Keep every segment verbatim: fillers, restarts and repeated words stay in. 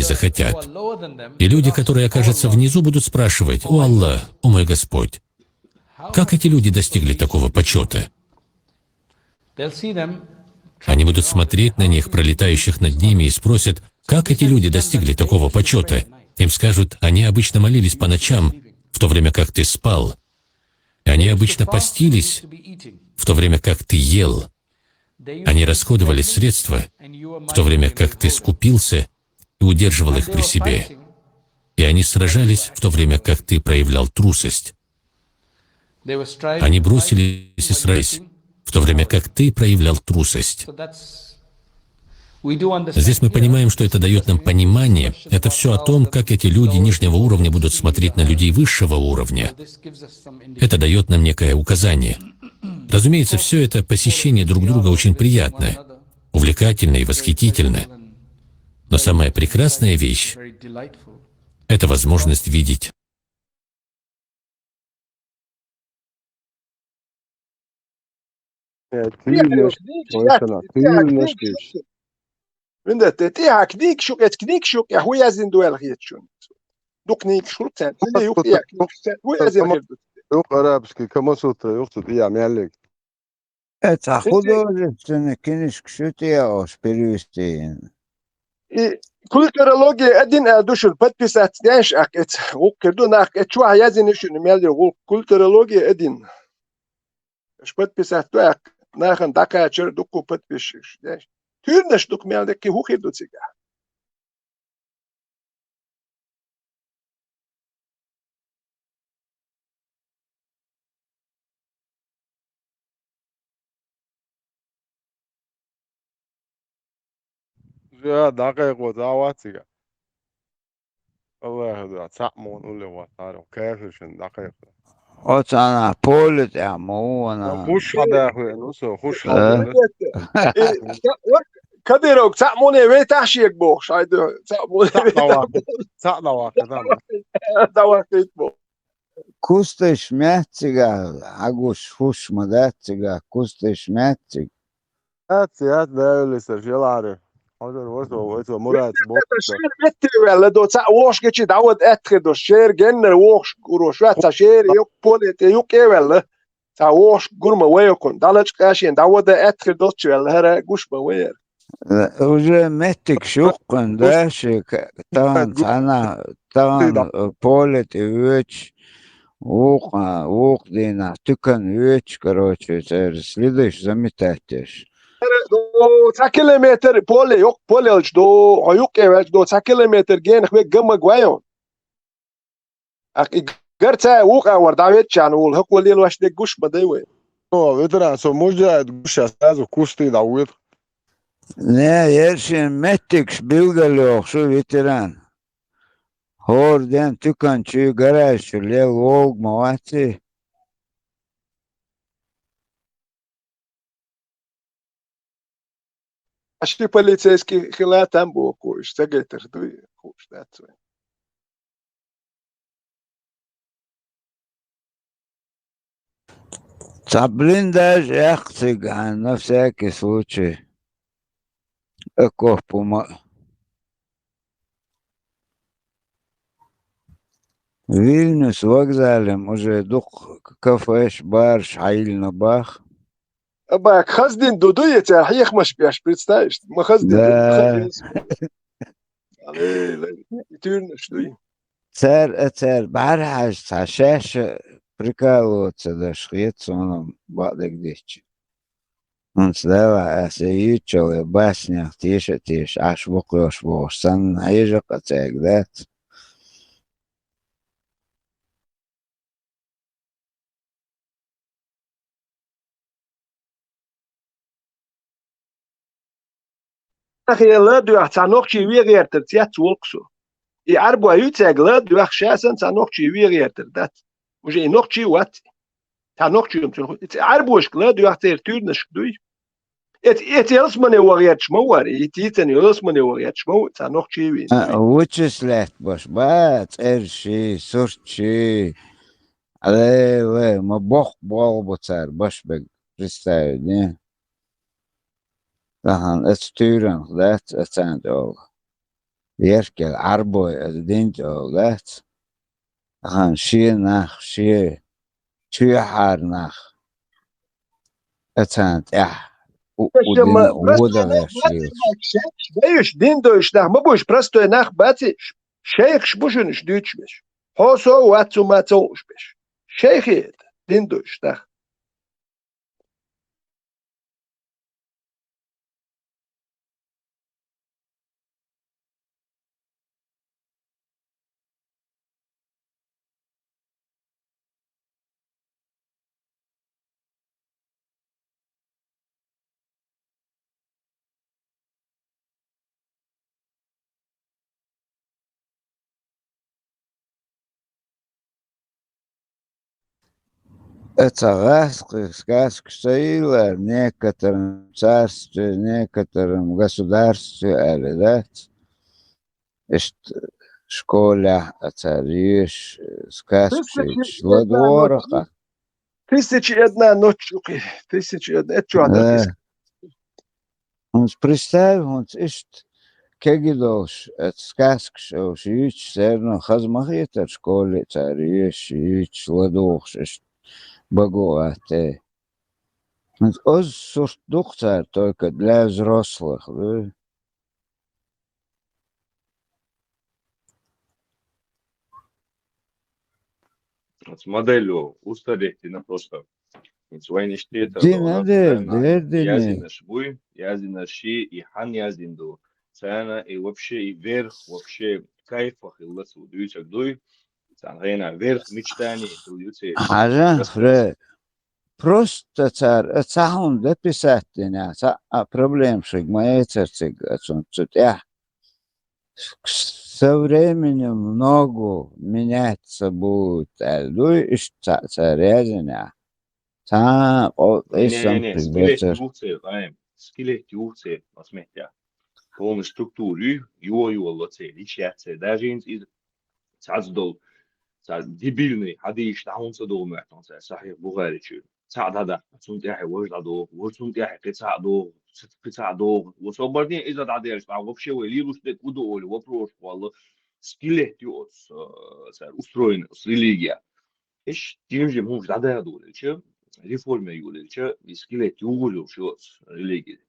захотят. И люди, которые окажутся внизу, будут спрашивать: «О Аллах, о мой Господь, как эти люди достигли такого почета?» Они будут смотреть на них, пролетающих над ними, и спросят: «Как эти люди достигли такого почета?» Им скажут: «Они обычно молились по ночам, в то время как ты спал. Они обычно постились, в то время как ты ел. Они расходовали средства, в то время как ты скупился и удерживал их при себе. И они сражались, в то время как ты проявлял трусость. Они бросились и сражались, в то время как ты проявлял трусость». Здесь мы понимаем, что это дает нам понимание. Это все о том, как эти люди нижнего уровня будут смотреть на людей высшего уровня. Это дает нам некое указание. Разумеется, все это посещение друг друга очень приятно, увлекательно и восхитительно. Но самая прекрасная вещь — это возможность видеть. Э, Тыюльнаш, Тыюльнаш, Тыюльнаш. Винда, те, те, а книг шук, эт книг шук, я хуя зин дуэл хет шун. Ду книг шук, те, те, юк, я книг шук, те, хуя зин хет. Юк, арабский Камасутра, юк, тут я мялик. Это художественный книжка, что ты я уж перевести. И культурология один, а душур подписать, знаешь, а эт, ук, кирду, нах, эт, чуа, я зин шун, мялик, ук, культурология один. Аш подписать дуяк, нахан дакъачар дукку подписчик, знаешь. Тыюльнаш дук мялик ки хухир ду цига. Жа, дакъа кьо, зават цига. Аллах да, цаъ мон уле ва таро, кафир шин дакъа кьо. О цана полит я мо вана. Хуш хада ху, ну со, хуш хада. Э, вот Кадыров, цаъ моне ве ташиек бо, шайды, цаъ моне ве ташиек. Цаъ дава, цаъ дава, цаъ дава. Дава кит бо. Кустыш мяттига, агуш хуш ма даттига, кустыш мяттиг. Ат, ат, да, Юлиса, желари. Хозир восо, восо, Мурат, бо. Шер метти велла, до ца вошгичи, давад эткир до, шер геннер вошг, уро, шваца шер, юк поле, те юк эвелла. Ца вошг гурма вайокун, далач кашин, давада эткир дочи велла, хара гушма вайер. Э, уже меттик шуккун, да, ши, к-, таган, цана, таган, э, поле, те веч, вук, а, вук дина, тюкан веч, короче, цер следующий заметать теш. До ца километр поле, юк поле алч до, а юк эвелч до ца километр ген хве гама гвайон. Ак и гар ца вук а вар давет чан вул, хак валил ваш де гуш бадай вай. Но, ветеран, со мужа гуш а сразу кусты давит. Не, ершин меттикш билгалёх шу ветеран. Хор ден тюкан чу гараж чу лел волг ма ваци. Ашти полицейский хила там бо куш, цагайтар дуй, куш, that's why. Ца блиндаж яхциг, а, на всякий случай. Окоп ума. Вильнюс вокзалем уже дук кафеш, барш хьайилна бах. Аба, хаздин дуду я цар, хьехмаш бяш, представишь? Ма хаздин дуду, да. Хаздин. Алей, лей, и тюрнаш дуй. Цар, а цар, бар хьаж, ца шаша прикалываться даш, хет соном бадык дичи. Унц дала аса ючале баснях тиша тиш, аш букъёш бош, сан хьежа къацаг дац. Ахи ла дуяхца нохчи вегертер цяц волксу. И арбуа юцег ла дуяхшасан ца нохчи вегертер дац. Уже и нохчи вац. Ца нохчи юм цун. Арбуашк ла дуяхцер тюрнашк дуй. Эт, эт елс мане вагерч ма вари, и тицен елс мане вагерч ма ца нохчи ви. А, вычислять баш, ба, церши, сурчи. Але, ле, ма бох бол буцар, баш бег, представить, не? Тахан, эц тюрен, да, эц, эцан ол. Еркел Ӏарбой аса дин чӀогӀа дац. Ахан шен нах, шен чоьхьара нах, а царна тӀехь у-, у Шаьш дин ма-, вода простой нах веш бац, лелаш. Шаьш баьш, дин дойш нах ма буш, простой нах бац, шайхаш бу шуна уьш дуьйцуш беш. Хьо со вац, цу ма ца хууш беш. Шайхи это, дин дойш нах. Э, ца гӀаскхи сказкаш ца йиллар, некоторым царстве, некоторым государстве аьлла дац. Иштта школехь а цара еш сказкаш Тысяча и йиташ одна ладогӀарах. Ночь. Тысяча и одна ночь, укхи. Тысяча и одна. Это чё, она Да. Тысяча? ХӀинца представь, хӀинца иштта кегий долуш, оцу сказкаш олуш йийцуш, церан хаза ма хетара школе цара еш, йийцуш, ладугӀуш иштта баго а те. ХӀинца оцу сурт ду-кх цара только для взрослых, ду? Оцу модель устарехь дина просто. Хинца вайна иштта тӀе а Дина дер, национальный дер дина. Яздинарш буй, яздинарш и хьан яздина ду. Царна и вообще и верх, вообще кайфах хилла цо дуьйцург дуй. Царна гӀена верх мечтаний хилла ю церан. Хьажа, Просто цара, а, цхьа хӀума дописать дина, цхьа а проблема шуьга ма эцара цига, а, цунна цу тӀехь. Со временем много меняться будет, аьлла дуй, иштта цхьа а цара яздина. Цхьа а къо-, Не-не-не, скелет бецара. Юха церан, Къаим. Скелет юха церан, мас меттехь. Полный структура ю, йо-, йолало церан, иш яц церан. Даже хӀинца иза цхьацца долу, цхьа дебильный хьадисаш дӀа хӀунда ца догӀу моьтту цара Сахьихь Бухари чуьра? Цхьаъ дӀадаккха, цунна тӀаьхьа важа дӀадогӀу, важа цунна тӀаьхьа кхин цхьаъ догӀу, ц-, кхин цхьаъ догӀу. Ва со бардин иза дӀаделча, дӀа вообще вай лелош дерг хӀун ду олу вопрос валла, скелет ю оцу, э, цара устроена оцу религия. Иш динан хӀумаш дӀададолийча, реформе йолийча, и скелет юхур йолуш ю оцу религия.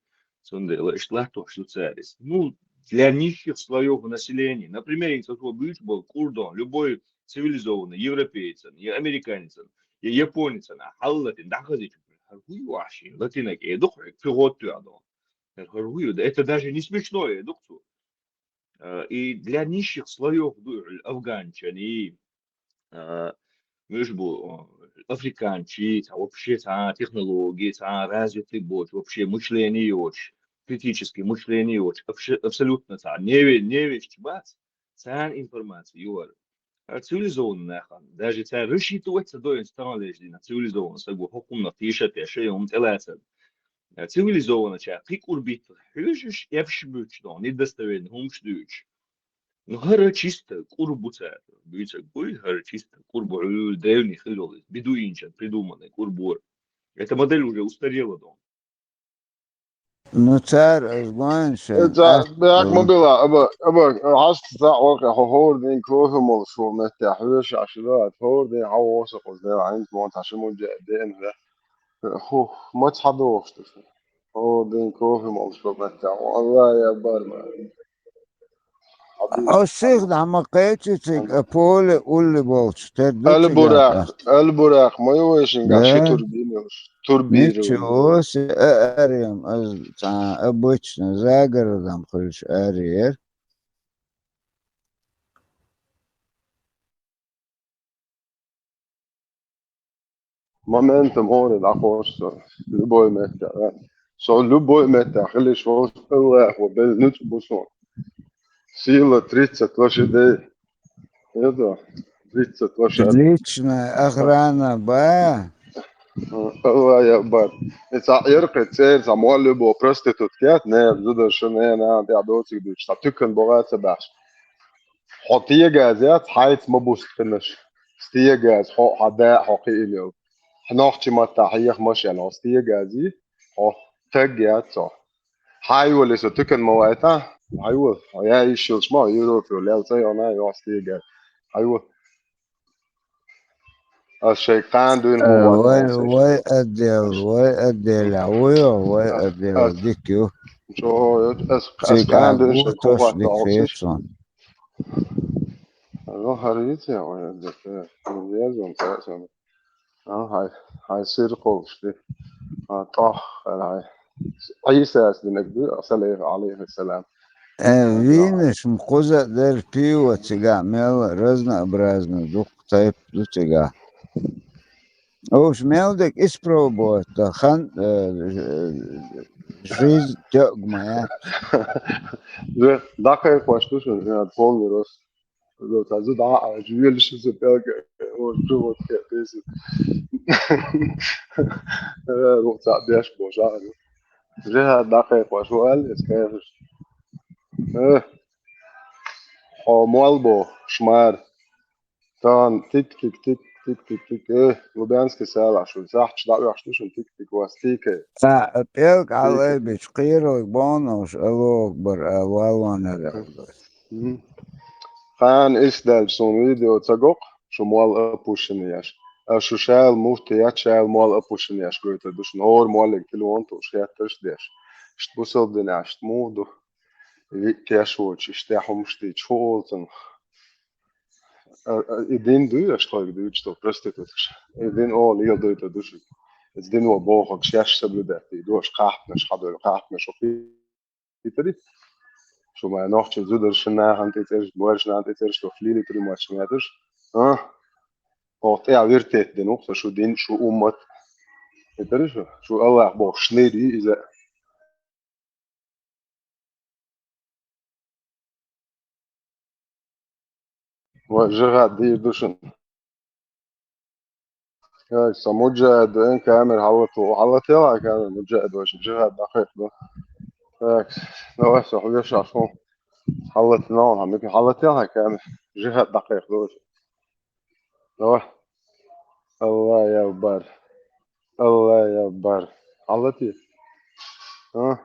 Цундела иштта латтош ду цара иза. Ну, для низших слоёв населения. Например, хӀинца цо буьйцуш болу кӀур дон, любой цивилизованный европейцан, я американецан, я японецан, а хьалалатийна дӀахазийча, хӀара хӀун ю ахь шен, латинаг э ду-кх хьоьга, кхин гӀоттуьйту дон. ХӀара хӀун ю, да это даже не смешно э ду-кх цо. Э, и для низших слоёв ду, афганчаний, э, муьш бу, э, африканчий, цхьа вообще цхьа технология, цхьа развитый боцуш, вообще мышление йоцуш, критический мышление йоцуш, абш-, абсолютно цхьа неве-, невежаш бац, царна информация юхар. ХӀара цивилизованный нахана, даже цара рассчитывать ца до, стагана леш дина, цивилизованный стаг ву хӀокхунах тийша а теш, шайн хӀума тӀелацар. Цивилизованный ча кхин кӀур биттах хьуьжуш, эпш буьтуш дон, недостоверный хӀумаш дуьйцуш. Ну, хӀара чисто кӀур бу цара. Буьйцург буй, хӀара чисто кӀур бу, хьуьлла древний хилла йолу иза. Бедуинчан придуманный кӀур бора. Эта модель уже устарела дон. Ну, цара, ас гойн шайн, Э, ца, атта бехк ма бу. Била, аба, аба, хьаста цхьаъ вакъа, хьо хӀора ден кофе молуш ву меттехь, хьоьжуш Ӏаш ду, хӀора ден хьан воху со кхуза дела, хьайнца мо цхьа ши муьжа деана хӀе. Ху, ма цхьа дохуш ду сан. ХӀора ден кофе молуш ву меттехь, Аллах я бар ма. Хьо сих дӀа ма кхечи цига, а поле улли болчу, тера ду цигахь Аль-Буракъ, тӀаккха. Аль-Буракъ, ма ю вайшингахь ши турбина йолуш, турбира Ничего себе, а, арем, аз цхьа обычно загородом хуьлуш арера. Моментом хӀора дӀакхочу со, любой меттехь, а. Со любой меттехь хила йиш волуш, Аллах ву, бел нуьцкъ бу суна. Сила тридцать лошадей. Это, тридцать лошадей. Личная охрана, ба? Аллах я бар. И цхьа яркхи цӀера цхьа молли бо проститутка яц, нера, зударша, нена, тӀехь доцург дуьйцуш, цхьа туькан богӀа а ца баьхьаш. Хьо тегаза яц, хьайца ма бустхинаш. Стегаза, хьо, хьан да, хьо кхиъна йолу. Хьо нохчи маттахь хьеха машен, хьо стегазий, хьо таг яц хьо. Хьайвала, со тукан ма вайтӀа. Хьайвала. Я ишилч ма, Европе, лел цӀай она, йоӀ стегар. Хьайвала. Ас шайга кхана дуьйна Э, хӀума вай, вай отдел, вай отдел, а, вай, вай отдел, дика ю. Чо, ас, ас кхана дуьйна шайга хӀума ватта дика хьовсаш. Ну, хьарвийца, вай отдел, э, ну, я зон, цаӀ сан. А, хьай, хьай сир кхоллаш ди. А, тӀох, хьай. Ӏийсас динарг ду, салам, алейхи салам. Э, вийнаш ма кхуза а дара пиво цигахь, мел разнообразно дукха тайпа ду цигахь. Уж мел дерг испробовать дан хан, э, жизнь тёг ма яц. Же, дакхайкхош ду шуна, э, полный рост. Зо, та зу дӀа а, жу велаш иза пӀелг, о, жу вот, э, песен. Э, рухь цхьаъ беш бо, жа, жу. Жихад дӀакхайкхош ву аьлла, эс кхайкхаш. Э, хьо мол бо, шмар. Тан тик-тик-тик, тик-тик-тик, э, Лубянский сала шу, сахьташ дӀаоьхуш ду шуна тик-тик, вас тикай. Ца, пӀелг Тикай. Ӏалайбича кхералг бохнуш, Аллаху Акбар, а, валванар. Мгм. Кхана иштта даьлча суна видео ца го-кх, шу мол опущенный еш. Ас шу шайла муфтият, шайла мол опущенный еш гойтур ду шуна. ХӀора моллиг телефон тӀа уж хеттарш а деш. Иштта бусалба динехь иштта муха ду? Виъ теш воцуш, иштта хӀумаш дийцча, хӀун олу цунах? А, а, и дин дуй, аш тхоьга дуьйцуш долу проституткаш? И дин олу, леладойтур ду шуьга. Иза дино бохург шаьш соблюдать дийр ду, аш кхахьпанаш хьадойла, кхахьпанаш хӀокху Питари, шу ма нохчийн зударшна нахана тӀе цӀераш, боьршна нахана тӀе цӀераш, шу лили примат шу меташ. А? Оха тӀе вертетта дина ву-кх со шу дин, шу уммат. Питари шу, шу Аллах боху шнир ю иза. Вай, жихад дийр ду шуна. Яй, со муджахид ду, эн камера хьаллату, хьаллател хьан камера, муджахид вай, шуна жихад дӀакхайкха ду. Так, давай, со хьоьшуш хьо. Хьаллатина хьан микро, хьаллател хьан камера, жихад дӀакхайкха ду вай. Давай. Аллах Акбар. Аллах Акбар. Хьаллати? А?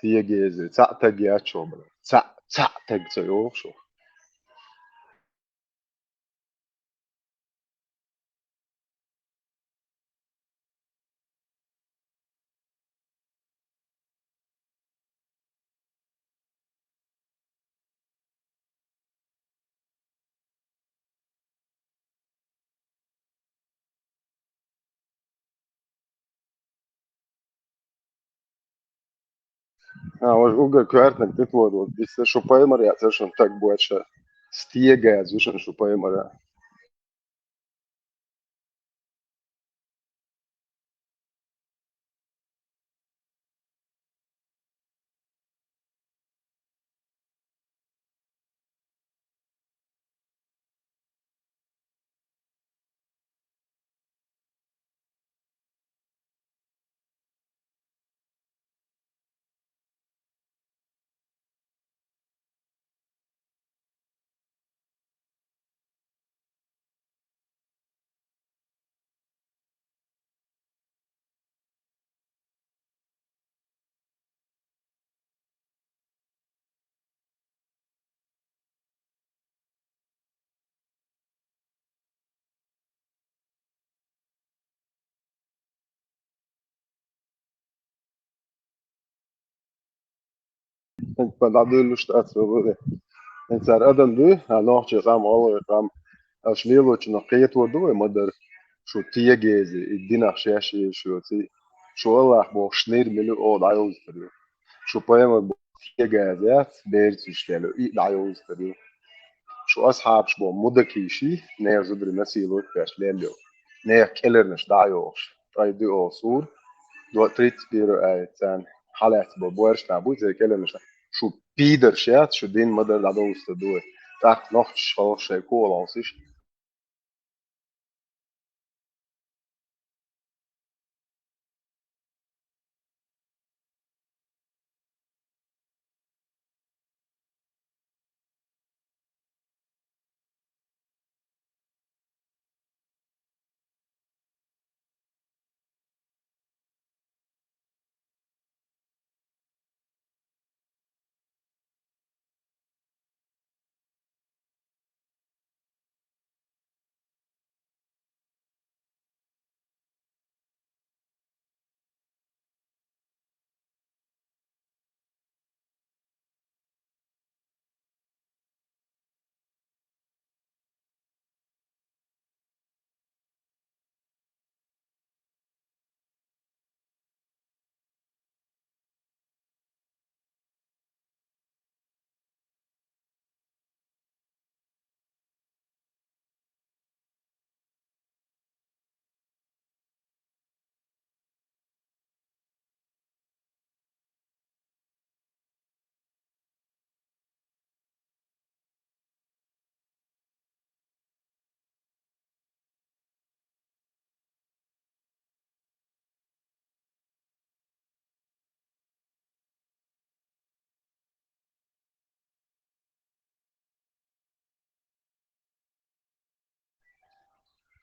Тегезе. Цхьаъ таг яц шух, бара. Цхьаъ, цхьаъ таг ца йогӀу шух. А, ваш угар коьртаниг тӀе тӀе дохуш, диса шу пайхамар яц шуна таг боцуш, стегаза ю шуна шу пайхамар. ХӀинца дӀадуьллуш дац вай. ХӀинца цара адам дуй, а нохчий къам, гӀалгӀай къам, аша лелочунах кхето ду вай ма-дарра, шу тегезе, и динах шаьш езаш йоций, шу Аллах боху шнир мила ю оха дӀайовзуьйтур ю. Шу пайхамар боху тегаза яц, берцаш лело, и дӀайовзуьйтур ю. Шу асхьабаш боху мудакийший, нехан зударий насиловать деш лело, нехан кӀеларнаш дӀа а йохуш, ткъе дуьо сура, до тридцать первый аят царна, хьалаьцна боху боьрша нах буй, церан кӀеларнаш. Шу пидарш яц, шу дин ма-дарра дӀадовзуьйтур ду вай. ТӀаккха нохчаш хьалха шайн кхолахьосуш.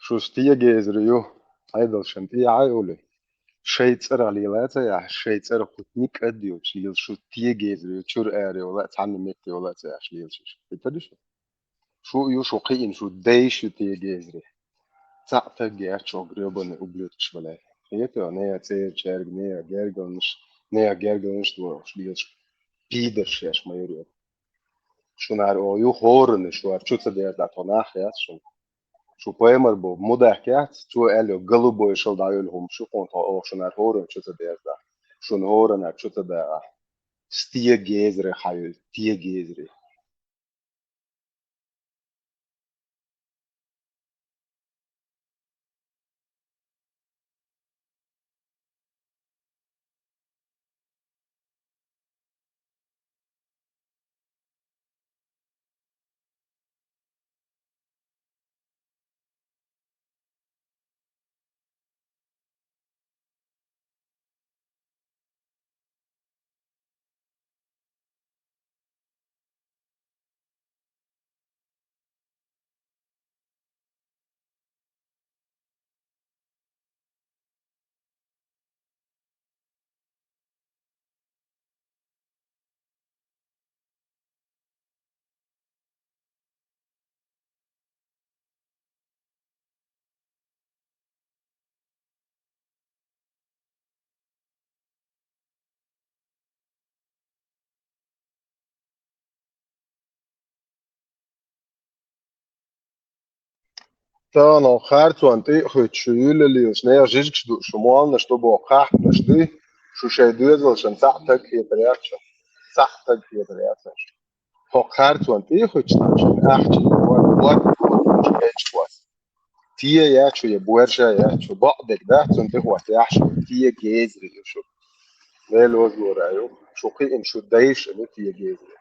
Шу стеган гезар ю, Ӏедал шун тӀе а йолу. Шайн цӀарах лела а ца яхьаш, шайн цӀарах хӀуттуш кӀад йоцуш лела шу стеган гезар ю, чуьра ара йола а, цхьанна метте йола а ца яхьаш лела шу. Хетарий шу? Шу ю, шу кхиъна, шу дайша ю стеган гезаре. Цхьаъ стаг яц шу грёбаный ублюдкаш вале. Хетий, нехан цӀера чаьрга, нехан гергарнаш, нехан гергарнаш дохуш лела шу. Пидорш еш ма юр ю. Шуна хӀара оха ю хӀоранна, шу хӀара чу ца дерза, тхо нах яц шуна. Шу пайхамар бу, мудак яц, цо аьлла, голубой шал дӀайолу хӀума шу кхунна, тхо оха шуна хӀара хӀоранна чу ца дерза. Шуна хӀоранна чу ца дагӀа. Стеган гезаре хьан ю, стеган гезаре. Тахана хӀокху харцонна тӀе а хӀуьттуш, шу юьллалелаш, нехан жижигаш дууш, шу молланаш ду боху кхахьпанаш дуй, шу шайн доьзалшна цхьаъ стаг хетар яц шуна, цхьаъ стаг хетар яц шуна. ХӀокху харцонна тӀе а хӀуьттуш, шуна ахча, ворхӀ, ворхӀ, ворхӀ, кхечу хос. Те яц шу я борша яц шу, бакъдерг дац, цунна тӀе хӀоттаяхь шу, стеган гезаре ю шу. Дела возлора ю, шу кхиъна, шу дайша ю стеган гезаре.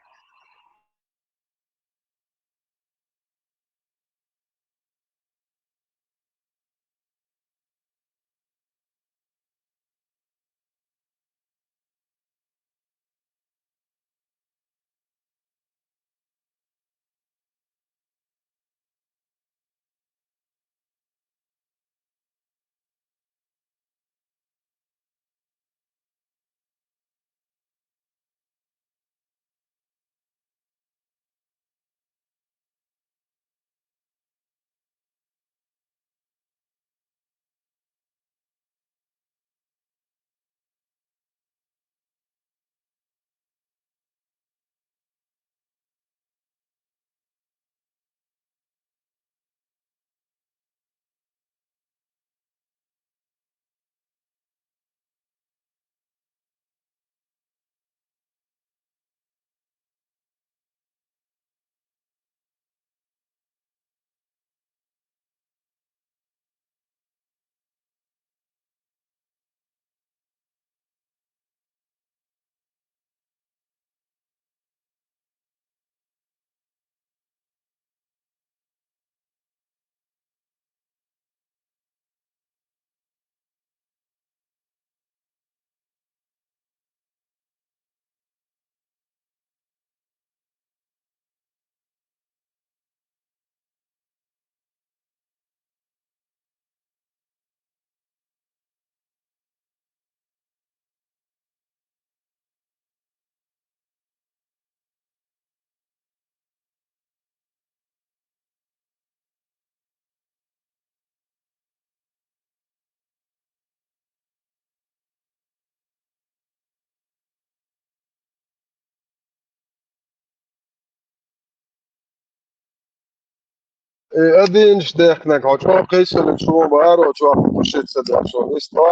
Э, адинаш дехкинарг хьо чӀогӀа кхийсалиг шу бахьара, чохь питуши ца деш, шу иштта.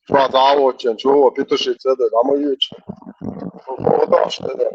Чохь дӀа а воцчен, чу питуши ца де, дӀа ма юьйцу. Шу фотош ца де.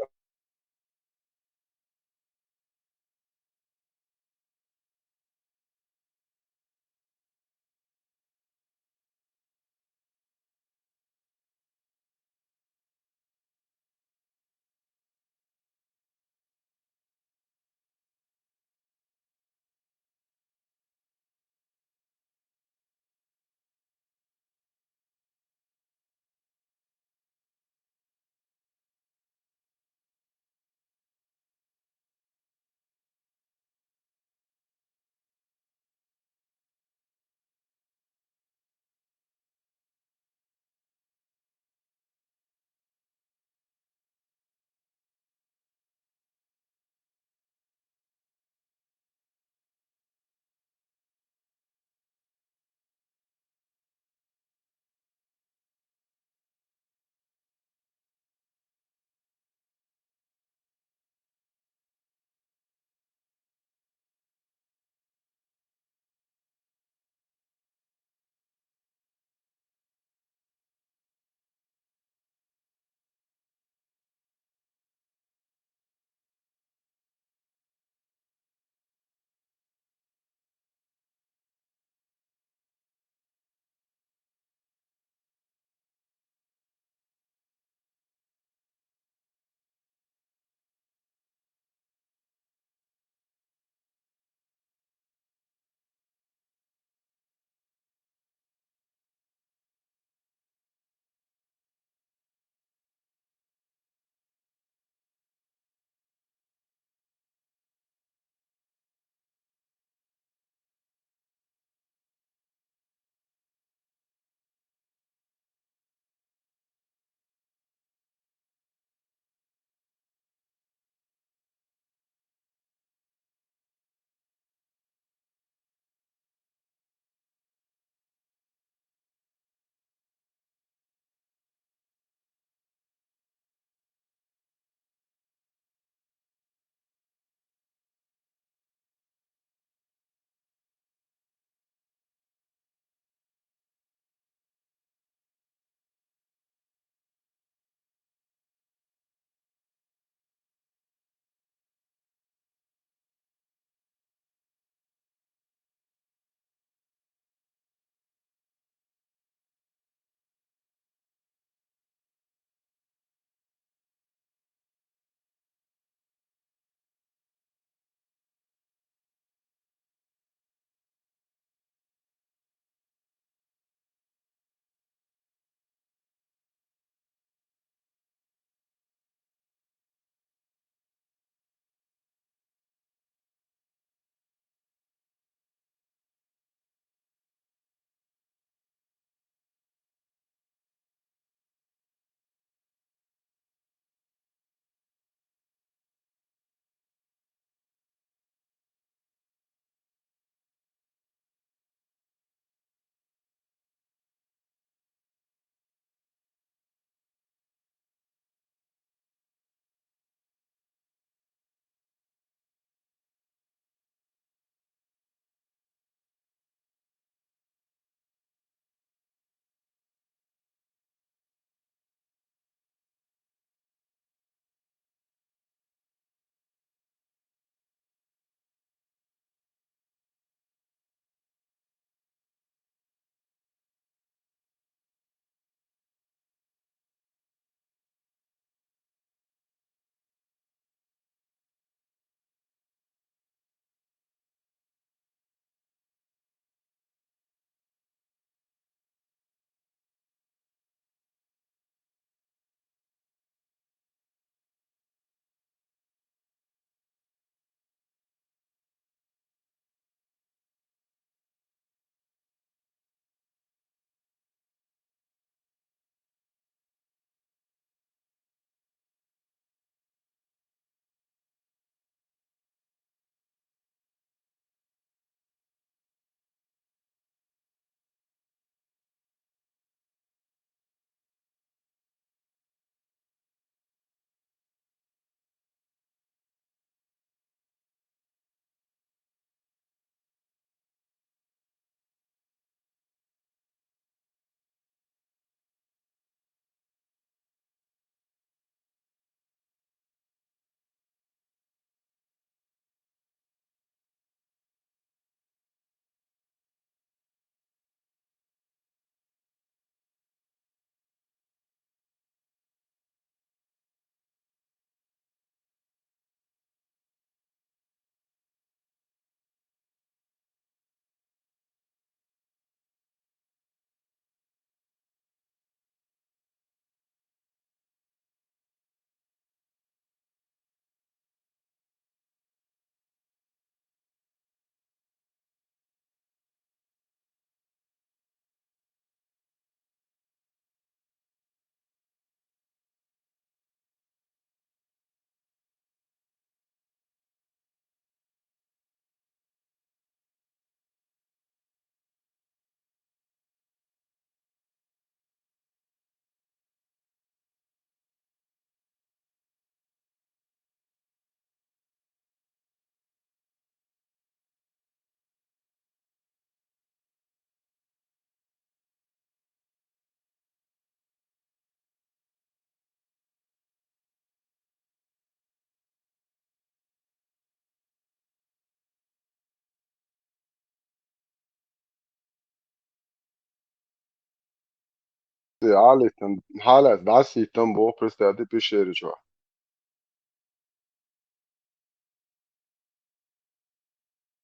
Ӏалийтан, хьалаца дӀасийтан боху, представьте, пещере чохь.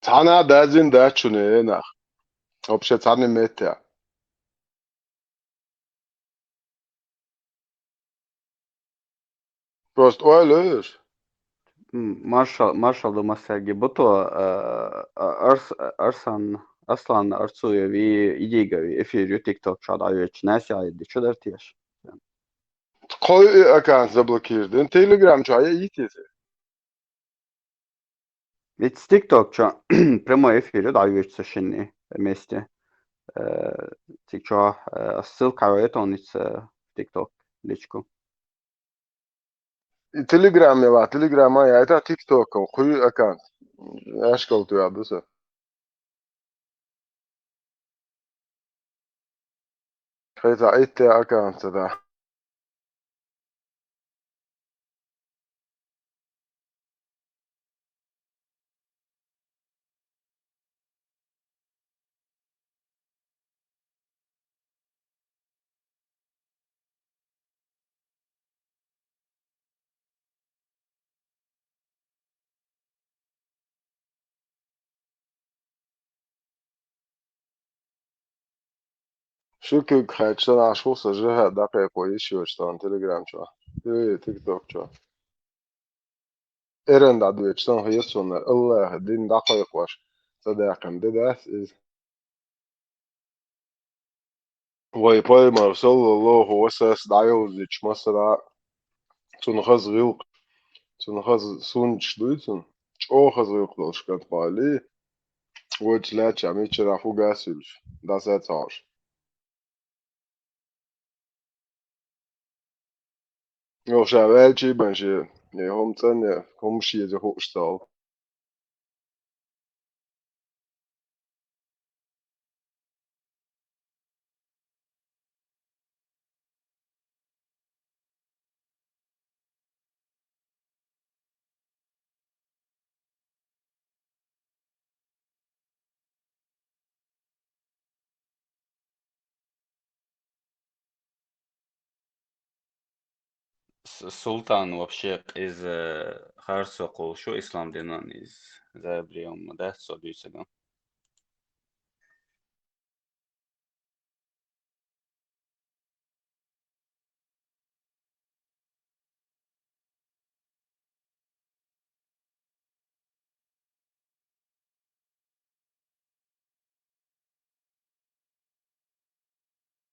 Цхьана а дазина дац шуна, э, нах. Вообще цхьана а меттехь. Просто ойла еш. М, маршал, маршал ду массаьрга. Буто, а, а, Арс-, Арсан, Аслан Арцуеви Идигови эфир ю TikTok чохь дӀайоьдуш, Настя Айди, чу дара теша? Кхо и аккаунт заблокировать дина. Telegram чохь я йитизе. Виц TikTok чохь прямой эфир ю дӀайоьдуш цу шинна вместе. Э, цига чохь, э, ссылка хьайойту хьуна ица в TikTok личку. И Telegram я, Telegram а яйта TikTok-м, кхо и аккаунт. Ашкал туьйхьа ду сан. Хьайца итт аккаунт ца да. Шу куьг хаьттича, сан Ӏаш ву сан жихӀад дӀакхайкхо йиш йоцуш тахана Telegram чохь. Ой, TikTok чохь. Эран дӀадоьдуш сан хета суна, Аллахьа дин дӀакхайкхош ца даьккхина де дац иза. Вай пайхамар, саллаллаху ва саллам, дӀайовзуьйтуш массара а цунна хаза гӀиллакх, цунна хаза суннаташ дуй цунна, чӀогӀа хаза гӀиллакх долуш кӀант бахьали, вайца лаьттачохь мичара хӀу гас йуьллуш, дӀаса а ца хьош. Йо, ша ваьлчий бан шен, я хӀума цӀанъе, хӀума шезе хууш ца хуьлу. С-, Султан вообще къиза харцо кхуллуш ву ислам динан, иза забриум ма дац со дуьйцург.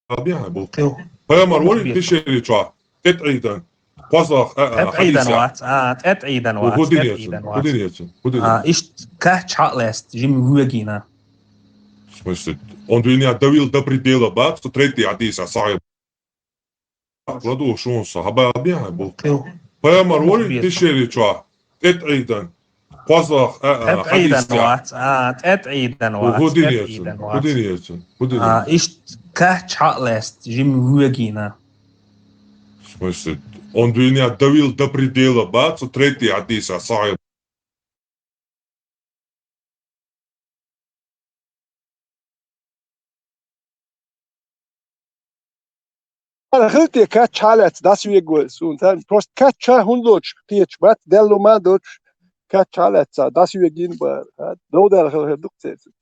رابعة بوقي. Пайхамар вара пещере чохь, тӀетӀийдан. КхозлагӀа, а, а, хьадис а. ТӀетӀийдан вац, а, тӀетӀийдан вац, хӀу динецун, тӀетӀийдан вац. ХӀу динецун, хӀу динецун. А, иштта кхаьчча хьа а лаьцна, жима воьгийна. В смысле, он меня давил до предела, бац, третий хьадис, а, сахьихь. ЛадугӀуш ву со, хьабаьхьа бехьа бу. Пайхамар вара пещере чохь, тӀетӀийдан. КхозлагӀа, а, а, хьадис а. ТӀетӀийдан вац, а, тӀетӀийдан вац, хӀу динецун, тӀетӀийдан вац. ХӀу динецун, хӀу динецун. А, иштта кхаьчча хьа а лаьцна, жима воьгийна. В смысле, он меня давил до предела, бац, третий хьадис, а, сахьихь. Ара хила те кхаьчча хьа а лаьцна дӀасавега вай суна, царна просто кхаьчча хьа хӀунда лоцуш кхеташ бац, делла ма доцуш кхаьчча хьа а лаьцна дӀасавегийна бара. Довдаьлла хила хир ду-кх церан.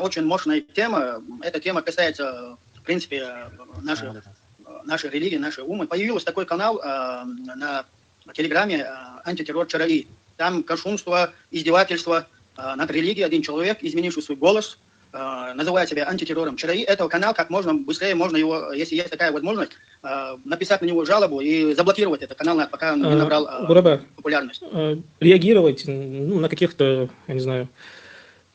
Очень мощная тема. Эта тема касается, в принципе, нашей, нашей религии, нашей умы. Появился такой канал, а, на Телеграме, а, «Антитеррор Чараи». Там кощунство, издевательство, а, над религией. Один человек, изменивший свой голос, э, называет себя антитеррором Чараи, этот канал как можно быстрее, можно его, если есть такая возможность, э, написать на него жалобу и заблокировать этот канал, пока он не Э, набрал э, Гурабай, популярность. э, реагировать, ну, на каких-то, я не знаю,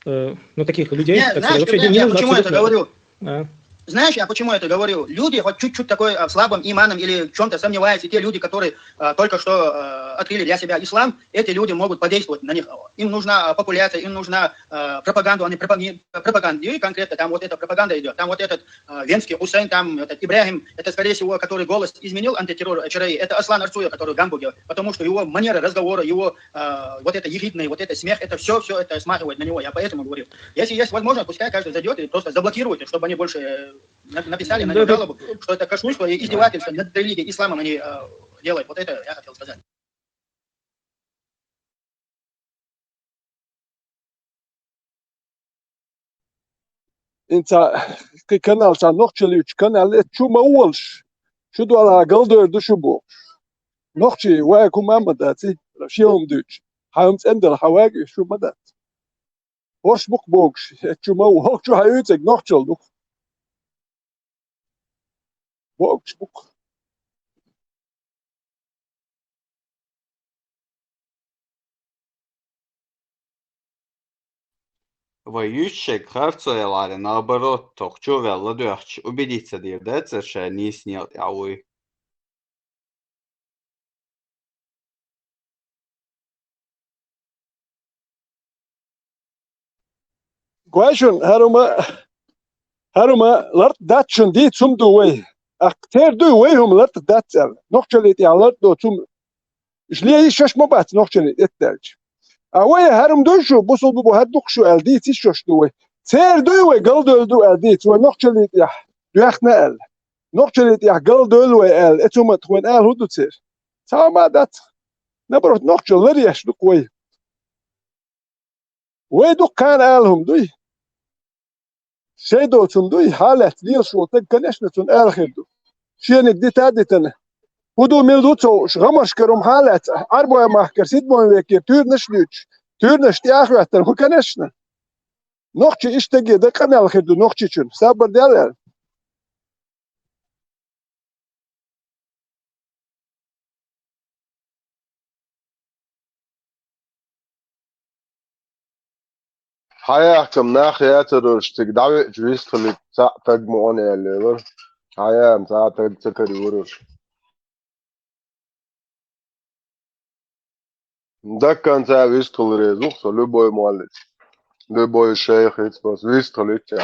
э, на таких людей, Не, так сказать, знаешь, вообще Ибрагим, не я нужно почему это абсолютно. Говорю? А, Знаешь, я почему это говорю? Люди хоть чуть-чуть такой э, слабым иманом или в чем-то сомневаются, и те люди, которые э, только что э, открыли для себя ислам, эти люди могут подействовать на них. Им нужна э, популяция, им нужна э, пропаганда, они пропаги- пропаганда, и конкретно там вот эта пропаганда идет, там вот этот э, венский Хусейн, там этот Ибрагим, это, скорее всего, который голос изменил антитеррор Чараи, это Аслан Арцуев, который в Гамбурге, потому что его манера разговора, его э, вот это ехидный, вот это смех, это все, все это смахивает на него, я поэтому говорю. Если есть возможность, пускай каждый зайдет и просто заблокируйте, чтобы они больше э, на- написали на Да, него да. Жалобу, что это кощунство и издевательство над религией исламом они э, делают. Вот это я хотел сказать. Ин ца кхы канал, ца нохчаллийчу канал, эцу чу ма волуш, шу дуьллахь галдевр ду шу бохуш. Нохчий вай хӀума ма дац, шен хӀума дуьйцуш. Хьан хӀума цӀена дала хьан вайга шу ма дац. ХӀорш бу-кх бохуш, эцу чу ма ву, хӀокху чу хьан уьйцург нохчалла ду-кх. Бохуш бу-кх. Вай юьсту шайга харцо ялахьара, наоборот, тохчо ваьлла доьхча, убедиться дийр дацара шайн нийса некъа тӀехь вуй. Гой шуна, хӀара хӀума, хӀара хӀума лартӀа дац шуна, дийца хӀума ду вай. Аккха церан дуй вай хӀума лартӀа дац аьлла. Нохчаллий тӀехь лартӀа доцу хӀума. Уьш лен йиш йолуш ма бац нохчаллий тӀе даьлча. А вай хӀара хӀума ду шу, бусулба бу хӀара ду-кх шу аьлла, дийца йиш йолуш ду вай. Церан дуй вай галдевлла ду аьлла дийца, вай нохчаллий тӀехь доьхна аьлла. Нохчаллий тӀехь галдевлла вай аьлла, эцу хӀума тхуна ала хӀун ду церан? Цхьа хӀума а дац. Наоборот, нохчалла ларъеш ду-кх вай. Вай ду-кх кхана ала хӀума дуй. Шайн доцун дуй, хьалаьцна лелаш волу стаг, конечно, цунна ала хир ду. Шениг дита а дитина. ХӀун ду, мила ду ца хууш, гӀамашкара хӀума хьалаьцна, Ӏарбойн махкара, седьмой векера туьйранаш а дуьйцуш, туьйранаш тӀе а хӀоьттина, хӀун, конечно. Нохчий иштта дан дан къамел хир ду Нохчийчунна, сабар дел аьлла. Хьан яхкам нах яцараш цига дӀавеача вистхилийтта цхьаъ таг ма Ӏона аьлла элира. Хьан яхкам цхьа а таг ца карийра уьш. Дакканца вистхила реза ву со, любой моллица. Любой шайхица, просто вистхилийтта.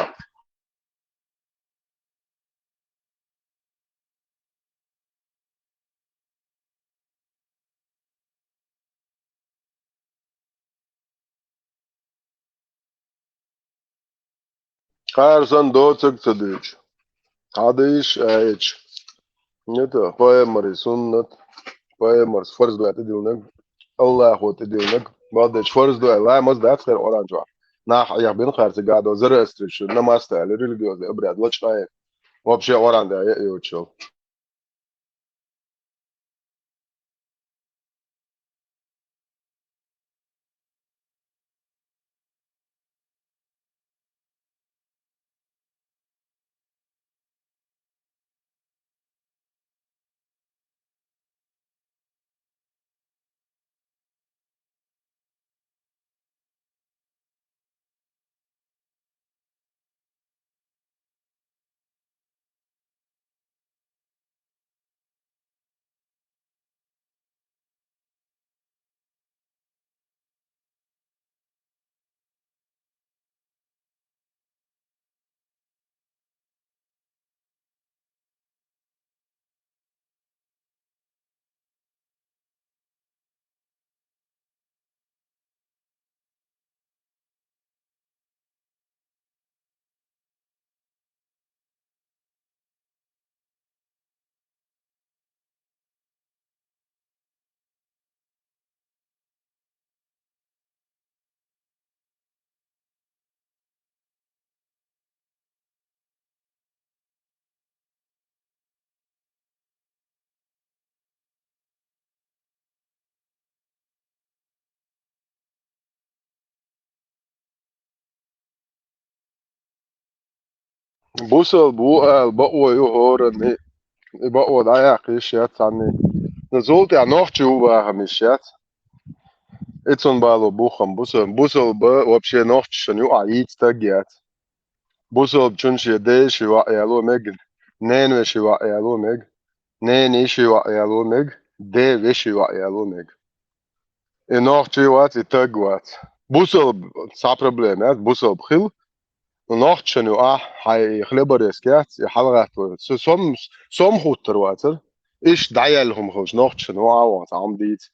Кхара санна доцург ца дуьйцу. Хьадийша аьлча. Это пайхамаран суннат, пайхамарца фарз дуьйна тӀедиллинарг, Аллахо тӀедиллинарг, бакъдерг фарз дуьйна, ламаз дац хӀара Къуръан чохь. Нах Ӏехабина кхара цига а до зороастрийша намаз ца аьлла, религиозный обряд лачкъа а. Вообще Къуръан тӀехь а йоцуш йолу. Бусалба ву ала бакъо ю хӀоранна, и бакъо дӀаяккха йиш яц цхьанне. Но цул тӀаьхьа нохчи ву бахам йиш яц. И цунна бало бухам бусалба. Бусалба вообще нохчашна юкъахь йийца стаг яц. Бусалбачун шен ден ши йоӀ яло мега, ненан вешин йоӀ яло мега, ненан йишин йоӀ яло мега, ден вешин йоӀ яло мега. И нохчи вац, и таг вац. Бусалба цхьа проблема яц, бусалба хила. Но нохчашна юкъахь хьайн и хлеборезка яц, и хьалагӀатта вай. Со, сом, сом хуттар вацара. Иштта дӀаяьлла хӀума хилча нохчашна юкъахь а вац, Ӏам дийца.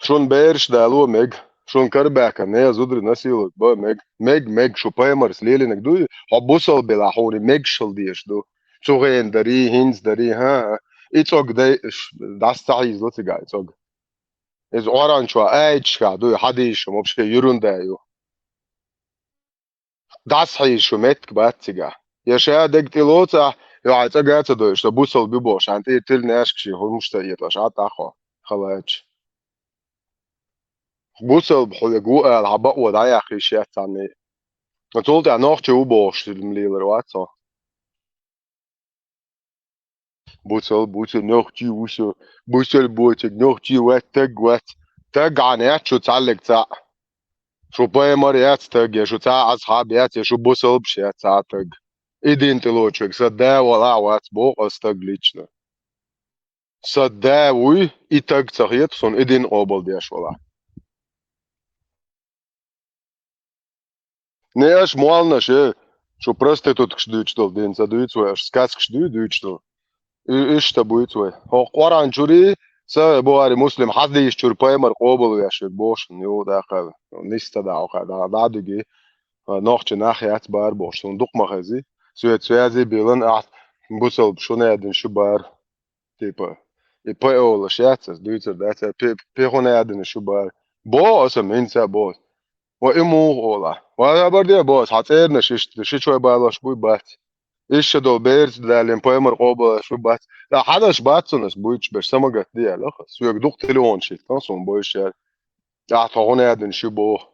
Шун бераш дало мега, шун карабаьхкина неза зударий насиловать бан мега, мега, мега, шу пайхамарс лелийнарг дуй, хьо бусалба белахь хьуна мегаш хила дезаш ду. Цу хенахь дарий, хӀинца дарий, хӀан-хӀа. И цӀог дай, ш-, дӀаса ца хьийзало цигахь и цӀог. Иза Къуръан чохь аяташкахь дуй, хьадисашкахь вообще ерунда ю. ДӀасахьийза шу меттиг бац цигахь. Я ша дерг тӀе лоцахь, я хьайн цӀа га ца дойуш, со бусалба ю бохуш, хьайн тӀера тилла нешка шен хӀумаш ца этӀош, Ӏа тӀаккха халача. Бусалба хьоьга ву ала, хьан бакъо дӀаяккха йиш яц цхьанне. Цул тӀаьхьа нохчи ву бохуш, лелар вац хьо. Бусалба ву со, нохчи ву со, бусалба воцург нохчи вац, таг вац. Таг Ӏан яц шу цхьаллиг цхьаъ. Шу пайхамар яц таг, я шу цхьа асхьаб яц, я шу бусалбаш яц цхьа а таг. И дин тӀе лоцург сан да валахь а вац, боху ас стаг лично. Сан да вуй, и таг ца хета суна, и дин къобалдеш валахь. Не аша молланаш, э, шу проституткаш дуьйцуш долу дин ца дуьйцу вай, аша сказкаш дуй дуьйцуш долу? И-, иштта буьйцу вай. ХӀокху Къуръан чурий, са Бухари, Муслим хьадийс чуьра пайхамар къобалвеш верг бохуш, ю, даккха, ниста дӀа, дӀа, дӀа дуьгий, а, нохчи нах яц бара бохуш, суна дукха ма хези, соьца связи билан, ахь бусалба шуна яьдина шу бара. Типа, и пе олуш яц аса, дуьйцур дац, пе-, пехуна яьдина шу бара. Бо аса, минца бо. Ва и муха олахь? Ва хабар де бо аса, хьан цӀернаш иштта, ши чой балош буй бац. Иштта долу берца далийна пайхамар къобалаш буй бац. Ткъа хьанаш бац цунна аса буьйцуш берш, самагат де аьлла аса. Соьга дукха телефон шийтта, суна бойуш яра. Ахь тхо хӀун яьдина шу боху?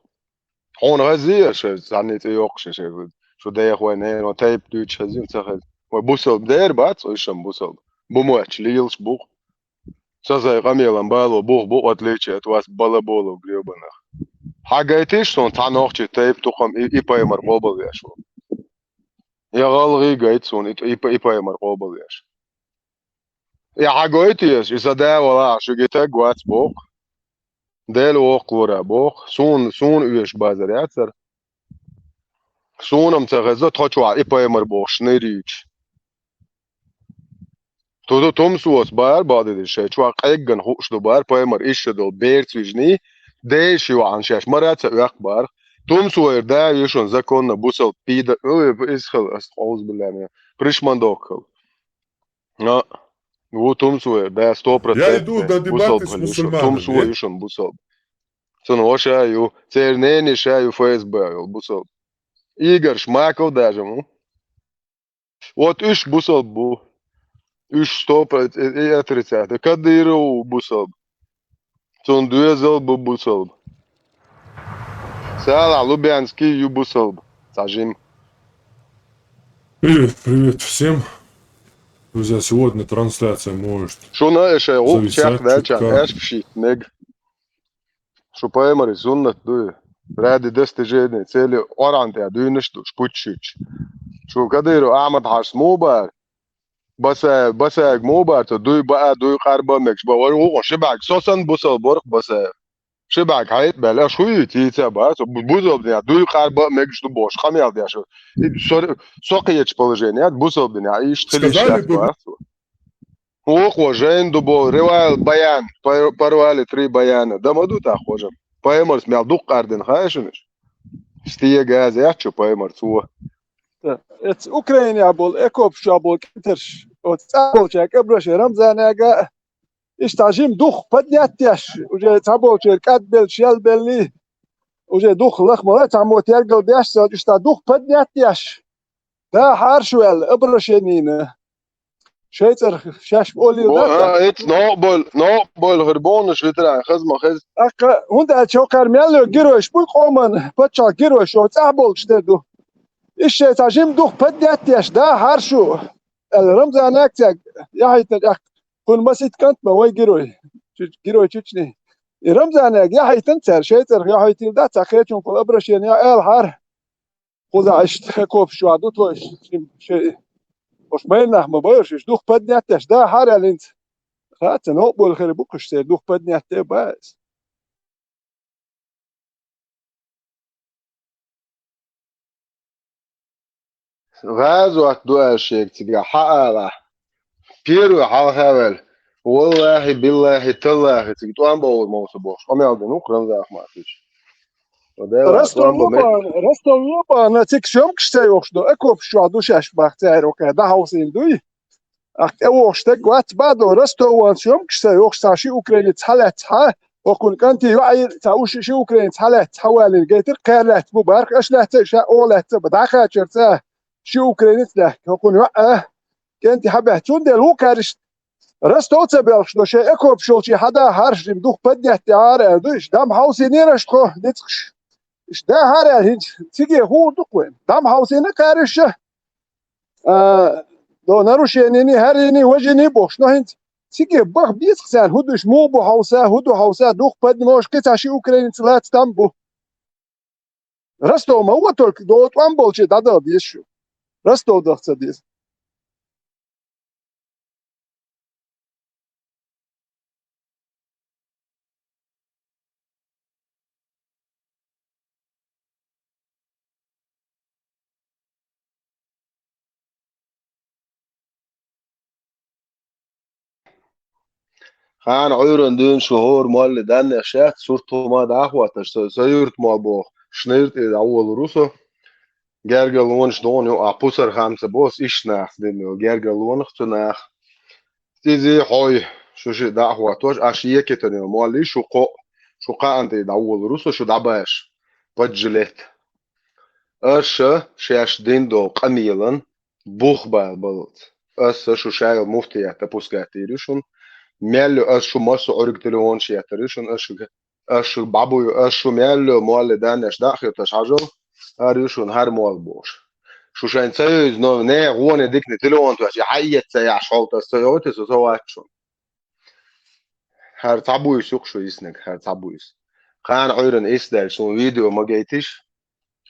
Хьуна хазий аса, цхьанний цӀе йоккхуш аса, шу дехой, неро тайп дуьйцуш хазий, ца хазий. Вай бусалба дера бац, уьш ам бусалба. Бу моьттуш лелаш бу-кх. Сазай къамелан бало бух бу-кх, отличие от вас, балаболов грёбаных. Хьан гайтиш суна цхьа нохчи тайп тукхам и, и пайхамар къобалвеш ву? Я гӀалгӀий гайта суна и, и, и пайхамар къобалвеш? Я хьан гойтеш, и сан да валахь, шуьга и таг вац боху? Дела воккхалора боху, суна, суна оьшу базар яцара. Суна-м ца хеза, тхо чохь и пайхамар бохуш нерийча. Ту-, ту-, тумсос бара, бакъдерг шайн чохь къеггана хууш ду бара, пайхамар иштта долу берца вижний, деши вахьана шаьш мара а ца оьккху бара. Тумсойр да вешан законна бусалба пида, ой, иза хила, ас къовза билла, пришмандок хила. А, ву тумсо, да, сто процентов. Я иду добиваться с мусульманами. Тумсо ю шун бусалба. Цун ваша ю, церан ненеша ю ФСБ йолу бусалба. Игорь Шмаков даже, м? Вот уьш бусалба бу. Уьш сто процентов, и отрицать. Кадыров ву бусалба. Цунна доьзал бу бусалба. Салахь Лубянский ю бусалба. Цхьа жим. Привет, привет всем. Друзья, сегодня трансляция может Шуна эшай гӀуллакх зависать чекхдаьлча чутка. Аьшпашитта мега. Шу пайхамаран суннат дуй. Ради достижения цели Къуръан тӀехь дуьйнаш ду, шпуччуьч. Шу Кадыров Ахьмад-Хьаьжас муха бара? Басаев, Басаевг муха бара, цо дуй баа, дуй къарба а мегаш бан. Вай вукъа ши бӀаьрг со санна бусалба вара-кх Басаев. Ши бӀаьрг хьайта а баьлла, аша хӀун юьйцу, йийца а бара цо. Бу-, бусалба динехь дуй къарба а мегаш ду бохуш, къамел деш. И со, со кхечу положение яц, бусалба динехь иштта хила йиш яц бара цо. Вукхо жайна ду боху, ревал баян, пор-, порвали три баяна. Дан ма ду тӀаккха хожа. Пайхамарс мел дукха къардина хаьий шуна? Стеган газа яц шу пайхамар цо. Эцу Украинехь болу, окопаш чохь болу кӀентарш, оцу цӀахь болчаьрга, Абраши Рамзанега, иштта жима духхьал поднять деш, уже цхьаболчеран кӀадбеллаш ялбеллий, уже духхьал лахмара цхьаммо тергал деш, цо иштта духхьал поднять деш. Да, хьарш ваьлла, обращенина. Шайн цӀарах шаьш олийла. Во, да, а, эцу нокъабойла, нокъабойла хир боху-м шу витаран, хаза ма хеза. ТӀаккха, хӀунда аьлча, хӀокхара мел йолу геройш бу къоман, паччахьан геройш, оцу цӀахь болчу тера ду. Иштта цхьа жима дукха поднять деш да хьара шу, аьлла Рамзанага цаьрга яхьийтина тӀаккха, кхунна масийтта кӀант ма вай герой, Чуч-, герой Чечни. И Рамзанага яхьийтина цара, шайцӀарах яхьийтийла дац, цхьа кхечункхула обращение яь аьлла хьара. Кхузахь иштта копаш чохь ду тхо, иштта шим-, ши-, ош майрнах ма байра, иштта дукха поднять деш да хьара аьлла хӀинца. Хац, новкъа болу хир бу кхуьш церан дукха поднять де баьс. ГӀазот ду аьлла шега цигахь хьаала. Первый хьалха а ваьлла. Валлахьи, биллахьи, таллахьи, цига тӀом бовла мовса бохуш. Къамел дина ву Рамзан Ахматович. Ростов-на-Дону, Ростов-на-Дону цига съёмкаш ца йохуш ду, окопаш чохь ду шаьш бах цаьрга кхе, дӀахьовсийна дуй. Ахь тӀевогӀуш стаг вац бадо, Ростован съёмкаш ца йохуш цхьа ши украинец хьалаьцна хьа, хӀокхуьнан кӀанте йоӀ Ӏийра цхьа уьш ши украинец хьалаьцна хьа валийна гайтира, кхаьра лаьцна бу бах, аша лаьцна а, ша оха лаьцна а бу, дӀахаьчира цхьа ши украинец лаьхкина, хӀокхуьнан йоӀ а кӀанте хьабаьхьа. Цундела ву кхаьриш Ростов ца боьлхуш до, шайн окопаш йолчий хьада хьарш жима дукха поднять дехьара аьлла ду, иштта дӀа ма хьовсийнера аша тхо, ницкъаш. Иштта да хьара аьлла хӀинца, циге хуур ду-кх вайн. ДӀа ма хьовсийна кхаьриш а, а, до нарушенийний, хӀарийний, важийний бохуш, но хӀинца циге баха беза-кх царна, хӀун ду иштта, муха бу хьовса, хӀун ду хьовса, дукха поднять, может, кхин цхьа ши украинец лаьцна там бу. Ростов ма ву только, до тӀом болче дӀадала деза шу. Ростов даха ца деза. Хьан Ӏуьйранна дуьйна шу хӀора молли даннех шаьтта сурт хӀума дӀахӀотташ, со, со юрт мол боху, шнайр тӀе дӀаволур ву со. Гергарлонаш догӀун юкъахь пусар хам ца босу, иштта нах дина йолу гергарлонах цу наха. Цӏизий, хьой, шу шиъ дӀа а хӀоттош, аш екитана йолу моллий шу кхоъ, шу кхаъна тӀе дӀаволур ву со, шу дӀабаша, поджилет. Аша шаьш дина долу къамелан бух бала баллалц. Аса шу шайла муфтият опускать дийр ю шуна. Мел ю аса шу массо а Ӏуьрг телефонаш еттар ю шуна, аса шу Аш шу бӀабуй, аш шу мел йо, молли даннеш дӀа а хир, таш хьажал, хӀара ю шуна хӀара молла бохуш. Шу шайн ца йовза, но нехан гӀоне дикане телефон тоьхча, и хьаэца ца яхьаш хьовта аса ца йогӀуьйту, со ца вац шуна. ХӀара цхьа буйса ю-кх шу иснарг, хӀара цхьа буйса. Кхана Ӏуьйранна исс даьлча, суна видео ма гайтиш,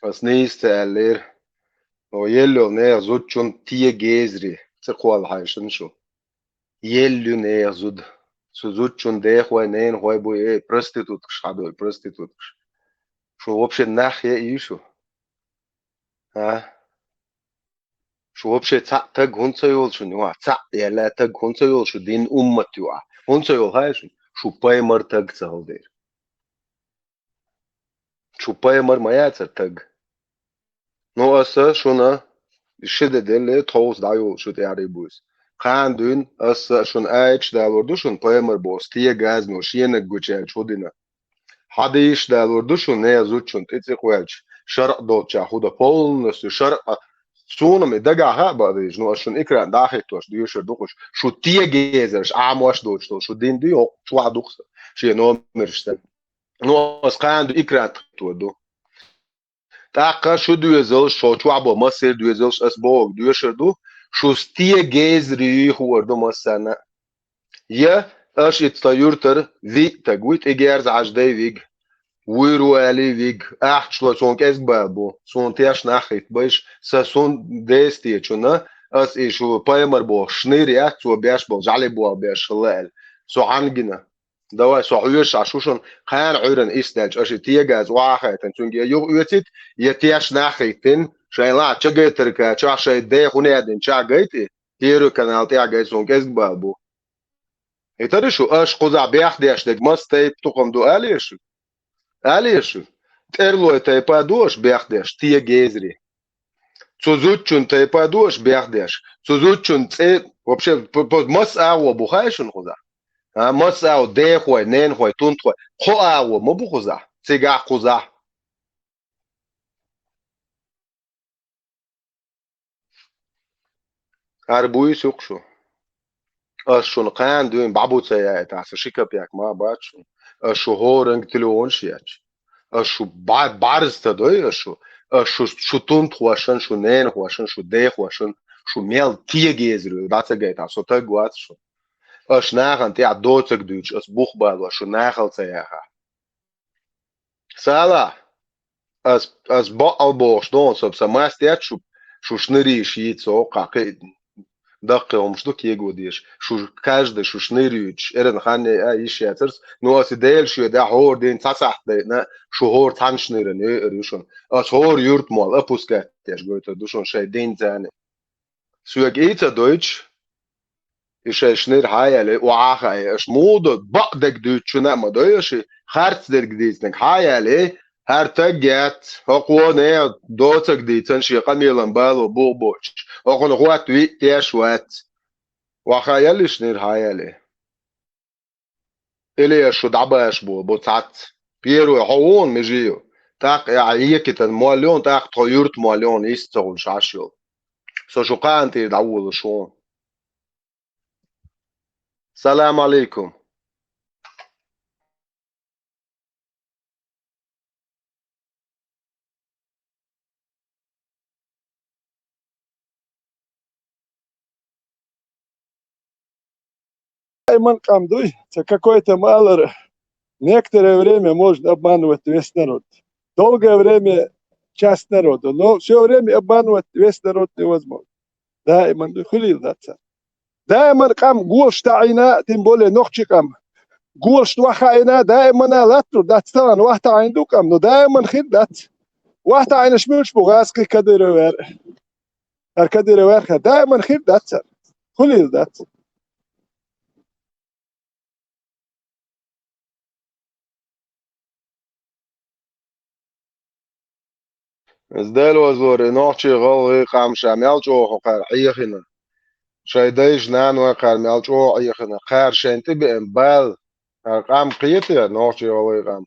ас нийса ца аьллера. О, елла йолу нехан зудчун тегезри, цӀе кхолла хьайшина шу. Елла ю нехан зуда. Цу зудчун дехой, ненахой буй, э, проституткаш хьадой, проституткаш. Шу вообще нах яий шу? А? Шу вообще цхьаъ таг хӀунда ца йолу шуна юкъахь? Цхьаъ яьлла таг хӀунда ца йолу шу дин уммат юкъахь? ХӀунда ца йолу хаьий шуна? Шу пайхамар таг ца хилла дера. Шу пайхамар ма яцара таг. Ну, аса шуна ши де делле, тховса дӀайолу шу тӀаьхьарий буйса. Кхана дуьйна аса шуна аяташ далор ду шуна, пайхамар боху, стегазно шенаг гучаьлча хӀу дина. Хьадисаш далор ду шуна, нехан зудчун тӀе цӀе кхоьллича, шарӀ долччохь хӀу дан, полностью шарӀ. Суна-м и дагахь хаа баа дийша, ну, аса шуна экран дӀа а хӀиттош доьшур ду-кх уьш. Шу тегезарш, Ӏамош доцуш долу шу дин дуй, хӀокху чохь ду-кх сан, шен номераш сан. Ну, аса кхана ду экран тхуьттур ду. ТӀаккха шу доьзалш, шо чохь бо массеран доьзалш, ас бохург доьшур ду, шу стегезри юй хуур ду массарна а. Я аша и тхан юьртара виъ таг вуй, тӀе герза Ӏаш дай вига, вуьйр ву аьлий вига, ахча лой, суна кӀезиг бала бу, суна теш нах хӀитта байш, сан сун дестечунна, ас и шу пайхамар боху шнир яц, цо беш болу жӀали болу беш хилла аьлла. Со хьан гина? Давай, со хьоьжуш Ӏаш ву шуна, кхана Ӏуьйранна исс даьлча, аша и тегаз охьа а хайтина, цуьнга я юха оьцийта, я теш нах хӀиттина, шайн лаьа чагайтарг кхача, шайн дехуна яьдина чагайта и, Первый канал тӀехь гай суна кӀезиг бала бу. ХӀетара шу, аша кхузахь бехдеш дерг маса тайпа тукхам ду алий шу? Алий шу? ТӀерлой тайпа ду аша бехдеш, тегезри. Цу зудчун тайпа ду аша бехдеш. Цу зудчун цӀе, вообще, п-, п-, маса агӀо бу хаьий шуна кхузахь? А, маса агӀо, дехой, ненахой, тунтхой. Кхо агӀо ма бу кхузахь, цигахь кхузахь. ХӀара буйса ю-кх шу. Ас шуна кхана дуьйна бӀа бу ца яйтахь, сан ши копеек ма бац шуна. Ас шу хӀоранга телефонаш етташ. Ас шу бӀа-, бӀарз ца дой ас шу. Аш шу, шу тунтхошан, шу ненахошан, шу дехошан, шу мел кегезру, дацагайта, со таг вац шу. Аш нахан тя доцаг дуч, ас бух балу, шу нахал ца яха. Сала, ас, ас баал бохш дон, соб са мастят шу, шу шныриш йит со, каки даккхи хӀумаш ду кегадеш. Шу каждый шу шныр юьтуш, эран хан а йиш яцарс, ну, ас и Дела шуьга да хӀора дин ца сахьт дайна, шу хӀора цхьана шныран йоьар ю шуна. Ас хӀора юрт мол опускать деш гойтар ду шуна шай дин цани. Соьга и ца дойтуш, и шай шныр хьаяли, охьа хаа, аш муду баъ дег дуьйцучу наа ма дой, аш и харц дерг дийцнаг хьаяли, хӀара таг яц, хӀокхо не доцаг дийцан шен къамелан бало бух боцуш, хӀокхунна хӀотта виъ теш вац. Ваха яллиш нир хьаяли. Или шу дӀабаш бу, бу цац. Первый хьо вон межи ю. ТӀаккха я екитан моллион, тӀаккха тхо юрт моллион, ист ца гӀуш Ӏаш ю. Со шу кхаан тӀера дӀаволуш вон. Салам алейкум. Ай, ман къам дуй, ца какое-то малора. Некоторое время можно обманывать весь народ. Долгое время часть народа. Но все время обманывать весь народ невозможно. Даиман дуй, хуьлийла дац цара. Даиман къам голаш таӀийна, тем более нохчи къам. Голаш вахаийна, даимана латтур дац, талан вахтаӀийна ду къам, но даиман хир дац. ВахтаӀийнаш муьлш бу гӀазкхи Кадыров вер. ХӀара Кадыров вер хӀара. Даиман хир дац цара. Хуьлийла дац. Иза Дела вазлора, и нохчий гӀалгӀай къам ша мел чӀогӀа хӀокхара Ӏехина. Шайн дайша наной кхара мел чӀогӀа Ӏехина. Кхара шайн тӀебеана бала, хӀара къам кхета, нохчий гӀалгӀай къам.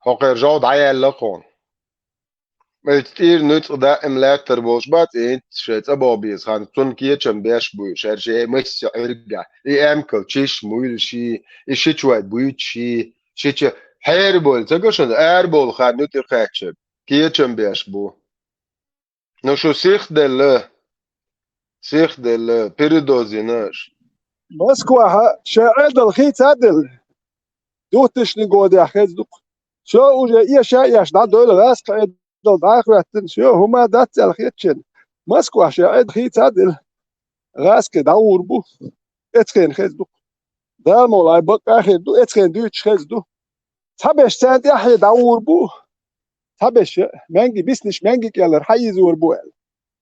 ХӀокхара жов дӀаяьлла кхуна. Эцу тӀера нуьцкъа даим лаьттар болуш бац, и хӀинца шайн цӀа боху беза хан, цунна кечам беш буй, шаьрша э масса Ӏирга, и эмкал чиш муйла ши, и ши чой буьйцу ши, ши ча хьера болу, ца гашана, ара болу хан ю тӀекхаьчча, кечам беш бу. Ну шу сихделла, сихделла, передозина аша. Москваха шайн Ӏедал хийца а делла, двухтысячный годехь хеза ду-кх. Всё, уже эша а еш дӀадойла гӀазкхи Ӏедал дӀа а хӀоьттина, всё, хӀума дац аьлла хетачен. Москваха шайн Ӏедал хийца а делла, гӀазкхи дӀагӀур бу. Эцхена хеза ду-кх. Дала мукъ лахь, бакъ а хир ду, эцхена дуьйцуш хеза ду. Цхьаберш царна тӀаьхье дӀагӀур бу. Цхьаберш, маьнги бисниш, маьнги кӀеллар хьайизор бу аьлла.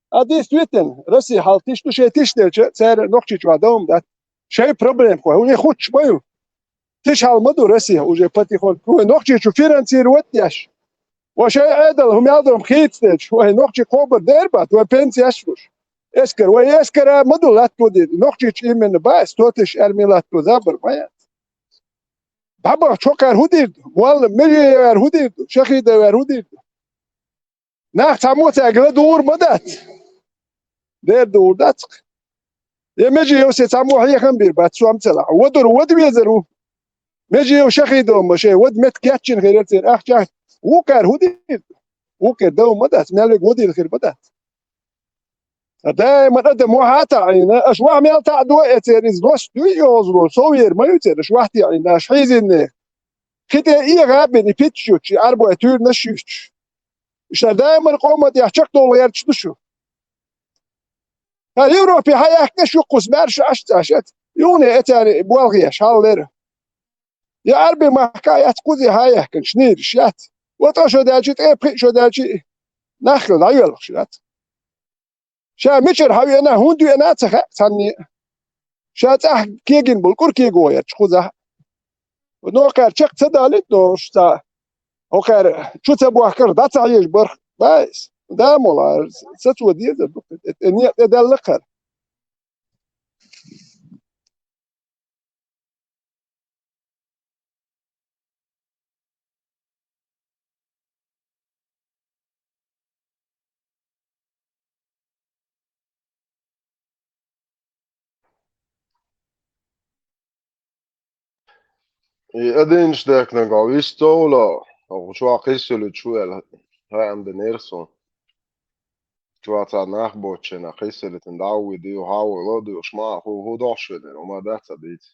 А действительно, Россия хьал тиш ду, шайн тиш делча, цара Нохчийчохь дов ма дац. Шайн проблема хӀу, и хӀуттуш ма ю. Тиш хьал ма ду Россия уже потихоньку. Вай Нохчийчу финансировать деш. Вай шайн Ӏедал хӀу мел дом хийца дечу, вай нохчий кхобар дер бац, вай пенсияш луш. Эскар, вай эскара ма ду латтадир. Нохчийчу именно бац, сто тысяч арми латто забар ма яц. ДӀабахча хӀокхара хӀун дийр ду? Молла Межиевара хӀун дийр ду? Шахидовара хӀун дийр ду? Нах цхьаммо цаьрга ладугӀур ма дац. Дера духур дац-кх. Я Межиевсе цхьаммо хьехам бийр бац, сом ца лахь. Вадур вада везар ву. Межиев Шахидов ма шайн вада метта кечйина хир яра церан ахчах. Вукхара хӀун дийр ду? Вукхара дов ма дац, мел вега вадийла хир ма дац. Даиман адам вахьа а таӀийна, аша вахьа мел таӀадо а эцера, иза лост дуй и озло, сов ер ма ю церан, аша вахьа таӀийна, аша хьийзинне. Кхин тӀе эгӀа а бина, и питча юьтуш, и Ӏарбой туьйранаш а юьтуш. Иштта даиман къоман тӀехь чекхдовла гӀерташ ду шу. ХӀара Европе хьаяьккхина шу кхуза, маьрша Ӏаш а ца Ӏаш яц. Юхне эцарна болх еш, хьаллера. Я Ӏарби махка а яц кхуза хьаяьккхина, шнийраш яц. Ва ткъа шо даьлчи, ткъе пхиъ шо даьлчи, нах хила дӀайоьлхуш яц. Ша мичара хьавеана, хӀунда веана а ца хаьа цхьанне а. Ша цӀахь кегина болу кӀур кего гӀерташ кхузахь а. Нохара чекх ца далийта, нохуш цхьа, хӀокхара чу ца бохкарх дӀа ца хьежа барх баьс. Да, молла, сацо дезар ду, тӀе, тӀе, тӀе, тӀе даьлла кхара. И адинаш дехкинарг вист ца вула, хӀокху чохь кхиссалуьйтуш ву аьлла, хаам дан нерх суна. Чоа цхьа нах боцчена, кхиссалитин дӀа а вуй, дийо хьа а вуй, ла а дуьйхуш, ма хӀу, хӀу дохуш велира, хӀума дац а дийца.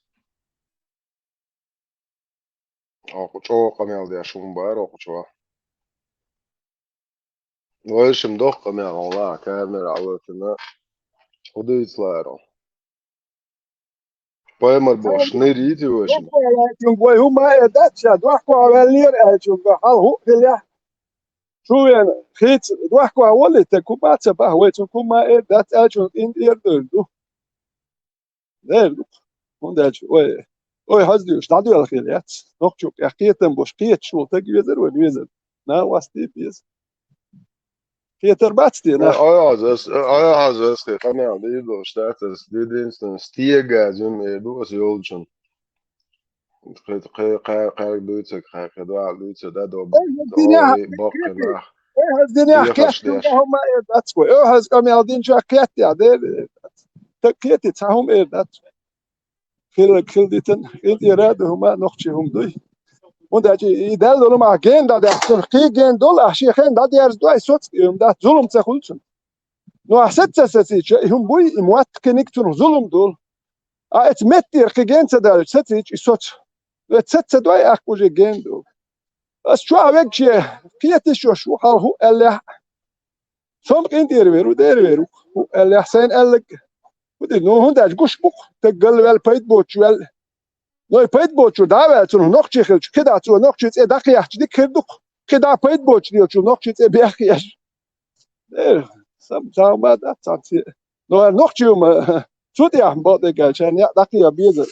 Оха чӀогӀа къамел деш хӀума бара оха чоа. Вайшим доху къамел хьуна, камера Ӏалатина. ХӀу дийцалара? Паймар бохуш, нир йити вайшим? Дохко ваьллачунга вай хӀума а эр дац ша, дохко ваьллера аьллачунга хьал хӀу а хилехь. Шу вена, хийца дохко валли, тек хӀума а ца бахь, вай цунга хӀума а эр дац аьллачунга тӀинтӀера дер ду. Дер ду. ХӀунда аьлча, ой, ой, хьаздуьйш, дӀадоьлла хир яц. Нохчо кхетам бош, кхеташ волу таг везар вайн везар. На васти беза. Кхетар бац те нах? Ой, хьазас, ой, хьазас, хи, къамел дийр долуш дац, ас дидинцан стега зим эр ду ас йолчун. Кхе-, кхе-, кхе-, кхаьрга дуьйцург, кхе-, кхе дуьйцург, да, доб-, Ой, хӀаз динехь ой, боккхий кхетий. Нах. Ой, хӀаз динехь дехаш кхеттунга деш. ХӀума а эр дац вай. Ой, хӀаз къамел динчохь кхеттехь, дер эр дац. Таг кхетий, цхьа хӀума эр дац вай. Хилларг хила дитина, хила тӀера а ду хӀума, нохчий хӀума дуй. ХӀунда аьлча и даьлла долу ма ген дӀадаьхна, цунах кхин ген долу, ахь шен хен дӀадерза ду, ай соцу и хӀума дац, зулам ца хуьлу цунах. Ну, ахь саца сацийча, и хӀума буй, и мотт кхиниг цунах зулам долу. А эца меттера кхин ген ца даьлча, сацийча, и соцу. Вет саца ца дой, ахь уже ген долу. Ас чохь вегче, кхеташ йош ву хьалха хӀу аьллехь а. Сом къинтӀера вер ву, дера вер ву. ХӀу аьллехь сайна аьлларг. ХӀу дир, ну, хӀунда аьлча гуш бу-кх, таг галваьлла, пайда боцуш ваьлла. Ну, и пайда боцуш даваьлла цунах нохчий хилча, кхидӀа цо нохчий цӀе дӀакхехьча дика хир ду-кх. КхидӀа пайда боцуш делчул нохчий цӀе бехъеш. Э, сам, сам ма дац цхьаьна цӀе. Ну, хӀара нохчий хӀума, цу тӀехь ма бакъдерг аьлча, хӀара некъ дӀакхехьа безар.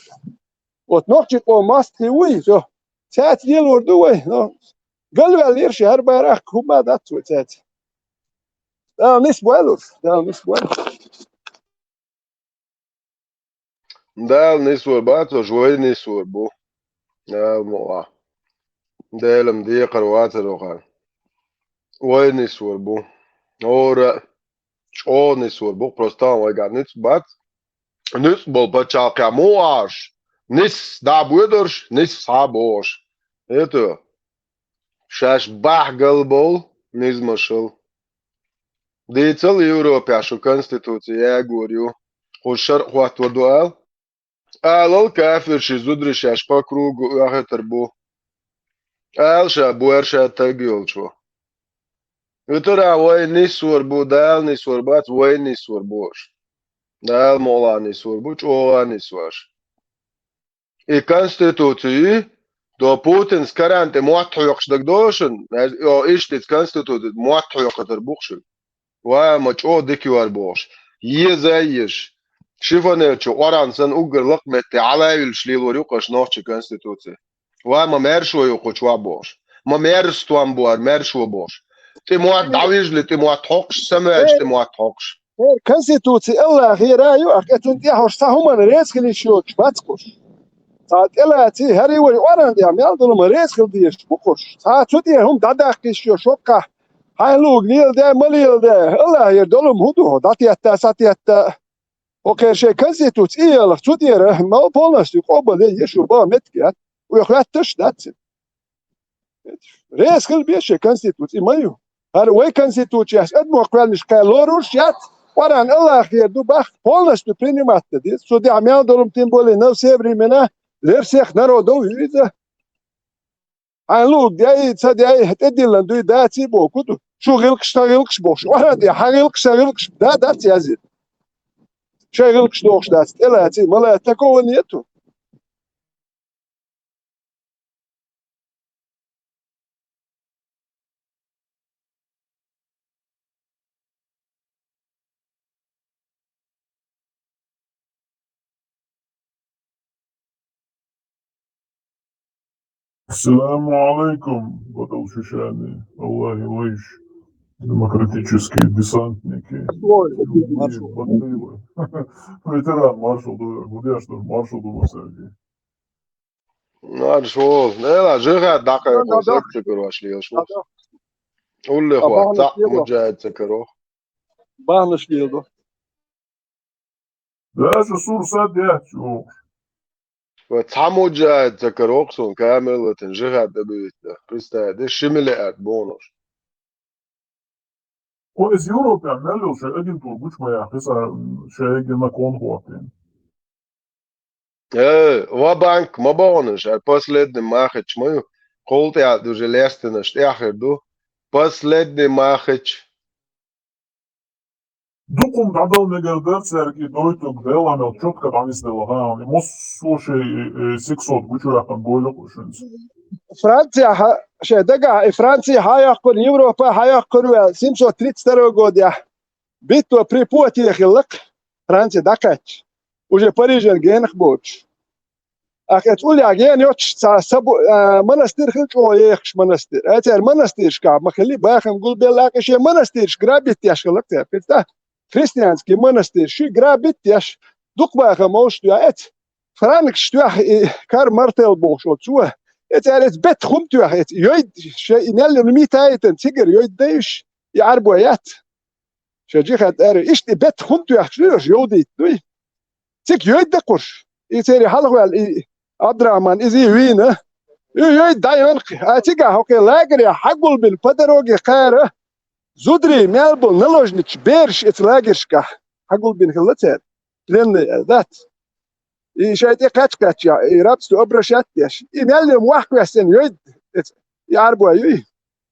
Вот нохчий къоман мостагӀий вуй, цо. Цаьрца лелор ду вай, ну, галваьллера ши хӀара барах, хӀума дац вай цаьрца. Дала нисбойла уьш, Дала нисбойла. Дала нисвар бац уьш, вай нисвар бу. Дала мукъа. Делан декхар вацар ваха. Вай нисвар бу. ХӀора чӀогӀа нисвар бу, просто вайгахь нуьцкъ бац. Нуьцкъ болу пачхьалкхехь муха Ӏаш? Нис дӀа а боьдурш, нис схьа а бохуш. ХӀета, шаьш бахьа галбовла, низамашал. Дийцал Европехь шу конституци ягор ю, кху шаръ хӀоттор ду ала. Алал кафирши зударий шаьш по кругу оьхуьйтур бу. Ала ша боьрша таг йолчо. Витара вай нисвар бу, Дала нисвар бац, вай нисвар бу уьш. Дала мукъалахь нисвар бу, чӀогӀа нисвар бу уьш. И конституци, до Путинс каран тӀе мотт хьоькхуш дагадогӀу шуна, о, иштта иза конституци мотт хьоькхуьйтур бу-кх шуьга. Ва ма чӀогӀа дика ю хӀара бохуш. Еза а езаш. Шифоньерчу Ӏоран санна уггар лакха метте хьалавуьллуш лелор ю-кх аша нохчийн конституци. Ва ма маьршо ю кху чохь бохуш. Ма маьрша стом бу хӀара маьршо бохуш. ТӀе мотт дӀавижале тӀе мотт хьокхуш, самаваьлча тӀе мотт хьокхуш. ХӀара конституци АллахӀера ю, ахь кхетта тӀехь хӀорш цхьа хӀуманна реза хила йиш йоцуш бац кхуш. Цхьа тӀелаций, хӀара и вай Ӏоран тӀехь мел долу ма реза хила дезаш бу кхуш. Цхьа цу тӀе хӀума дӀадаккха йиш йоцуш воккхахь, хьайн луг леладе, ма леладе, АллахӀера долу хӀума хӀун ду хьо, дӀатетта, схьатетта? Хьо кхера шайн конституци и ялах, цу тӀера ма полностью къобалъе еш ву боху меттиг яц. Вай хоьттуш а дац. Реза хила беза шайн конституци, и ма ю. ХӀара вай конституцияс адамо кхоьллинчу кхаьлла лоруш яц, Къуръан АллахӀера ду бах, полностью принимать дан деза. Цу тӀехь мел долу, тем более, на все времена для всех народов ю иза. Хьайн луг дей, ца дей, тӀедиллина дуй, даций боху ду. Шу гӀиллакхаш, сан гӀиллакхаш бохуш. Къуръан тӀе хьан гӀиллакхаш, сан гӀиллакхаш да, дац яздина. Шайн гӀиллакхаш дохуш дац, тӀелаций, ма лаьа, такого нету. Ассаламу алейкум, баталшишани, Аллахи вайш, демократические десантники. Ой, любые маршал. Батылы. Ветеран маршал, да, гудяш, маршал, да, Сергей. Маршо, нела, жига дакъа кхуза ца карош лелаш ву. Уллехь вац, цхьаъ муджахид ца каро. Бахнаш лело. Даже сурсат яц ву. Ва цхьа муджахид ца каро, суна камера латина жига дабийтта. Представь, де шимиле ат бонуш. Хьо иза Европехь мел йолу шайн агентура гучу ма яххи, иза шайга на кон хӀоттийна. Э, ва-банк ма боху ша, последний махачу ма ю, кхул тӀаьхьа уже лаьцнарш тӀаьхьа хир ду. Последний махач. Дукха хӀума дӀадала мегар дара цаьрга и дойтург, Делан мел чотка дӀанисделла хаам. И массо а шайн, э, э, сексот гучуваьккхина бойла кху шуьнца. Францехь, шайн дагахь, и Франци хьан йоккхура, Европа хьан йоккхура ваьлла, семьсот тридцать второй годехь. Битто при Пуатье хилла-кх, Франци дӀакхаьчча, уже Парижан генах боцуш. Ахь эца уллехь гена йоцуш цхьа сабу-, а, манастир хилла чӀогӀа ехаш манастир. Ай, церан манастиршкахь ма хилли, бахам гулбелла, и шен манастирш грабить деш хилла-кх церан. Представь, христианский манастирш, шуьга грабить деш, дукха бахам олуш тоьхна эца. Франкаш тоьхна и Карл Мартелл бохуш оцу цо. Эца аьлла, эца бетта хӀума тоьхна, эца йойд, шайн и мел йолу митаитан цигара йойд дайш, и Ӏарбой яц. Шайн джихад аьлла, иштта и бетта хӀума тоьхча дуй, йовдийта дуй. Цига йойд дакхуш. И церан хьалхаваьлла, и Абдрахьман, иза и вийна. И йойд дӀайонкхи. А цигахь хӀокхе лагерехь хьагулбина по дороге кхара, зударий мел бу наложничу бераш эца лагершкахь хьагулбина хилла церан. Пленный аьлла дац. И шайн тӀе кхаьч-кхаьччехь, и рабство обращать деш. И мел йолу вахкваьссина йойд эца, и Ӏарбой юй.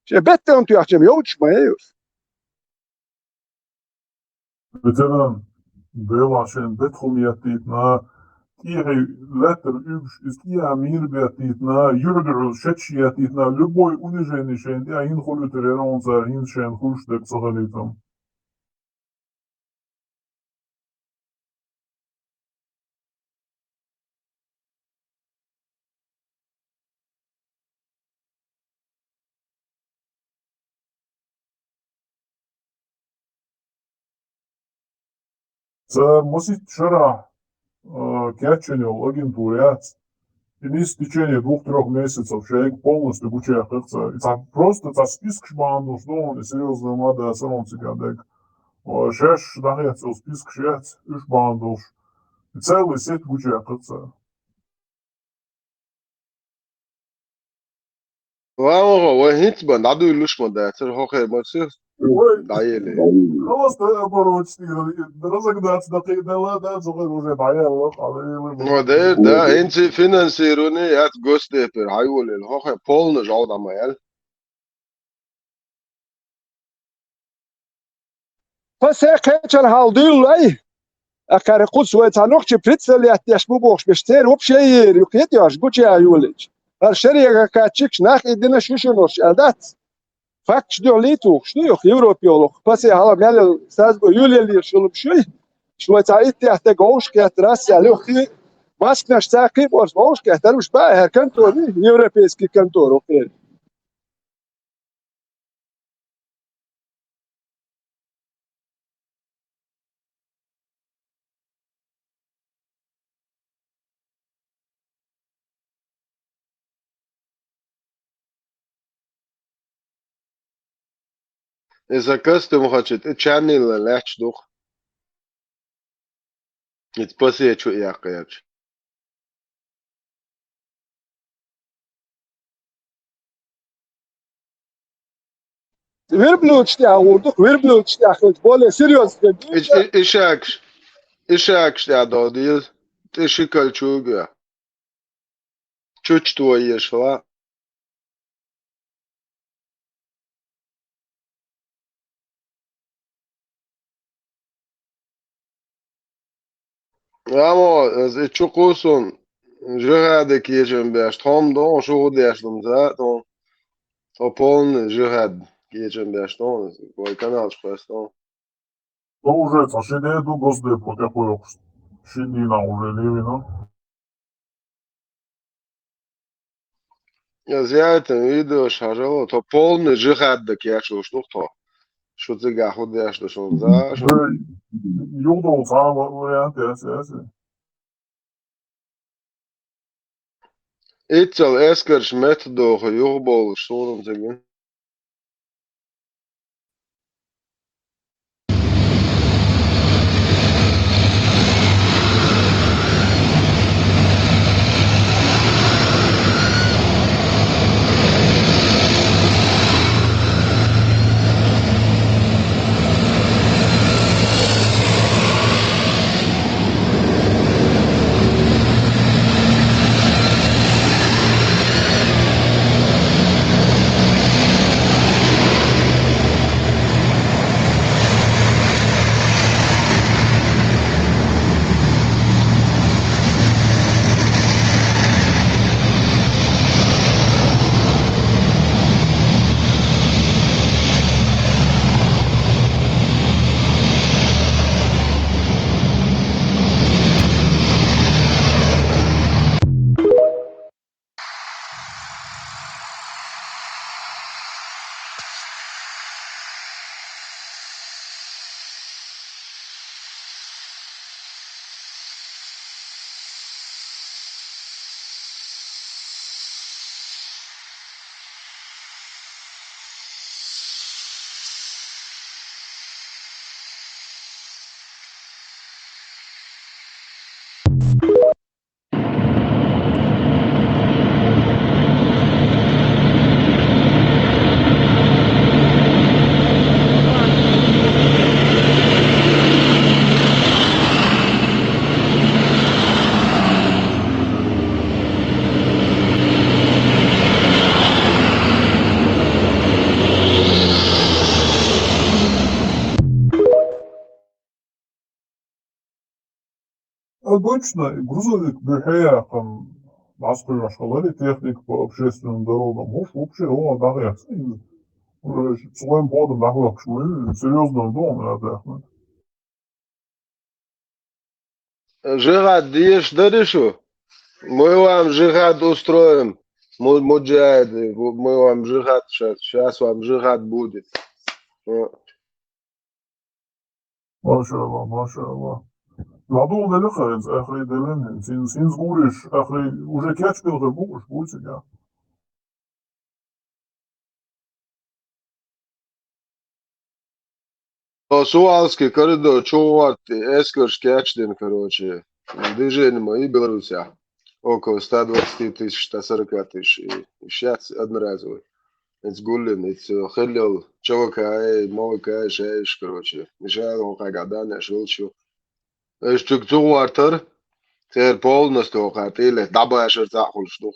Шайн бетта хӀума тоьхча йовдаш ма яй уьш. Ветеран, Делахь шайн бетта хӀума еттийтина, тӀехье лаьттара уьгуш иза тӀехьа мийра беттийтина, юьхь-дуьхьал шеташ еттийтина, любой унижение шайна тӀехь хӀинца хуьлуьйтур яра хьуна цара, хӀинца шайна хуьлуш дерг ца хилийтина. Цара масийтта шарахь, а, кечйина йолу агентура яц. И нисса в течение двух-трёх месяцев шайга полностью гучуяьккхира цара. И цхьа просто цхьа спискаш бахьана долуш ду хьуна, и серьёзно ма дац хьуна цигахь дерг. Шаьш дӀахецна йолу спискаш яц, уьш бахьана долуш. И целый сеть гучуяьккхира цара. Ламо, вай хӀинца бан дӀадуьйлуш ма дацара, хӀокхе ма сих дӀаелира. Просто оборот стира, разогнаться дакхийдала, да, цо хир уже дӀаелла, хьалаелла. Ну, да, да, хӀинца финансирование яц госдепера хьайолаелла, хӀокхе полный жӀов дӀа ма яьлла. ПАСЕ кхечанхьа дуьйлалой, акхаьрга кхуьссуш вай цхьа нохчий представлять деш бу бохуш берш, церан вообще ера ю кхеташ, гуча а йолийча. ХӀара шаре кхаьччикаш нах и динаш ю шуна аьлла дац. Факташ дуьхьал тухуш ду юха Европе йолу. ПАСЕ хьала мел сазго юлеллера шуна шуй. Шу вай цхьа иттех дага вовшах кхеттара ас аьлла юха. Маскнаш цхьа кхин а борз вовшах кхеттара, уьш баа хӀара контора, европейский контора, окей. Иза костюм хачит, и чаннила лаьтташ дух. Иза пасечу яккхаерча. Верблюдаш тӀехь гӀур ду, верблюдаш тӀехь хилча, более серьёзно. И, и, и шагаш, и шагаш тӀехь догӀу, тӀе ши калчуга. Чучто ешала. Амма, э, чу кхуссун, жихӀаде кечам беш, тхьом доху, шу хӀу деш лум за, тхьо, тхьо полный жихӀад кечам беш, тхьо, вай каналчу хвестон. Ну, уже цхьа ши де ду Госдепо тӀекхойкхуш. Ши дийнахь уже левина. Аз яйтан видеош хьажало, тхо полный жихӀад дан кечлуш ду тхо. Шу цигахь хӀу деш ду шуна за, шу. Юхадолу цхьа ва-, вариант яц, яц. Иццал эскарш меттадоху юхаболуш суна цига. Обычно грузовик дуьхье яьккхина дӀасакхоьхьуш хиларе техника по общественным дорогам. ХӀуш вообще оха дӀахьехна. Уже цхьа вайн бода дӀахьоьхуш ма ю, серьёзно ду хьуна яхна. Жихад дезаш дарий шу? Мы вам жихад устроим, му-, муджахиды, мы вам жихад щас, щас вам жихад будет. О. Машалла, машалла. ДӀадоладелла хӀинца, ахри делла хӀинца, хӀинца, хӀинца гуриш, ахри уже кечбелхар бу уж, бу цига. О, Сувалский коридор чугӀорти эскарш кечдина, короче, движение ма и Беларусях. Около ста двадцати тысяч, ста сорока тысяч. И, и щас одноразовый. Эц гуллин, эц хиллел ЧВК, МВК, шаиш, короче. Мишайл он хага данеш волчу. Эш чуг цугӀартар, цер полностью хатӀиле дӀабашар цхьаъ хуьлуш ду.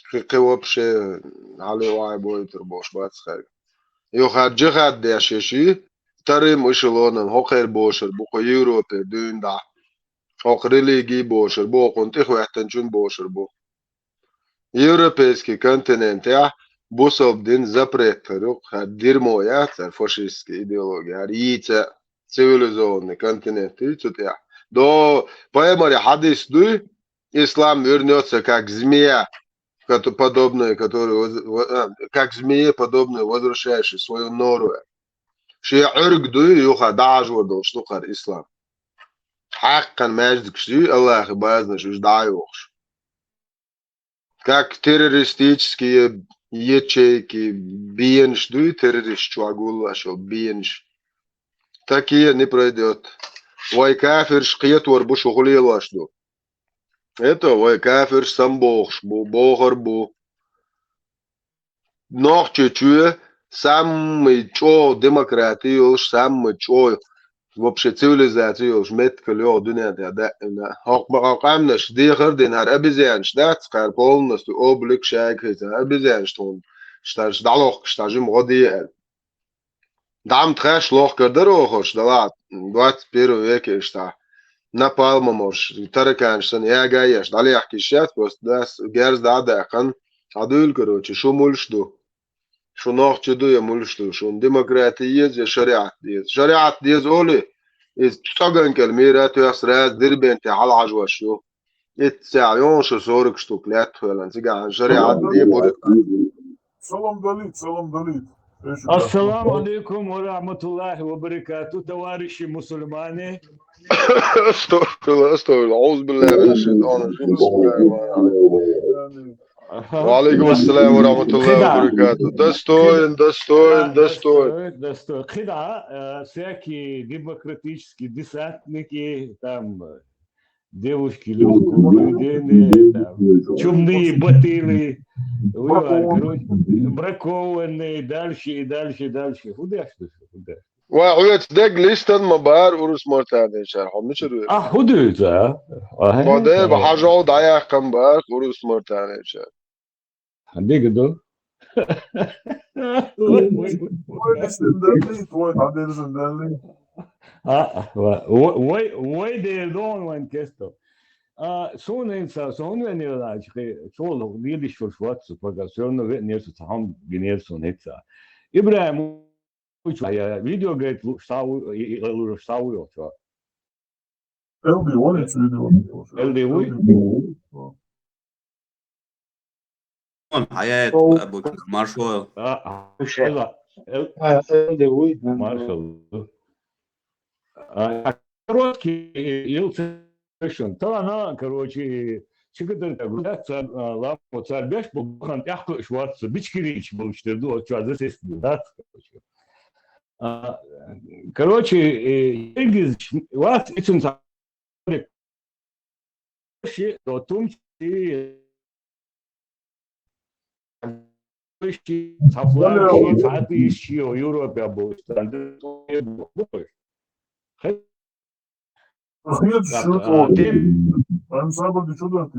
Кхы, кхы вообще хьале вай бойтур бош бац хаг. Юха жихад деш еши, вторым эшелоном, хӀокхер бошар бу, кху Европе дуьйна дӀа. ХӀокху религий бошар бу, хӀокхунна тӀехӀоьттинчун бошар бу. Европейский континентехь бусалба дин запрет хир ю, хӀара дерьмо яц, хӀара фашистский идеология, хӀара йийца цивилизованный континент ю цу тӀехь. До пайхамаре хьадис дуй, ислам вернётся как змея, кото-, подобная, которая воз-, во-, а, как змее подобная, возвращающая свою нору. Шен Ӏуьрг дуй, юха дӀахьажор долуш ду хӀара ислам. Хьаккхана маьждигаш дуй, Аллахе базанаш уьш дӀа а йохуш. Как террористические ячейки, бенаш дуй, террорист чохь гуллуш йолу бенаш. Такие не пройдёт. Вай кафирш кхетор бу, шу хӀун лелош ду. Это вай кафирш самбохуш бу, бохур бу. Нохчийчоь самый чӀогӀа демократи йолуш, самый чӀогӀа вообще цивилизаци йолуш меттиг йогӀу дуьнен тӀехь даима. ХӀокху бакъа къаьмнаш дехар а дина, хӀара обезьянаш дац, кхара полностью облик шайга хийца, обезьянаш тхуна, штарш дӀалохкуш, ша жима гӀо де аьлла. ДӀа-м тхаьш лохкар дара охуш, да ладно, двадцать первый веке иштта. Напалмом охуш, тараканаш санна яга а еш, дӀалехка йиш яц, просто дас герз дӀа а даьккхина, схьадуьйла, короче, шу муьлш ду? Шу нохчий ду я муьлш ду? Шуна демократи еза я шариӀат деза? ШариӀат деза олий, иза цӀоган кӀел мийра а тоьхна, сразу Дербенте хьалахьажош ю. Итт сехь йогӀу шу сорок штук лаьтта хьоьллина, цигахь шариӀат де буьриг. Салам далийта, салам далийта. Ассаламу алейкум ва рахматуллахи ва баракату, товарищи мусульмане. Астагфирулла, астагфирулла. Аузу биллахи минаш шайтанир раджим. Бисмиллахир рахманир рахим. Ва алейкум ассалам ва рахматуллахи ва баракату. Достоин, достоин, достоин. Достоин. КхидӀа, э, всякие демократические десантники, там, э, девушки легкого поведения, там, чумные батылы, вы, короче, бракованные, дальше и дальше, и дальше. ХӀун деш ду шу, хӀун деш? Ва, хьоьца дег листан ма бара Урус-Мартаничара, хьо мичара ву? А, хӀун дуьйцу, а? Хьо де, хьажол дӀаяьккхина бара Урус-Мартаничара. Хьан дика ду? Твой листан далли, твой надеждан далли. А, ва-, ва-, вай, вай дер дон вайн кесто. А, суна хӀинца, со хӀун вен йолаьлча, кхин, чоло лелаш волуш вац со пока, всё равно веанера со, цхьа хӀума гинера суна хӀинца. ИбрахӀим, вуй чу, я видео гайта лууш схьа ву-, и, и, лууш схьа ву йолчо. Элди вон ицу видео. Элди вуй? Вон хьаяйта, Абу-, маршо. А, а, Элди вуй? Маршо. А, короткий, э, илцешин. Талана, короче, чигадарка гуляться, а, ламо цар беш бу, бахан тӀехкхуьуш вац, бичкирийча болуш дер ду, оцу чуьра засесть ду, дац, короче. А, короче, э, Чингиз, вац, ицун ца-, ши, то тум ши, ши, цхьа флаг ши, цхьа тӀийс ши, Европе болуш дан. Хеда шу тхо. Ансамбль ди чу дан те?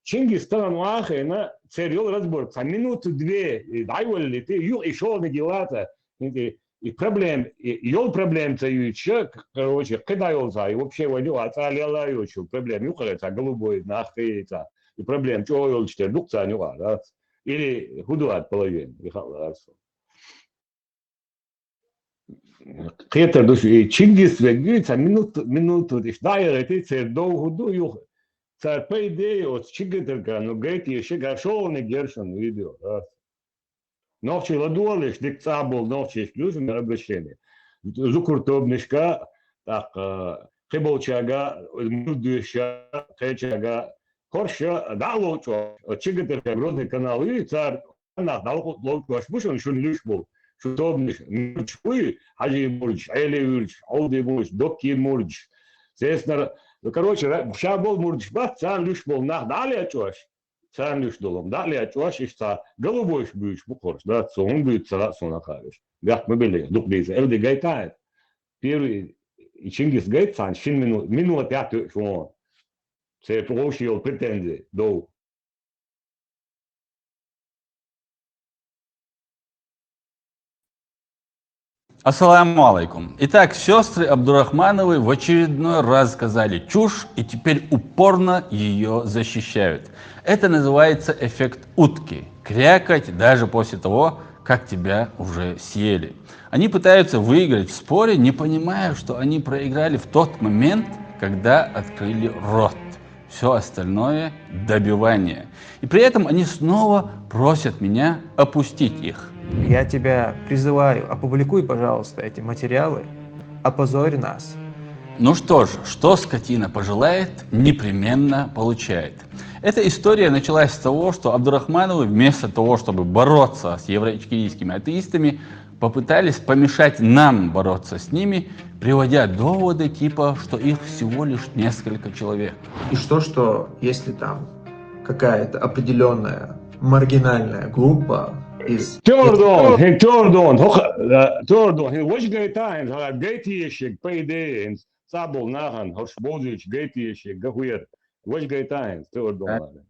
Чингис тахана вахийна, церан йола разбор, цхьа минуту две, и дӀайоллийта, юха и шолгӀаниг йиллалца, и, и проблема, и йола проблема ца юьйцуш, короче, кхин дӀайоллалца, и вообще вайн юкъахь цхьа лелла а йоцуш, проблема юкъара цхьа голубой нах кхийца, и проблема чӀогӀа йолчу тера дукха царна юкъахь, да? Или хӀун ду хӀара половина, и хаалара суна. Кхетар ду шу, и Чингис вегги, цхьа минут, минуту иштта дӀа а яхийтий, церан дов хӀун ду, юха. Цара, по идее, оцу чигатарга, ну, гайта ешиг, а шолгӀаниг яра шуна видео, а. Нохчий ладогӀалаш, дика цӀа болу нохчийшка ю шуна обращение. Зукар тобанашка, тӀаккха, кхиболчаьрга, муьлдуьйша, кхечаьрга, хӀорш дӀа а ловчо, оцу чигатарга Грозный канал ю, цара нах дӀалуш ловчош бу шуна, шуна луьш болу. Шу тобанаш мурдаш буй, Хьажийн мурдаш, Ӏелин мурдаш, Ӏовдин мурдаш, Доккийн мурдаш. Цецнара, ну, короче, ра-, ша болу мурдаш бац, царна луьш болу нах дӀа а лечкъош, царна луьш долу дӀа а лечкъош, иштта цхьа голубойш буьйцуш бу хӀорш, да, со хӀунда буьйцу ца хаьа суна хаараш. Бехк ма биллий, дукха дийца, элди гайтахьа. Первый, и Чингис гайта цхьана шин мину-, минута тӀехь тоьуш вон. Церан вовшийн йолу претензи дов. Ассаламу алейкум. Итак, сестры Абдурахмановы в очередной раз сказали чушь и теперь упорно ее защищают. Это называется эффект утки. Крякать даже после того, как тебя уже съели. Они пытаются выиграть в споре, не понимая, что они проиграли в тот момент, когда открыли рот. Все остальное — добивание. И при этом они снова просят меня опустить их. Я тебя призываю, опубликуй, пожалуйста, эти материалы, опозорь нас. Ну что ж, что скотина пожелает, непременно получает. Эта история началась с того, что Абдурахмановы, вместо того, чтобы бороться с евроичкерийскими атеистами, попытались помешать нам бороться с ними, приводя доводы типа, что их всего лишь несколько человек. И что, что если там какая-то определённая маргинальная группа из... Теордон, хин теордон, хох, э, теордон, хин вож гайта, хин гайта ешиг, по идее, хин цӀа болу нахана, хӀорш бовзуьйтуш гайта ешиг, гахуьер, вож гайта, хин теордон.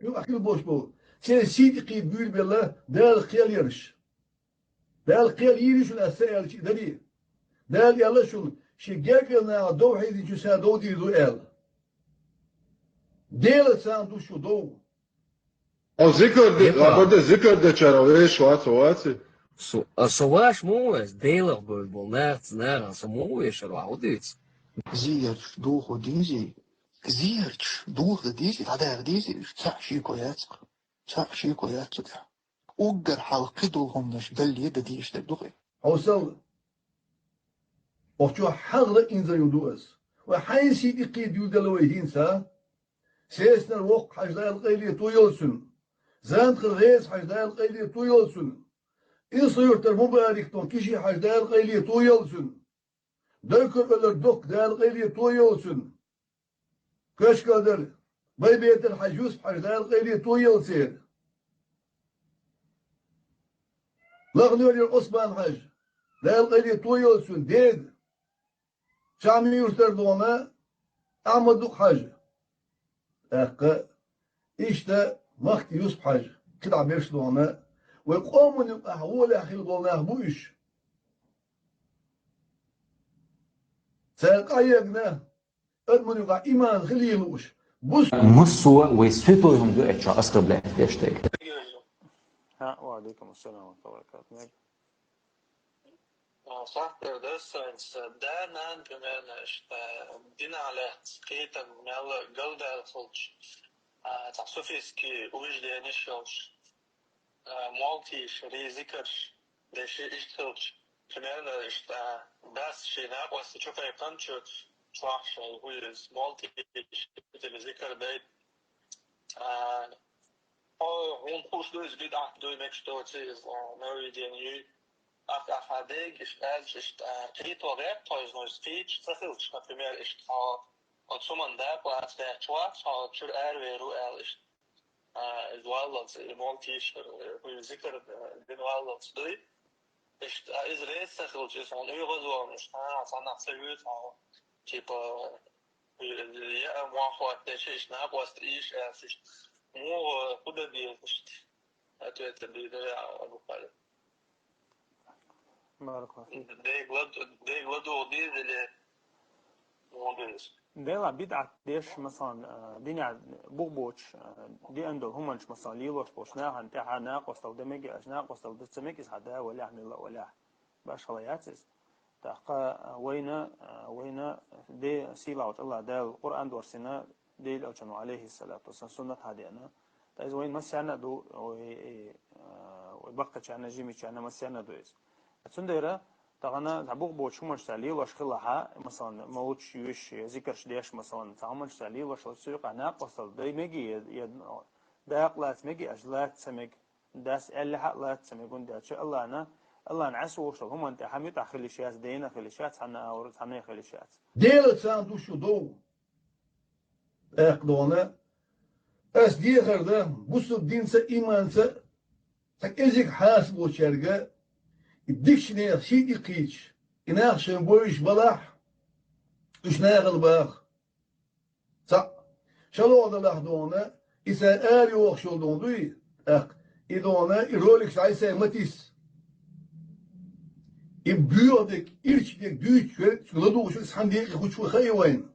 Юха хила болуш болу. Церан сий тӀекхийда буьйлабелла Дала кхел яраш. Дала кхел йийр ю шуна аса аьлча и дарий. Дала аьлла шуна, шен гергара наха дов хьийзинчу сан дов дийр ду аьлла. Дела царна ду шу дов. Хьо зикар де, Эпа. Лабаде зикар дечара веш вац, вац. Со, а со ваш мо вац, Делах бевр болу нахаца нахана со мо вешар вац, хӀун дуьйцу? Зиярч духу динзи, зиярч духу дизи, дӀадагӀа дизи, цхьа шеко яц. Цхьа шеко яц цу тӀехь. Уггар хьалха кхидолу хӀуманаш далле дан дезаш дерг ду-кх и. Хьовсал, охьачу хьагӀла инзаре ду ас. Вай хьайн сий тӀекхийда дуьйладелла вай хӀинца? Сеснара воккха хьажа Дала къайле тоелла цуьнан. Зантхара гӀеза хьажа Дала къайле тоелла цуьнан. Илсла-Юьртара Мубарик тӀом киши хьажа Дала къайле тоелла цуьнан. Дойкур-Эвлара Докка Дала къайле тоелла цуьнан. Кошкалдара Байбетар-Хьаьжа, Юсуп-Хьаьжа Дала къайле тоелла церан. Лахнойрера Ӏусман-Хьаьжа Дала къайле тоелла цуьнан деда. Чамин-Юьртара дона Ахьмад-Дукха-Хьаьжа. ТӀаккха иштта Махки Юсуп-Хьаьжа, кхидӀа берш дона, вай къоман юкъахь гӀолехь хилла болу нах бу уьш. Цара къахьегна, адаман юкъахь иман хила лууш. Бус- Массо а вай святой хӀума ду, эццахь оскорблять деш дерг. А, ва алейкум ассалам ва рахматуллахи ва баракатух. А, сахтер дас сайнца, да, нан, примерно, иштта, динан лаьцна кхетам мел галдаьлла хилча, а, цхьа суфийский убежденеш йолуш, а, молтийш, ризикарш, деши иштта хилча, примерно, иштта, дас шен накъостий чу кхайкханчу чохь шайн хӀу иза, молтийш, или зикар дайта. А, хьо, хьуна хууш ду иза, бидӀат дуй, мегаш доций иза, а, нововведение юй. Ахь, ахьа дега иштта аьлча, иштта, а, кхето гӀерта хьо иза, ну, иза кхийча ца хилча, например, иштта хьо, оцу хӀуманна дакъа лаца даьлча вац, хьо чуьра аравер ву аьлла иштта. А, иза валлалц, и молтийш, э, хӀу зикар, э, дина валлалц дуй. Иштта, а, иза реза ца хилча, иза хьуна оьгӀазвахана, иштта, а, цхьа нах ца вуьйцу хьо, типа, Я муахват тешиш, накъвас иш асиш. Му худа диртишт. Ответ диртишт. Баракаллаху фик. Дегла дегла догъди зеле. Молодец. Дела бидъат деш, масалан, э, дине бугъ боч, э, диан дол хуманч, масалан, лилош боч, нахан тяха накъвасал демеги, аш накъвасал дцамеги, ис хада валя, мила валя. Башхала яц из. Тахка, э, вайна, э, вайна де сила уч Аллах дал Къуръан дорсина, дел очану алейхи салату ва салам суннат хадиана. Та из вайн масяна ду, ой, э, ой, бакъачана, жимичана масяна ду из. Цундера, тагъана, за бугъ боч хуманч са лилош хилаха, масалан, молуч юш, зикрш деш, масалан, ца хуманч са лилош ла суйка накъвасал, дай меги, я, я, дакълац меги, аж лац мег, дас элли хьа лац мег, гунда чу Аллана, Аллана ас вошал, хуман те хамит ахилишац, дейна хилишац, хана аур, хана хилишац. Дела цан душу дов. Экъдона, ас дехар да, бусур динца, иманца, так эзик хас бочарга, и дикшне сиди кич, и нахшен бойш балах, уш нагъал бах. Ца, шалода лах дона, и са ар йох шол дон дуй, так, и дона, и ролик шай са матис. И бюодек, ирчдек, дюч, ладуш, хан дек, хуч хай вайн.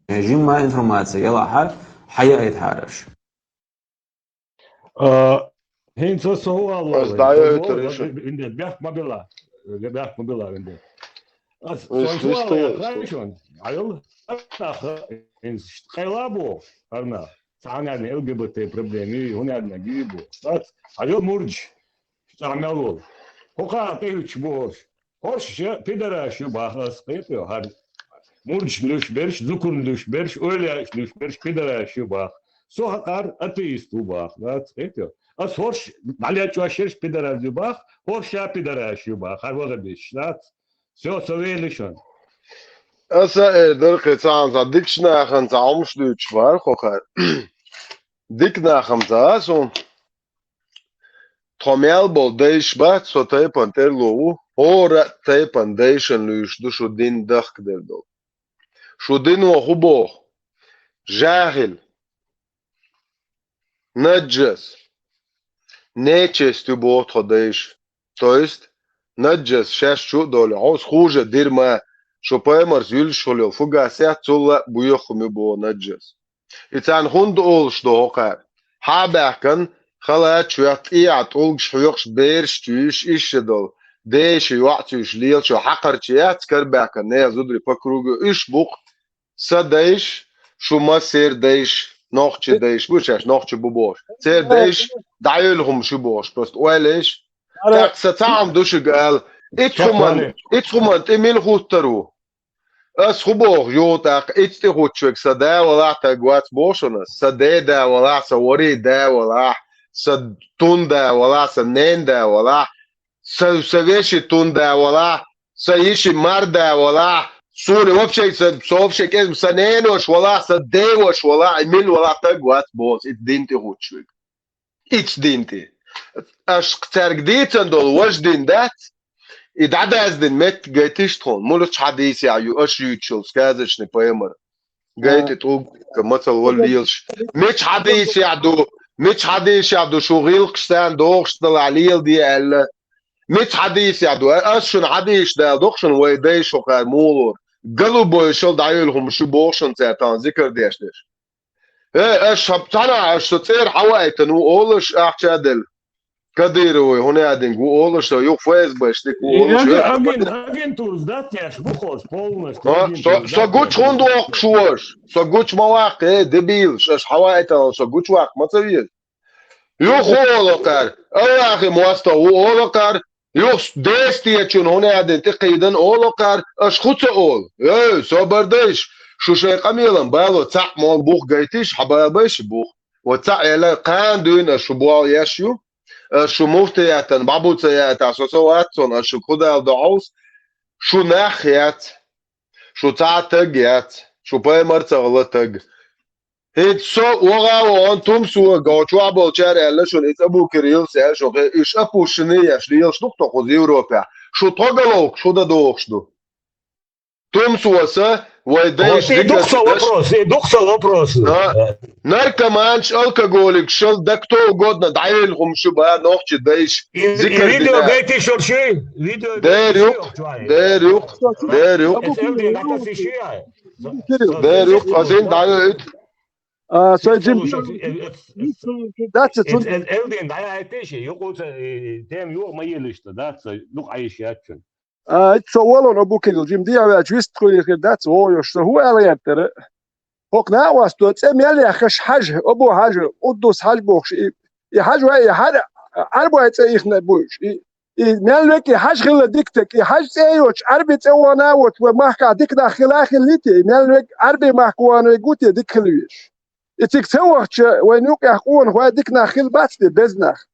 Жимма информация, яла хар, хая айт хараш. А, хин со со вал Аз вал. Дая Со это вал, решил. Инде бяхт мобила. Бяхт мобила инде. Аз Ой, со слышь, вал, я что? Хорошо. Айыл, ах, ин кайла бу, арна. Цанарни Л Г Б Т проблеми, хунарна гири бу. Аз, айыл мурдж. Цамел вол. Хоха тейуч бу. Хорш ше пидораш ю бах, аз къепио, хар мурдж луш берш, зукун луш берш, ойляш луш берш, пидораш ю бах. Со хакъар атеист ю бах, аз къепио. Аз хорш, даля чуашерш пидораш ю бах, хорш ша пидораш ю бах, хар вага беш, аз. Всё, со велишон. Аса э, дыр кыцан, за дикшнахан, за омш луч бар, хохар. Дикнахам за, сун. Тхо мел бол дайш бац, со тайпан тӀерлу ву, хӀора тайпан дайшан луьйш ду шу дин дахкадер долу. Шу дино хӀун боху? Жахил, наджас, нечесть ю боху тхо дайша. То есть, наджас шаьш чу а долу, хьо хуже дира ма, шу пайхамарс юьллуш хуьлу, фугасет, цул а буьйху хӀума ю боху наджас. И царна хӀунда олуш ду хӀокхара? Хьа а баьхкина, халат чоьхна, тӀехьа тӀулгаш хьоькхуш, бераш чуьйш, иштта долу, деши йоӀ цуьйш лелачо хьакхарча яц, кара баьхкина, нехан зударий по кругу уьш бу-кх, сан дайш, шу массеран дайш, нохчи дайш бу шаьш, нохчи бу бохуш. Церан дайш дӀайолу хӀума шу бохуш, просто ойла еш. ТӀаккха сан цхьаъ хӀума ду шуьга ала, ицу хӀуман, ицу хӀуман тӀе мила хӀуттур ву? Ас хӀун боху юха тӀаккха, ицу тӀе хӀуттуш верг сан да валахь таг вац боху шуна, сан ден да валахь, сан ворийн да валахь, сан тун да валахь, сан нен да валахь, сан, сан вешин тун да валахь, сан йишин мар да валахь, суна вообще, сан, со вообще кӀезиг, сан ненош валахь, сан девош валахь, и мила валахь таг вац боху, ицу дин тӀе хӀуттуш верг. Ицу дин тӀе. Аш цаьрга дийцан долу важа дин дац, и дӀадаздина меттиг гайтиш тхуна, муьлхачу хьадийсехь ю, аш юьйцуш йолу сказочный пайхамар. Гайти тӀулг, мацал вала лелаш. Мича хьадийсехь ду, мича хьадийсехь ду, шу гӀиллакхаш царна дохуш далахь леладе аьлла. Мича хьадийсехь ду, ас шуна хьадийсаш дала доху шуна вай дайша хӀокхара муха лору. Голубой шал дӀайолу хӀума шу боху шуна цара тахана зикар деш дерш. Э, аш хьа-, цхьана аш со цӀера хьаваийтина ву олуш ахча а делла. Кадыровой хӀун яа динга ву олуш со, юха Ф С Б-ш дика ву олуш. Аген-, агентурас дац еш, бу хоза, полностью. Со, со гучу хӀунда воккхуш ву аш? Со гучу ма ваккха, э, дебилаш, аш хьаваийтина со гучу ваккха ма ца веза. Юха хӀун олу кхара? Аллахи мостагӀа ву олу кхара? Юха дестечун хӀун яа дина тӀекхийдан олу кхара, аш хӀун ца олу? Эй, собар дайша, шу шайн къамелан бало цхьаъ мо бух гайтиш, хьабалабайша бух. Ва цхьаъ яла кхана дуьйна аш шу болу еш ю? Аш шу муфтиятан бӀабу ца яйтахь, со ца вац цунна, аш шу кху дала до хьовса, шу нах яц, шу цхьа а таг яц, шу пайхамар ца гӀала таг. ХӀинца со вогӀа а вогӀун, тумсо, гӀо чохь болчара аьлла шуна, иза Абу Кирилс аьлла шуна, хе, уьш опущенные еш лелаш ду-кх тхо кхуза Европехь. Шу тхо галовкуш хӀун дан дохуш ду? Тумсо аса, Вай дайш Вот, и дух со вопрос, и дух со вопрос. Да. Наркоманш, алкоголик, шал да кто угодно, дӀайоьлла хӀума шу ба, нохчи дайш. И, и видео гайтиш ши, видео. Дер юк, дер юк, дер юк. Дер юк, азин дӀайоьлла. А, сай Джим, дац цун. Элдин дӀаяйтиш, юкъуца тем юх ма йилишта, дац, дух айш ячун. А, ит со волон обу кирил Джим диавяч вист хуйли хир дац, о, ёш, со ху ала янтера. Хок на вас то, цӀе мел яхаш хьаж, обу хьаж, уддус хьаж бохш, и, и хьаж вай, и хьар, арбай цӀе ихна буш, и, и мел век, и хьаж хила диктек, и хьаж цӀе йоч, арби цӀе вана вот, ва махка дикна хила хилити, и мел век, арби махка вана век гути дик хилвиш. И цик ца вахча, вай нук яхкъон, вай дикна хил бацди, безнах.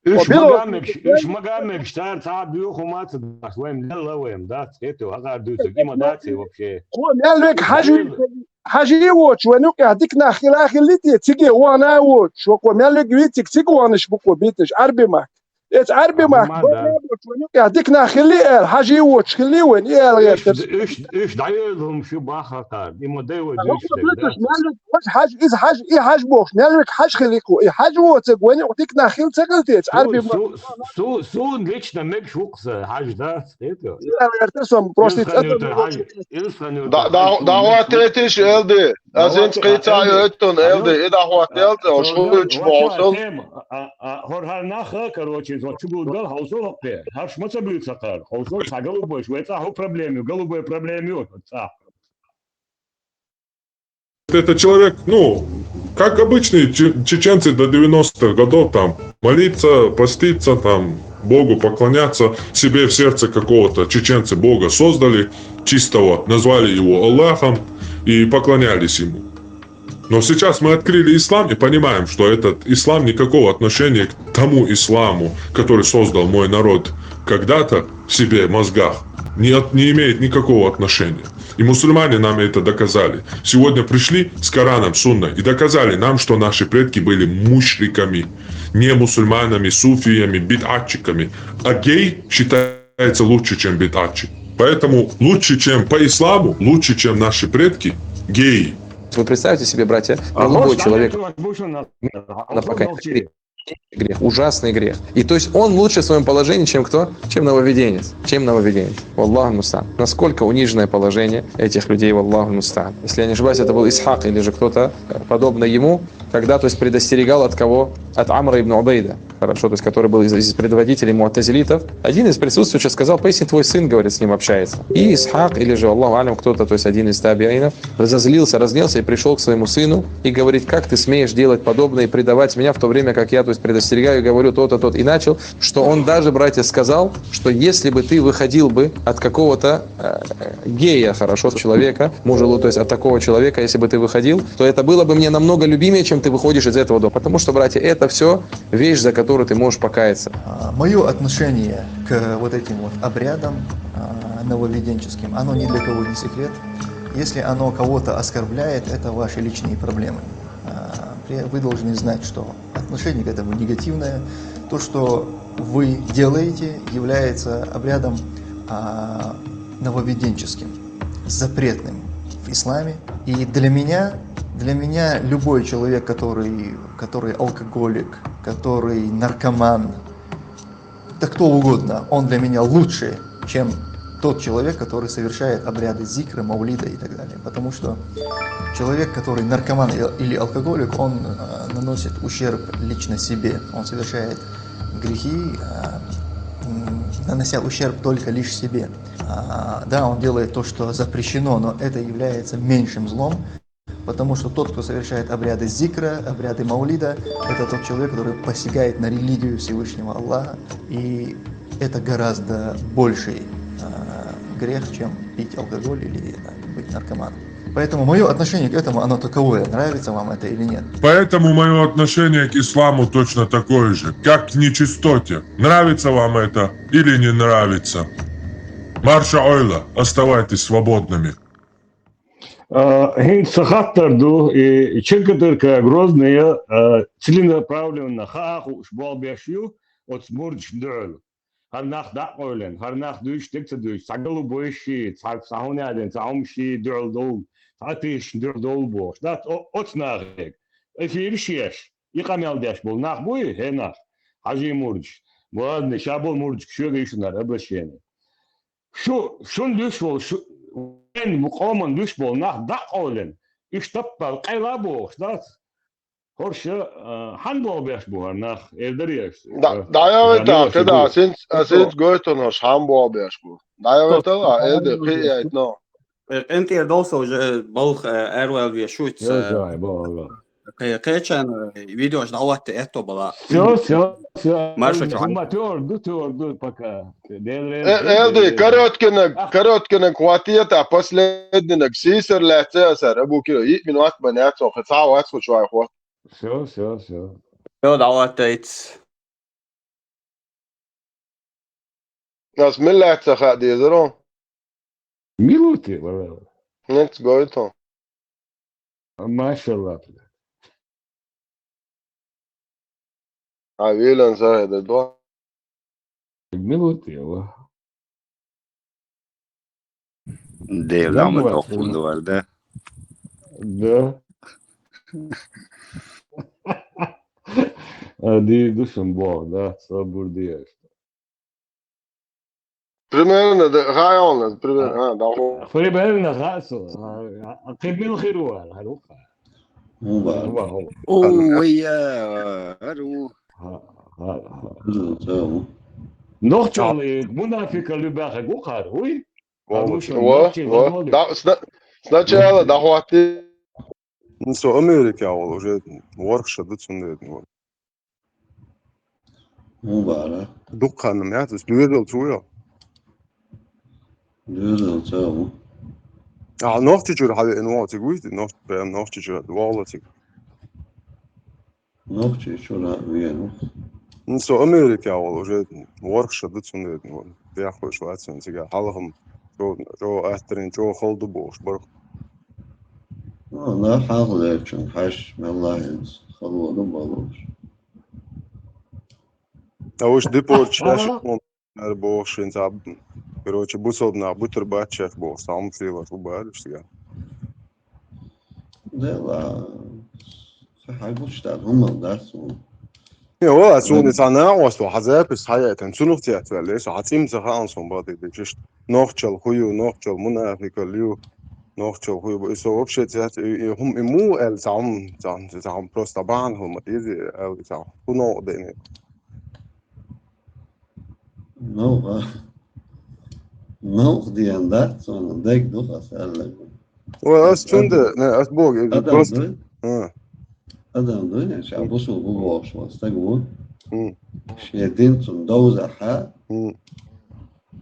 Уж магамегш, уж магамегш, цар ца бюху маца даш, вайм лелла вайм, да, цхету, хагар дюцу, има даци вообще. Ко мел век хьажи, хьажи воч, вай нук я дикна хила хилити, циге вана воч, шо ко мел век вицик, циг ванаш буко биташ, арби мак. Эц арби мак, вай нук я дикна хили эл, хьажи воч, хили вен, и эл гертер. Уж, уж дайойлум шу баха кар, има дай вай дюш. Хьаж, из хьаж, и хьаж бохш, мел век хьаж хилику, и хьаж воцег, вай нук дикна хил ца хилтец, арби мак. Су, су, су, лично мегш вукса, хьаж да, цхету. И эл гертер сом, просто Дахватетиш, Элди. Азин цкъица йоттун, Элди, и дахват Элди, ош хуйч бохсул. Хор хар наха, короче, зо чугулдал хаусул хаппе. Харш маца бюйца кар, хаусул ца голубой, швеца ху проблеми, голубой проблеми, ца. Это человек, ну, как обычные че- чеченцы до девяностых годов, там, молиться, поститься, там, Богу поклоняться, себе в сердце какого-то чеченцы Бога создали, чистого, назвали его Аллахом и поклонялись ему. Но сейчас мы открыли ислам и понимаем, что этот ислам никакого отношения к тому исламу, который создал мой народ когда-то в себе, в мозгах, не, от- не имеет никакого отношения. И мусульмане нам это доказали. Сегодня пришли с Кораном, Сунной и доказали нам, что наши предки были мушриками, не мусульманами, суфиями, бидатчиками. А гей считается лучше, чем бидатчик. Поэтому лучше, чем по исламу, лучше, чем наши предки, геи. Вы представьте себе, братья, любой человек на покаяние, грех, ужасный грех. И то есть он лучше в своем положении, чем кто? Чем нововведенец. Чем нововведенец. Валлаху мустаан. Насколько униженное положение этих людей, валлаху мустаан. Если я не ошибаюсь, это был Исхак или же кто-то э, подобный ему, когда, то есть, предостерегал от кого? От Амра ибн Убейда. Хорошо, то есть, который был из, из предводителей муатазилитов. Один из присутствующих сказал: «Поистине твой сын, говорит, с ним общается». И Исхак, или же, Аллаху алям, кто-то, то есть один из табиинов, разозлился, разнелся и пришел к своему сыну и говорит: «Как ты смеешь делать подобное и предавать меня, в то время как я, то есть, предостерегаю, говорю то-то, то-то». И начал, что он даже, братья, сказал, что если бы ты выходил бы от какого-то э, гея, хорошо, человека, мужа, то есть от такого человека, если бы ты выходил, то это было бы мне намного любимее, чем ты выходишь из этого дома. Потому что, братья, это все вещь, за которую ты можешь покаяться. Мое отношение к вот этим вот обрядам а, нововведенческим, оно ни для кого не секрет. Если оно кого-то оскорбляет, это ваши личные проблемы. А, при- Вы должны знать, что отношение к этому негативное. То, что вы делаете, является обрядом а, нововведенческим, запретным в исламе. И для меня, для меня любой человек, который, который алкоголик, который наркоман, да кто угодно, он для меня лучше, чем тот человек, который совершает обряды зикра, маулида и так далее. Потому что человек, который наркоман или алкоголик, он э, наносит ущерб лично себе. Он совершает грехи, э, м, нанося ущерб только лишь себе. А, да, он делает то, что запрещено, но это является меньшим злом, потому что тот, кто совершает обряды зикра, обряды маулида, это тот человек, который посягает на религию Всевышнего Аллаха, и это гораздо больший э, грех, чем пить алкоголь или да, быть наркоманом. Поэтому мое отношение к этому, оно таковое, нравится вам это или нет. Поэтому мое отношение к исламу точно такое же, как к нечистоте. Нравится вам это или не нравится. Марша ойла, оставайтесь свободными. ХӀинца ца хаттар ду, и Чилкатырка Грозная целенаправленно хаа хууш болх беш ю оцу мурдаш дуьхьал. хӀара нах дӀа а къойлина, хӀара нах дуьйцуш дерг ца дуьйцуш, цхьа голубой ший, цхьа, цхьа хӀума яьдина, цхьа хӀума ший дуьхьал довла, цхьа тешна дуьхьал довла бохуш. Дац о-, оцу нахе. Эфираш еш, и къамел деш болу нах буй, хӀей нах, хьажий мурдаш, ладни, ша болу мурдашка шуьга йиш хӀунар обращение. Шу, шуна дуьш волу, шу, вайн къоман дуьш болу нах дӀа а къойлина, уьш таппал къайла а бохуш, дац? ХӀорш, а, хьан болх беш бу хӀара нах, эр дарий аш? Да, а, дӀайовлийтахь, да, кхидӀа, да. Асинца, асинца гойтун хӀорш хьан болх беш бу. ДӀайовлийтал, а, эр де, кхин а яйтано. Э, къинтӀера дов со уже балха, э, аьрвал веш шуьца. Йо, жай, бо, бо. Кхе-, кхечан, э, видеош дӀахӀотта этто бала. Всё, всё, всё. Марша, чу. ХӀумма тёр ду, тёр ду, пока. Дел рен, э, дел, Элди, дел, дел. Короткинаг, а, короткинаг хватит, а последнинаг сийсар лаьцци асар, абу киро, йиъ минот бан яц, охе, цхьа вац, ху чуай хват. Всё, всё, всё. Всё, дӀахӀоттайц. Ас миллаца ха дезаро? Минуты, вала. Нет, гойту. Машалла, бля. А вилан сахеда до. Минуты, ва. Дел Дам ламат вац, тохун дуар, да? Да. А, ди душан бо, да, сабур диеш. Примерно, да, хай он, примерно, а, да, он. Примерно, да, со, а, а, кибил хиру, а, руха. Ну, да. Руха, руха. Ой, я, ару. Ха, ха, ха. Ну, да. Нохчалли мунафика любаха гухар, уй? Во, а, во, ну что, во, нохчи во. Возможно? Да, сна-, сначала дохвати. Ну, со Америка, а, уже ворхша ду цунда, вот. Ну, бара. Дуккханна мятас, дуьрал цу йо? Дуьрал цу. А, нохчи чуьра хьавеана вогӀу цига вуй, нох-, прям нохчи чуьра вогӀу цига. Нохчи чуьра веана. Ну, со Америка волу уже ворхша ду цунна, вот, беххуш вацан цига, хьалхам, чо, чо аттарин, чо хала ду бохуш барх. Ну, на хьалха лерчун, хьаш, мелла хӀинца, хала ду балуш. А уж дипорчу шаьш, ара бохуш, хӀинца, короче, бусалба нах бутар бац шаьш бохуш, цхьа хӀума сийлахь бу бара уьш цигахь. Дела, ха хьайгучу тӀад хӀумма дац суна. Не, вала, суна цхьа накъост ву, хьан запись хьаяйтан, цунах цецваьлла, со хьан цӀим ца хаан сон бадидичишт. Нохчал ху ю, нохчал мунафикал ю, нохчал ху ю. И со вообще цец, и, и хӀума, и му аьлла цхьа хӀума, цхьа, цхьа хӀума просто бахьана хӀума, изи аьлла цхьа хӀума. Ху новкъа дени. Новкъа. Новкъа диен дац, цунна дег ду ас аьлла. Ой, ас цунда, не, ас бог, и адам просто дуй? А. Адам дуй, не, ша бусул бу бохуш ван стаг ву. М. Шен дин цун довзахьа. М.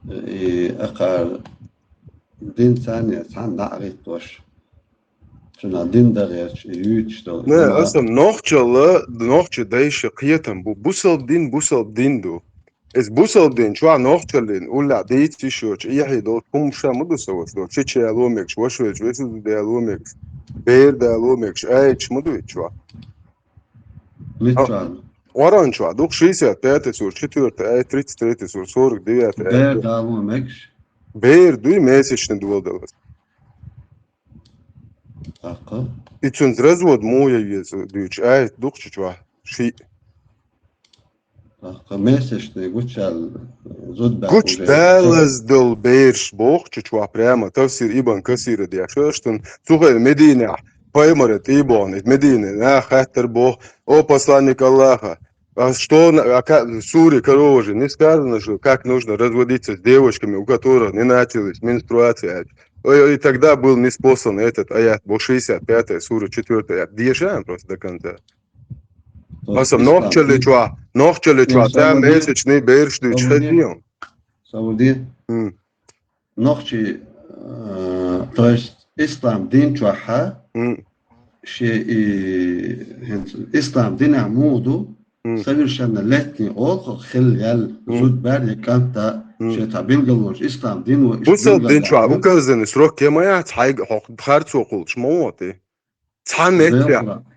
И акхар дин царна цхьаьна дӀа а гӀиттош. Шуна дин дагӀерча, юьйцуш долу. Не, аса нохчалла, нохча дайша кхетам бу. Бусалба дин, бусалба дин ду. Эс бусалба дин чохь нохчаллин, уллехь дийца йиш йоцу, эхье долчу хӀума ша ма ду сан ваша, чечен ломегаш, ваша вечу, весу де ломегаш, бер да ломегаш, айча ма ду чохь. Миччахьа? Къоран чохь, дукха шестьдесят пятая сура, четвёртая аят, тридцать третья сура, сорок девятая аят. Бер да ломегаш? Бер дуй, месячный доладалас. ТӀаккха? И цуьнца развод муха ян веза дуьйцу, аят дукхачу чохь, шиъ. ТӀаккха месячный гучал зудбаьхкуш. Гучдалаз долу бераш бохучу чохь прямо, тафсир Ибн Касира деш, аштун, цу хенахь Мединехь, пайхамара тӀе а бохна, и Медина, наха хаттар боху, о, посланник Аллаха, А что, на-, а ка-, в суре, короче, не сказано, что как нужно разводиться с девушками, у которых не начались менструации. Ой, и тогда был ниспослан этот аят, бо шестьдесят пятая сура, четвёртый аят. Дешаем просто до конца. Аса нохчалли чуа, нохчалли чуа, там месячный берш дучу хадион. Савуди? М. Нохчий, э, то есть ислам дин чохьа, м, шен и, хӀинца ислам динехь муха ду, м, совершенно летний олу хилла ял, м, зудбар я кӀанта, м, шен цхьа билгалонаш ислам дин ву, иштта бусалба дин чохь билгалдаьлла. Указанный срок кема яц, хьайга хьо харцо кхуллуш ма ву те. Цхьа меттехь,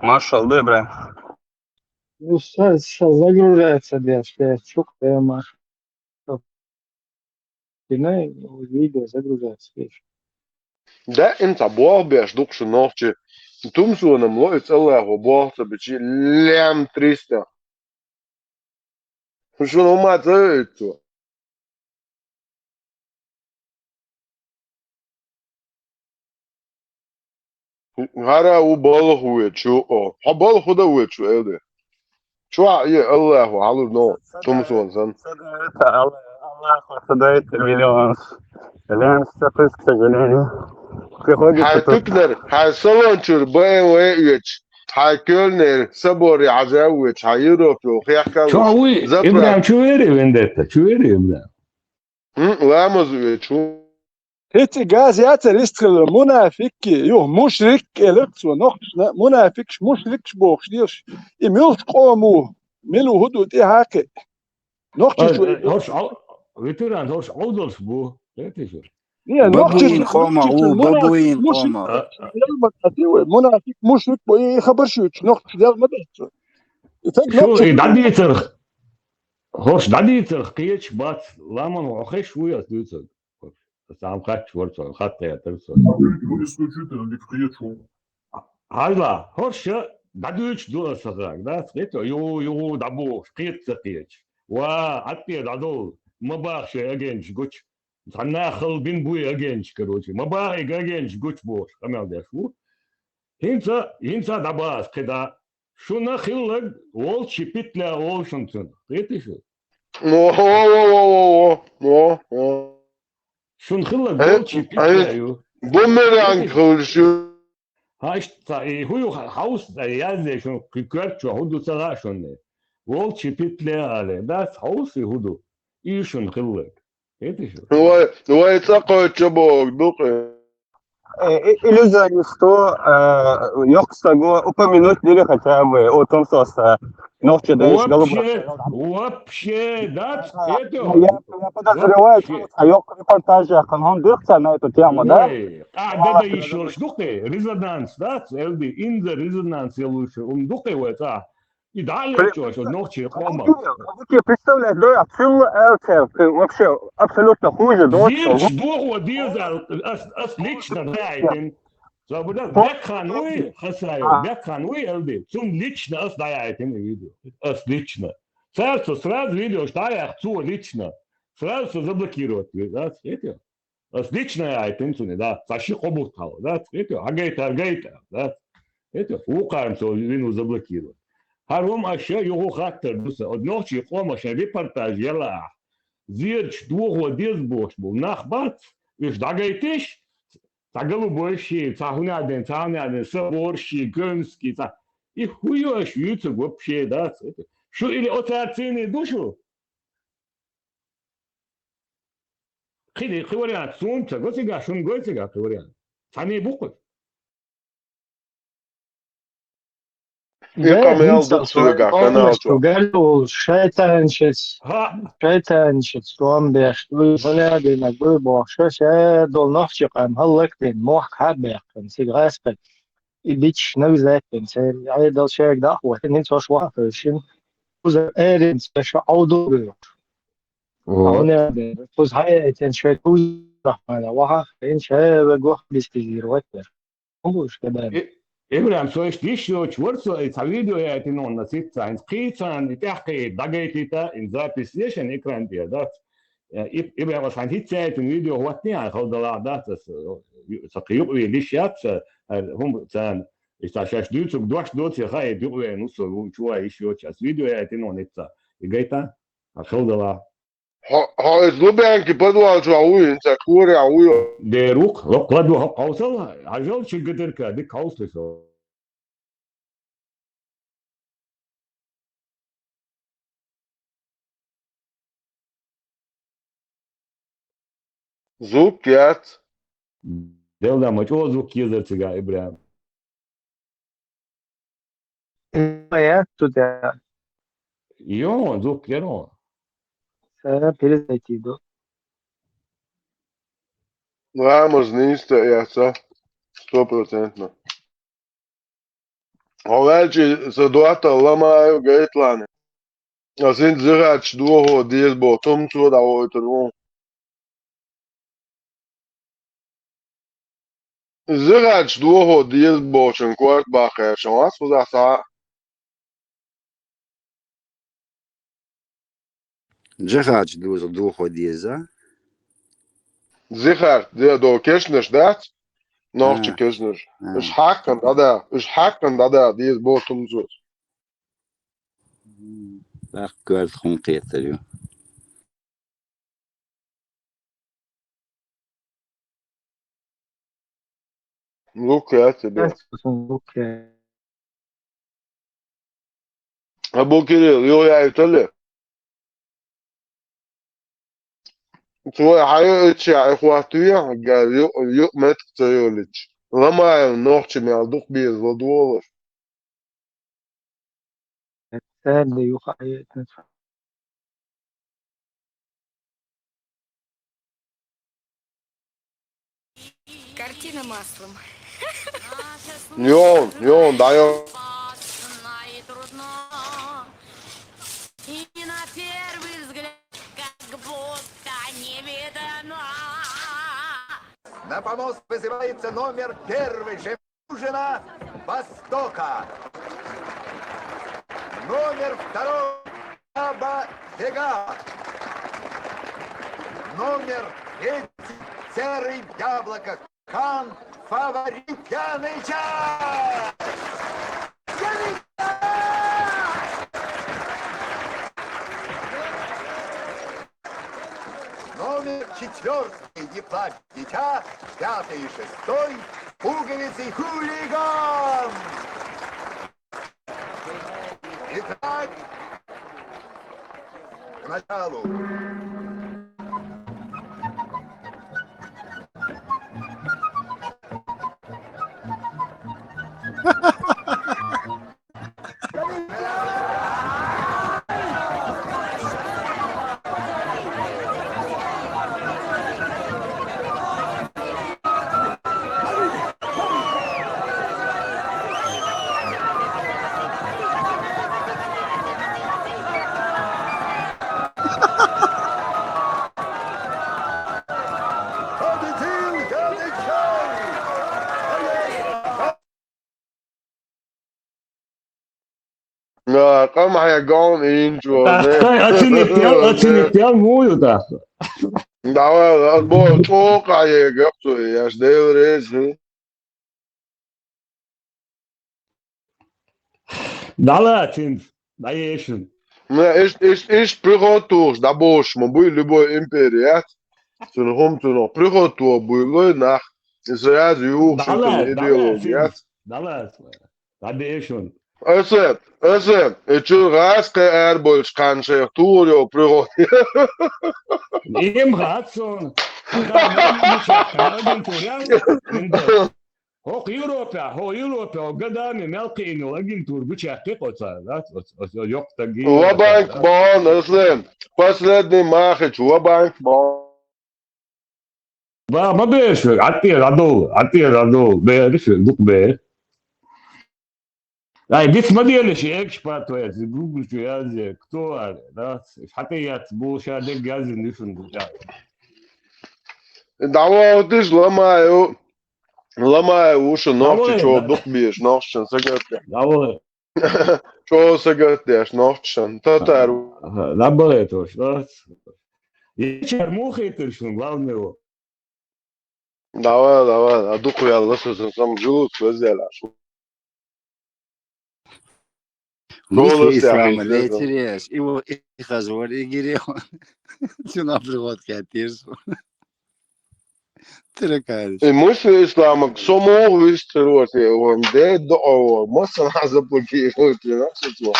Машалла, Ибрахим. Ну, сейчас загружается, да, что я чук, да, Маша. Ты на видео загружается, видишь. Да, им ца болх беш дукха шу нохчи. Тумсонам ло, и цӀаллахо болх ца бичи, лям триста. Шуна хӀума ца оьцу. ХӀара у балха вуьйчу, о, хьо балха хӀу дан вуьйчу, элди. Чу а е Аллаху хьалур но, тумсон сан. Аллаху садайта миллион. Лен статистика гулени. Приходится хьай тут тукнер, хьай салон чур Б М В оьч, хьай Кёльнер соборе хьажа вуьйчу, хьай Европе хехкал. Чу а вуй, заправка. Ибрахим, чу вери вендетта, чу вери, Ибрахим. М, ламаз вуьйчу. ХӀинца газ яцара истхила мунафикки, юха мушрик элира цо нохчашна, мунафикаш, мушрикаш бохуш дезаш. И муьлхачу къомо ву, мила ву хӀу ду тӀе хьакхи. Нохчаш ву. ХӀорш Ӏов-, ветеран, хӀорш Ӏовдалш бу, хетий шу? Не, нохчаш, бабуин къома нохчаш ву, мунафик, бабуин мушрик, къома. Мунафик, мушрик бу, и хабар шуьйцу, нохчаш дел ма дац цо. И так шу нохчаш и дӀадийцарх, хӀорш дӀадийцарх кхечаш бац, ламан хьо хеш вуй ас дуьйцург. Сан хатта вара цо, хатта хетар цо. Исключительно дика кхечу. Хьажла, хӀорш дӀадуьйцуш ду аса хаг, дац? Кхета, юху, юху, дӀабохуш, кхета ца кхеча. Ва, атте дӀадолу, ма баха шайн агенчаш гуча. Цхьа нахал бин буй агенчаш, короче. Ма баха и агенчаш гуча бохуш, къамел деш ву. ХӀинца, хӀинца дӀабаха кхидӀа. Шуна хилларг волчи питля олу шуна цунах. Кхетий шу? Во, во, во. Шуна хилларг волчи питля ю. Бумеранг хуьлуш ю. Хьа иштта цхьа, и хӀу ю ха-, хьовса, ай, язде шуна кхин коьртачо хӀу ду ца хаьа шуна. Волчи питля але, дац хьовса и хӀу ду. И шуна хилларг. Кхетий шу? Вай, вай цӀа кхоьчу боху дукъе. Э, э, иллюзионисту, э, йоккха стаго упомянуть дили хотя бы, о том, что с, э, нохчи даиш, вообще, голубой. Вообще, да, это я, я подозреваю, вообще. Что йоккха репортаж яххан, он дырца на эту тему, да? Ой, а, да, да, ещё что ты? Резонанс, да? Элди, инза резонанс я лучше. Он дукъе вай, а? И далее чё, что нохчи къома. Представляешь, да, абсолютно, вообще, абсолютно хуже, да, зирч дохо дезал, ас, ас лично дайтин. Забудал, бекхан уй, хасаю, бекхан уй, элди. Цун лично ас дайтин видео. Ас лично. Царцо сразу видео, что я цу лично. Сразу заблокировать, да, это. Ас лично яйтина цуьнан, да, цхьа ши-кхо бутт хьалха, да, это, хьагайтар гайта, да, это, вукхарна цо вину заблокировать. ХӀара хӀума аша юха хаттар ду сан, оцу нохчий къоман шайн репортаж яла ахь. Зерачу дохо деза бохуш болу нах бац, уьш дӀагайтиш, цхьа голубой ши, цхьа хӀунаден, цхьа хӀунаден, собор ши, Кёльнский, цхьа. И хӀу ю аша юьйцург вообще, да, это. Шу или оцара цийний ду шу? Кхин, кхин вариант, суна ца го цигахь, шуна гой цигахь кхин вариант. Цхьаьний бу кхуьш? И къамел ду цигахь, канал чу. Галуш, шайтанчис, шайтанчис, томбеш, дуй, хӀунадина, дуй бохуш, ша долу нохчи къам хӀаллакдина, мохк хьабаьккхина, цига гӀаскхи. И бича навзаьккхина, церан Ӏедал шайга дӀахӀоттина, хӀинца хӀорш вахана хевшина. Кхуза эрина ца ша Ӏовду бевлла. Кхуза хьаяйтина шайн кузахьана ваха, хӀинца шайга гохбистизира ваттара. ХӀун бу уьш кхидӀа? И-, Ибрахим, со иштта йиш йоцуш вара со, и цхьа видео яйтина хьуна сицца, хӀинца кхийцарна и тӀаьхкхиийта, дӀагайтийта, и запись ешан экран тӀера, дац? Э, Иб-, Ибрахим, ас хьайна хӀинца яйтина видео хӀоттаний хьайна хала далахь, дац ас, э, ю-, сан кхин юкъавелла йиш яц сан, э, хӀума царна, и сан шаьш дуьйцург дош доций хаийта юкъавеана ву со, ву чу вай йиш йоцуш, ас видео яйтина хьуна хӀинца. И гайта? Хьан хала далахь. Хьо, хьо иза Лубянки подвал чохь вуй, хӀинца корехь вуй. Дера ву-кх, локха ладо хӀокху хьовсал, хьажал ши гадарка, дика хьовсале со. Звук яц. Делла ма чӀогӀа звук езар цигахь, Ибрахим. Яц цу тӀехь. Йо, звук яро. Ца перезайти ду. Ламаз нийса яц, сто процентно. Хьо ваьлчи са доттагӀа Ламаев Гайтлани. Ас хӀинца зихарча дохо деза боху тумцо дӀавойтур ву. Зихарча дохо деза бохучун корта баккхаьрчун вац кхузахь цхьа а. Жихарча доза дохо деза. Зихарт, де, до кешнаш дац? Нохча А, кешнаш. а. Уьш хьаккхана дӀада, уьш хьаккхана дӀада деза боху тумцо. М, тӀаккха коьрта хӀума кхетар ю. Лук яц тебе. Лук яц. Абу Кирилл, юхаяйталли? Цо хьайоьлча, хьайхӀоттавехьа, га ю-, юкъ меттиг ца йолуьйтуш. Ламаев нохча мел дукха беза ладогӀалаш. Цаьрда юха а йоьйтина. Картина маслом. Йон, йон, да йон. И на первый взгляд как будто не видно. На помост вызывается номер первый же. Жемчужина Востока. Номер второй Баба Бега. Номер третий Серый Яблоко. Хан Фаворит. Пьяный час! Пьяный час! Номер четвертый Не плачь, дитя, пятый и шестой пуговицы хулиган. Итак, к началу. Победил величайший! Да, къам хьегон инчу. Ткъа оцинить ял, оцинить ял, муха ю тӀаккха? Давай, отбой, чӀогӀа хьегахь цо, еш Дела реза. ДӀалаца хӀинца, дӀаешан. Ну, иш, иш, иш приход тухуш, дӀабохуш ма буй, любой импери яц. Цуьнан хӀума цунах приход тухуш буй лой нах. И сразу юхуш цуьнан идеологи яц. ДӀалаца, дӀалаца. ДӀадеша шуна. Аса, аса, и чуьра гӀаз кхин арабевлча кхана шайх тухур йолу пригода. Им хац суна. ХӀокху Европехь, хӀо Европехь, хӀо гадаме мел кхиъна йолу агентура гучуяьккхи кхо цара, дац? Оцу, оцу, оцу йоккха стаг. Ва-банк бахьана, Аслен. Последний махач, ва-банк бахьана. Ба, ма бер шуьга, Ӏад тӀера дӀадовла, Ӏад тӀера дӀадовла, бер шуьга, дукха бер. Ай, диц ма дела ши экспорт ваьлла, Google чу язъе, кто аьлла, да? Хьан тӀе яц, бу ша дерг язйина ю шуна. ДӀавахийташ Ламаев, Ламаев ву шу нохчи чо дукха беш, нохчашна сагатдеш. Чо сагатдеш, нохчашна, татар. Ага, дӀабахийташ, да? Ечар муха хийтира шуна, главное ву? Давай, давай, а дукха ваьлла со сан сам жуц везелаш. Мисс Ислама лециреш, и во и хазор и гире. Цуна пригод кхетирс. Тиракариш. И муьлш Исламаг со муха вистхир вара те, ван де доӀо, массанхьа заблокировать вина со цо.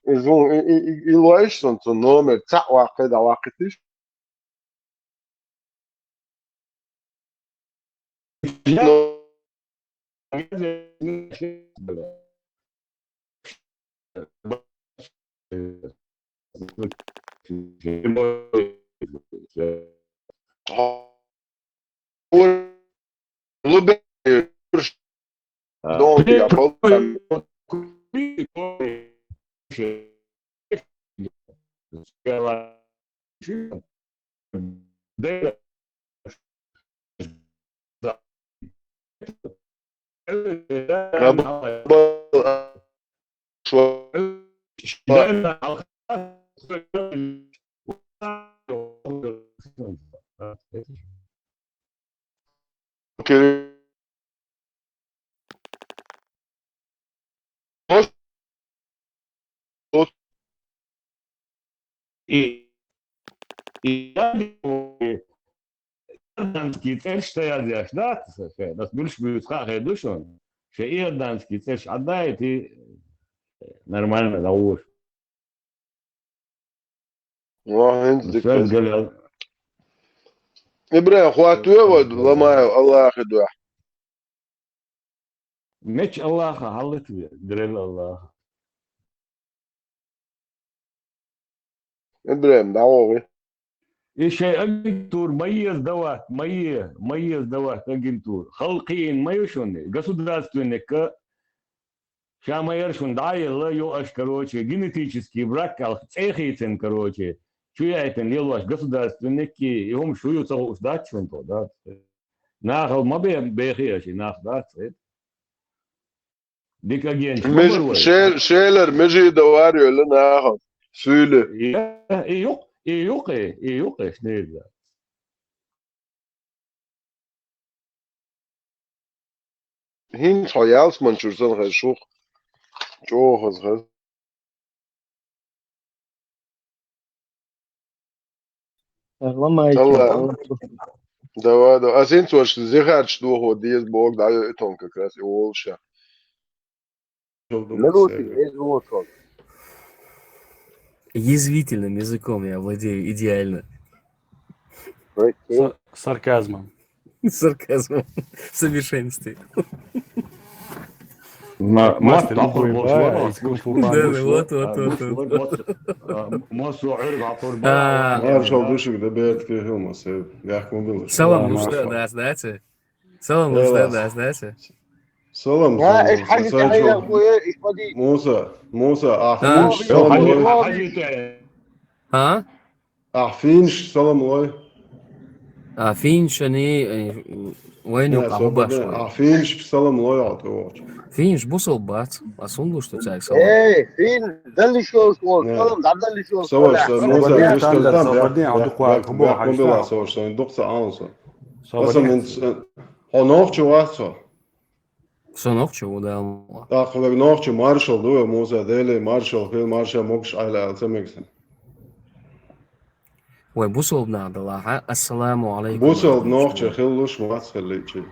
И зу-, и, и, и, и лойш сан цу номер, цхьаъ ваккхий, дӀаваккхийтиш. Okey. И, и иорданский цӀераш ца яздеш дац, аса муьлш буьйцу хаа хир ду шуна. Шайн иорданский цӀераш Ӏаддайта, нормально дӀавоша. Ва, хӀинца дика. Соьга галел. ИбрахӀим, хӀоттаве вай Ламаев Аллахьан дуьхьа? Мича Аллахьа хьаллатве, грел Аллахьа. ИбрахӀим, дӀавогӀий. И шайн агентура ма еза дават, ма е, ма еза дават агентура. Халкъ кхиийна ма ю шуна, государственникка ша ма яра шуна дӀа а елла, йо аш, короче, генетический брак аьлла, цӀе хийцина, короче, чу яйтина лелош государственникки, и хӀума шу ю ца хууш дац шуна тхо, дац. Нахал ма бе-, бехий аша, и нах дац, хӀета. Дика агенташ ма Меж-, бара вай. Шел-, Шелар Межида вар йолла нахал. Суьйли. И, и юкъ-, и юкъе, и юкъе, шнега. ХӀинца хьо ялсманчуьра санна хеза шух. ЧӀогӀа хаза хеза. Ламаев. Алла. Давай, давай. Ас хӀинца ваша зихарча дохо деза боху, дӀайо и тон как раз и волуша. Нарушить, э, звучок. Язвительным языком я владею идеально. Окей. С-, сарказмом. Сарказмом. В совершенстве. Ма-, мастер мастер любой, да, из кунг-фу панда. Да, да, вот, вот, вот, вот. Мастер, а, мастер, а, маршал душик, да, бертке хилма, се, я кундул. Салам, да, ну что, маршал. Да, знаете? Салам, Муса, да, знаете? Салам, салам, салам. Муса, Муса, а, ахунш, салам алейкум. А? Ахунш, салам алейкум. Ахунш, они, э, вайна, ахунш, ахунш, салам алейкум. Ахунш, бусалба бац. А сундуш, что цаьрга салам. Эй, фин, далишо, салам, далишо. Салам, салам, Муса, Муса, Муса, Муса, Муса, Муса, Хьо нохчи вац хьо? Со нохчи ву, да. ТӀаккха вай нохчи маршал ду, Муса, Деле маршал хила, марша могуш Ӏайла аьлла ца мегаш. Вай бусалба нах далахьа, ассаламу алейкум. Бусалба нохчи хилалуш вац хилийчи.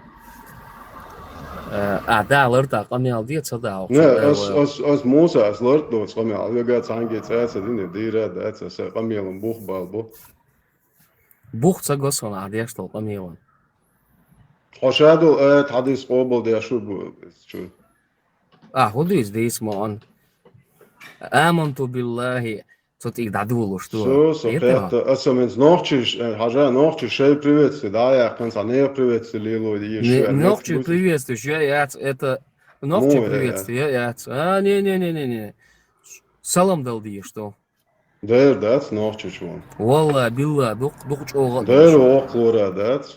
Э, а, да, ларта къамел де, ца да, Не, ца да, ас, вай. Ас, ас Муса, ас ларт доц къамел, вега цхьанге цӀа ца дина, дийра дац, аса къамелан бух бал бу. Бух ца го сона, ахь деш долу къамелан. Хьо ша долу аят хьадис къобал деш ву бу, чу. А, хӀун дуьйцу, дийца ма он. Аманту биллахи, цо тӀе дӀадолуш ду. Со, со кхетта, аса менца нохчиш, э, хьажа, нохчиш шай приветствие, да, я, кханца не приветствие лило, и Не, шуя, нохчи мец приветствие, я, яц, это, нохчи Муя, я. Приветствие, я, яц. А, не, не, не, не, не. Салам дал деш, что? Дера дац нохчичун. Валла, билла, дукх-, дукх чӀогӀа а Дера деш. Воккхалора дац.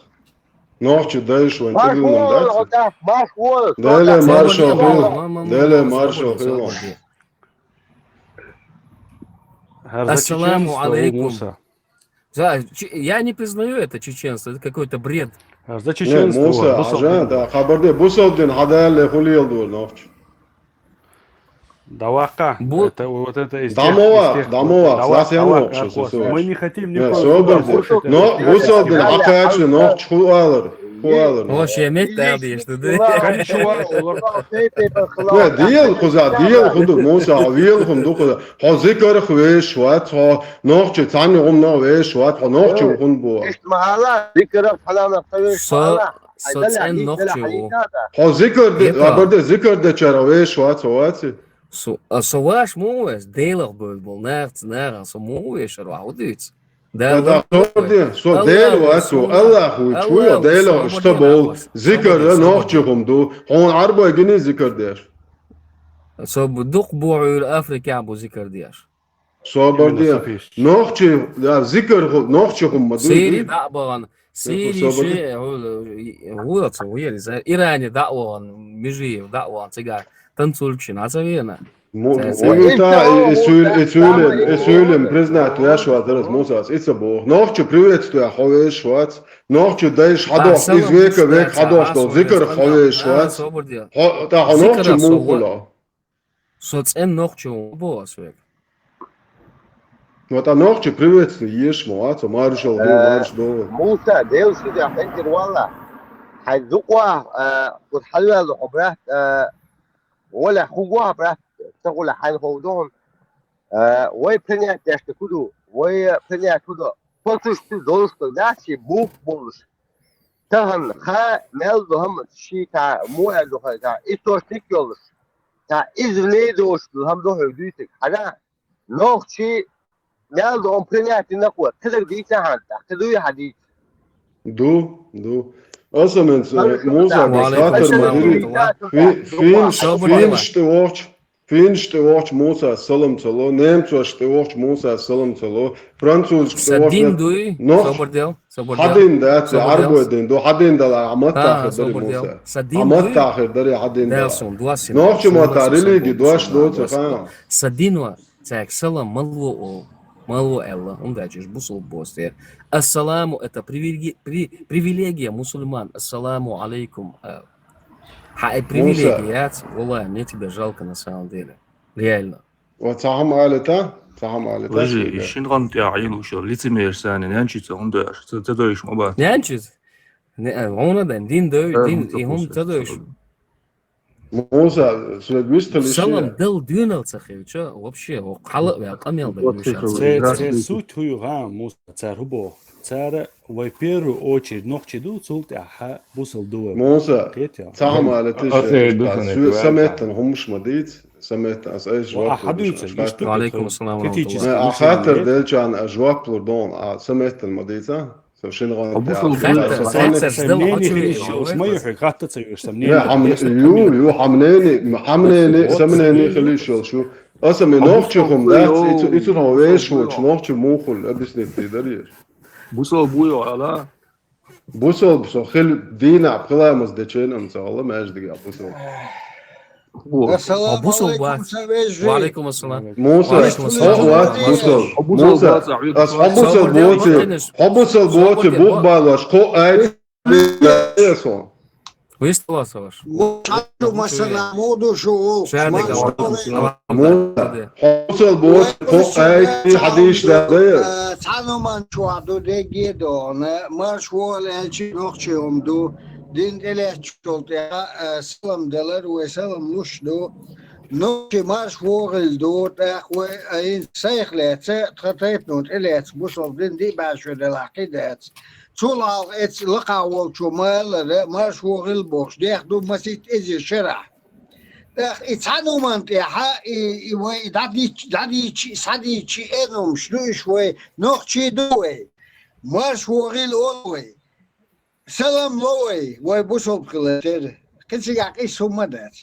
Нохчи дайш вайн Марш тӀедиллина вон, дац. Ота, марш вон, Деле Ота. Маршо Марш хилла. Вон, Деле Маршо хилла. Ассаламу алейкум. За, чи-, я не признаю это чеченство, это какой-то бред. Ар за Не, чеченство, Муса, бусалба. Ажа, да, хабар де, бусалба дин хьадалле хулел дур нохчи. Давакка. Бу- Это, вот это из тех, Дамова, из тех, Дамова, давак, лас я давак, нохчи, давак, сосо. Мы не хотим Не, никого собер де. Слушать это. Но, бусалба дин хьакхача нохчи ху алар, ху алар. Вообще, мет да, деш, да. Кончува, олар. Не, дел хуза, дел худу, Муса, вел хум ду хуза. Хьо зикарх веш вац, хьо нохчи цхьанна гӀум нах веш вац, хьо нохчи хун бу. Ишт махала, зикарх фаланах ца веш Со, махала. Со цӀен нохчи ву. Хьо зикар де, Эпа. Абар де, зикар де чара веш вац, хьо ваци? Со, а со ваш му веш, делах бул бул, нах, нах, со му веш, ва ху дуц. Да, Да, да, ладно, со де, со Аллах дел ву, вац, со Аллах, Аллах ву, чу я Аллах, дел, свободен что бул, Аллах. Зикар, Свободен, нохчи свободен. Хум ду, хьон арбой гини зикар деш. Со бу-, дукха бу Ӏуйра Африкехь бу зикар деш. Собар де. Именно со пишет. Нохчий, да, зикар ху-, нохчий хӀума ма дуй, Сири дуй? ДӀа а бахана. Сири собар де. Ши, хӀу-, хӀу-, ца вуьйр иза. Иране дӀа а вахана, Межиев дӀа а вахана, цигахь танцулькшина, а ца вена? Мо-, Ца, ца. Ой, та, и, и суьйлем, и суьйлем, и суьйлем признать веш вац, дарас Мусас, и ца боху. Нохчий приветствие хьо веш вац. Нохчий дайш хьадохку, из века век хьадохку, зикар хьо веш вац. Хьо, та хьо нохчий мухула. Со цӀен нохчо ву боху ас век. Ну, та нохчий приветствие еш ма вац, маршал ду, Э, марш ду. Муса, Делан ши дехьа хӀинтира валла. Хьайн зукъа, э, кху хьалваьлла хьо брат, э, гӀолехь хӀун гу хьан брат, ца гӀолехь хьайна хов ду хьуна. Э, вай принять деш ду ку ду, вай принять ку ду. Кхочуш ду, долуш ду, нахчий бух болуш. Тахана ха мел ду хӀама ши та, муха аьлла ду хьайга, источник йолуш. Та иза вне дош ду, хӀама ду хьоьга дуьйцург. Хьана, нохчий мел ду хӀума принять дина кхо, кхидерг дийца хьан, та, кхидуй хьан дийца? Ду, ду. Аса менца, э, Муса, Ва алейкум хаттар ма салам. Дирий. Фи-, финш, финш тӀе вохчу, финш тӀе вохчу Мусас салам ца ло, немцош тӀе вохчу Мусас салам ца ло, французаш тӀе вохчу. Сан дин дуй, но собар дел. Собар дел. Хьан дин дац, Ӏарбой дин ду, хьан дин дала, хьан маттахь хир дарий, Муса? Сан дин дуй? Хьан маттахь хир дарий, хьан дин дала? Нохчий маттахь религи дош доцу, хан. Сан дин ва, цаьрга салам ма ло олу, ма ло аьлла, хӀунда аьлча уьш бусалба боцу дела. Ассаламу, это привилеги-, при-, привилегия мусульман. Ассаламу алейкум. Хьан и привилегия яц, валлахи, мне тебя жалко на самом деле. Реально. Ва цхьа хӀума алита? Цхьа хӀума алита? Вежи, шуьга? И шин гӀан тӀехь Ӏийна уьш йолу лицемер санна, нянчица хӀунда аьлча? Ца, ца дойуш ма бац. Нянчица? Не, а, хьуна дан, дин дой, э, дин, и хӀума ца дойуш. Муса, соьга вистхила иштта. Салам дала доьналла ца хилча, вообще, хьала а ваьлла, къамел дан. Церан, церан суть хӀу ю гӀан, Муса, цара хӀу боху? Цара вай первую очередь нохчий ду, цул тӀаьхьа бусалба ду вай. Муса, цхьа хӀума алита, сан меттана хӀумаш ма дийца. Сан меттана ас айса жоп лур ду шуна. Ва алейкум ассалам ва рахматуллах. Ай, а хаттар делчарна ас жоп лур ду, а сан меттана ма дийца. Со шина гӀан тӀехь. Хьо бусалба ду. Хаттар, хаттар, сан мнение хилийта йиш йолуш ма ю хьоьга, хатта ца йоьшу сан мнение. Не, хьан, ю, ю, хьан мнение, хьан мнение, сан мнение хилийта йиш йолуш ю. Аса ме нохчий хӀума дац, и цу, и цу хьо веш воцу нохчий мухула, объяснить дан дара. Бусалба ву йо ала? Бусалба со хила дийнахь пхи ламаз дечу хенахь ца гӀала маьждигехь бусалба. Ассаламу алейкум, сан вежарий. Ва алейкум ассалам. Муса, хьо вац бусалба. Муса, ас хьо бусалба воций, хьо бусалба воций, бух балош, кхо айта. Вистхила аса ваша. Ва алейкум ассалам, муха ду шу? Муса, хьо бусалба воций, кхо айта, хьадийш дан дара. Э, цхьана хӀуманна чохь ду дегге а догӀна, марш вогӀал аьлча нохчий хӀума ду. Дин тӀелаьцначул тӀаьхьа, э, салам далар, вай салам луш ду. Нохчий марш вогӀийла ду, тӀаккха вай, э, хӀинца сайх лаьцна, тхан тайпано тӀелаьцна, бусалба дин диъ бӀе шо делахь кхин дац. Цул хьалха эцу лакхахь волчо ма-аллара, марш вогӀийла бохуш, дехна ду масийтта эзар шарахь. ТӀаккха и цхьана хӀуманна тӀехьа, и, и вай дӀадийча, дӀадийча, схьадийча, и эрна хӀумаш ду уьш вай, нохчий ду вай. Марш вогӀийла олу вай. Салам ло вай, вай бусалба хила тера. Кхин цигахь къийса хӀума дац.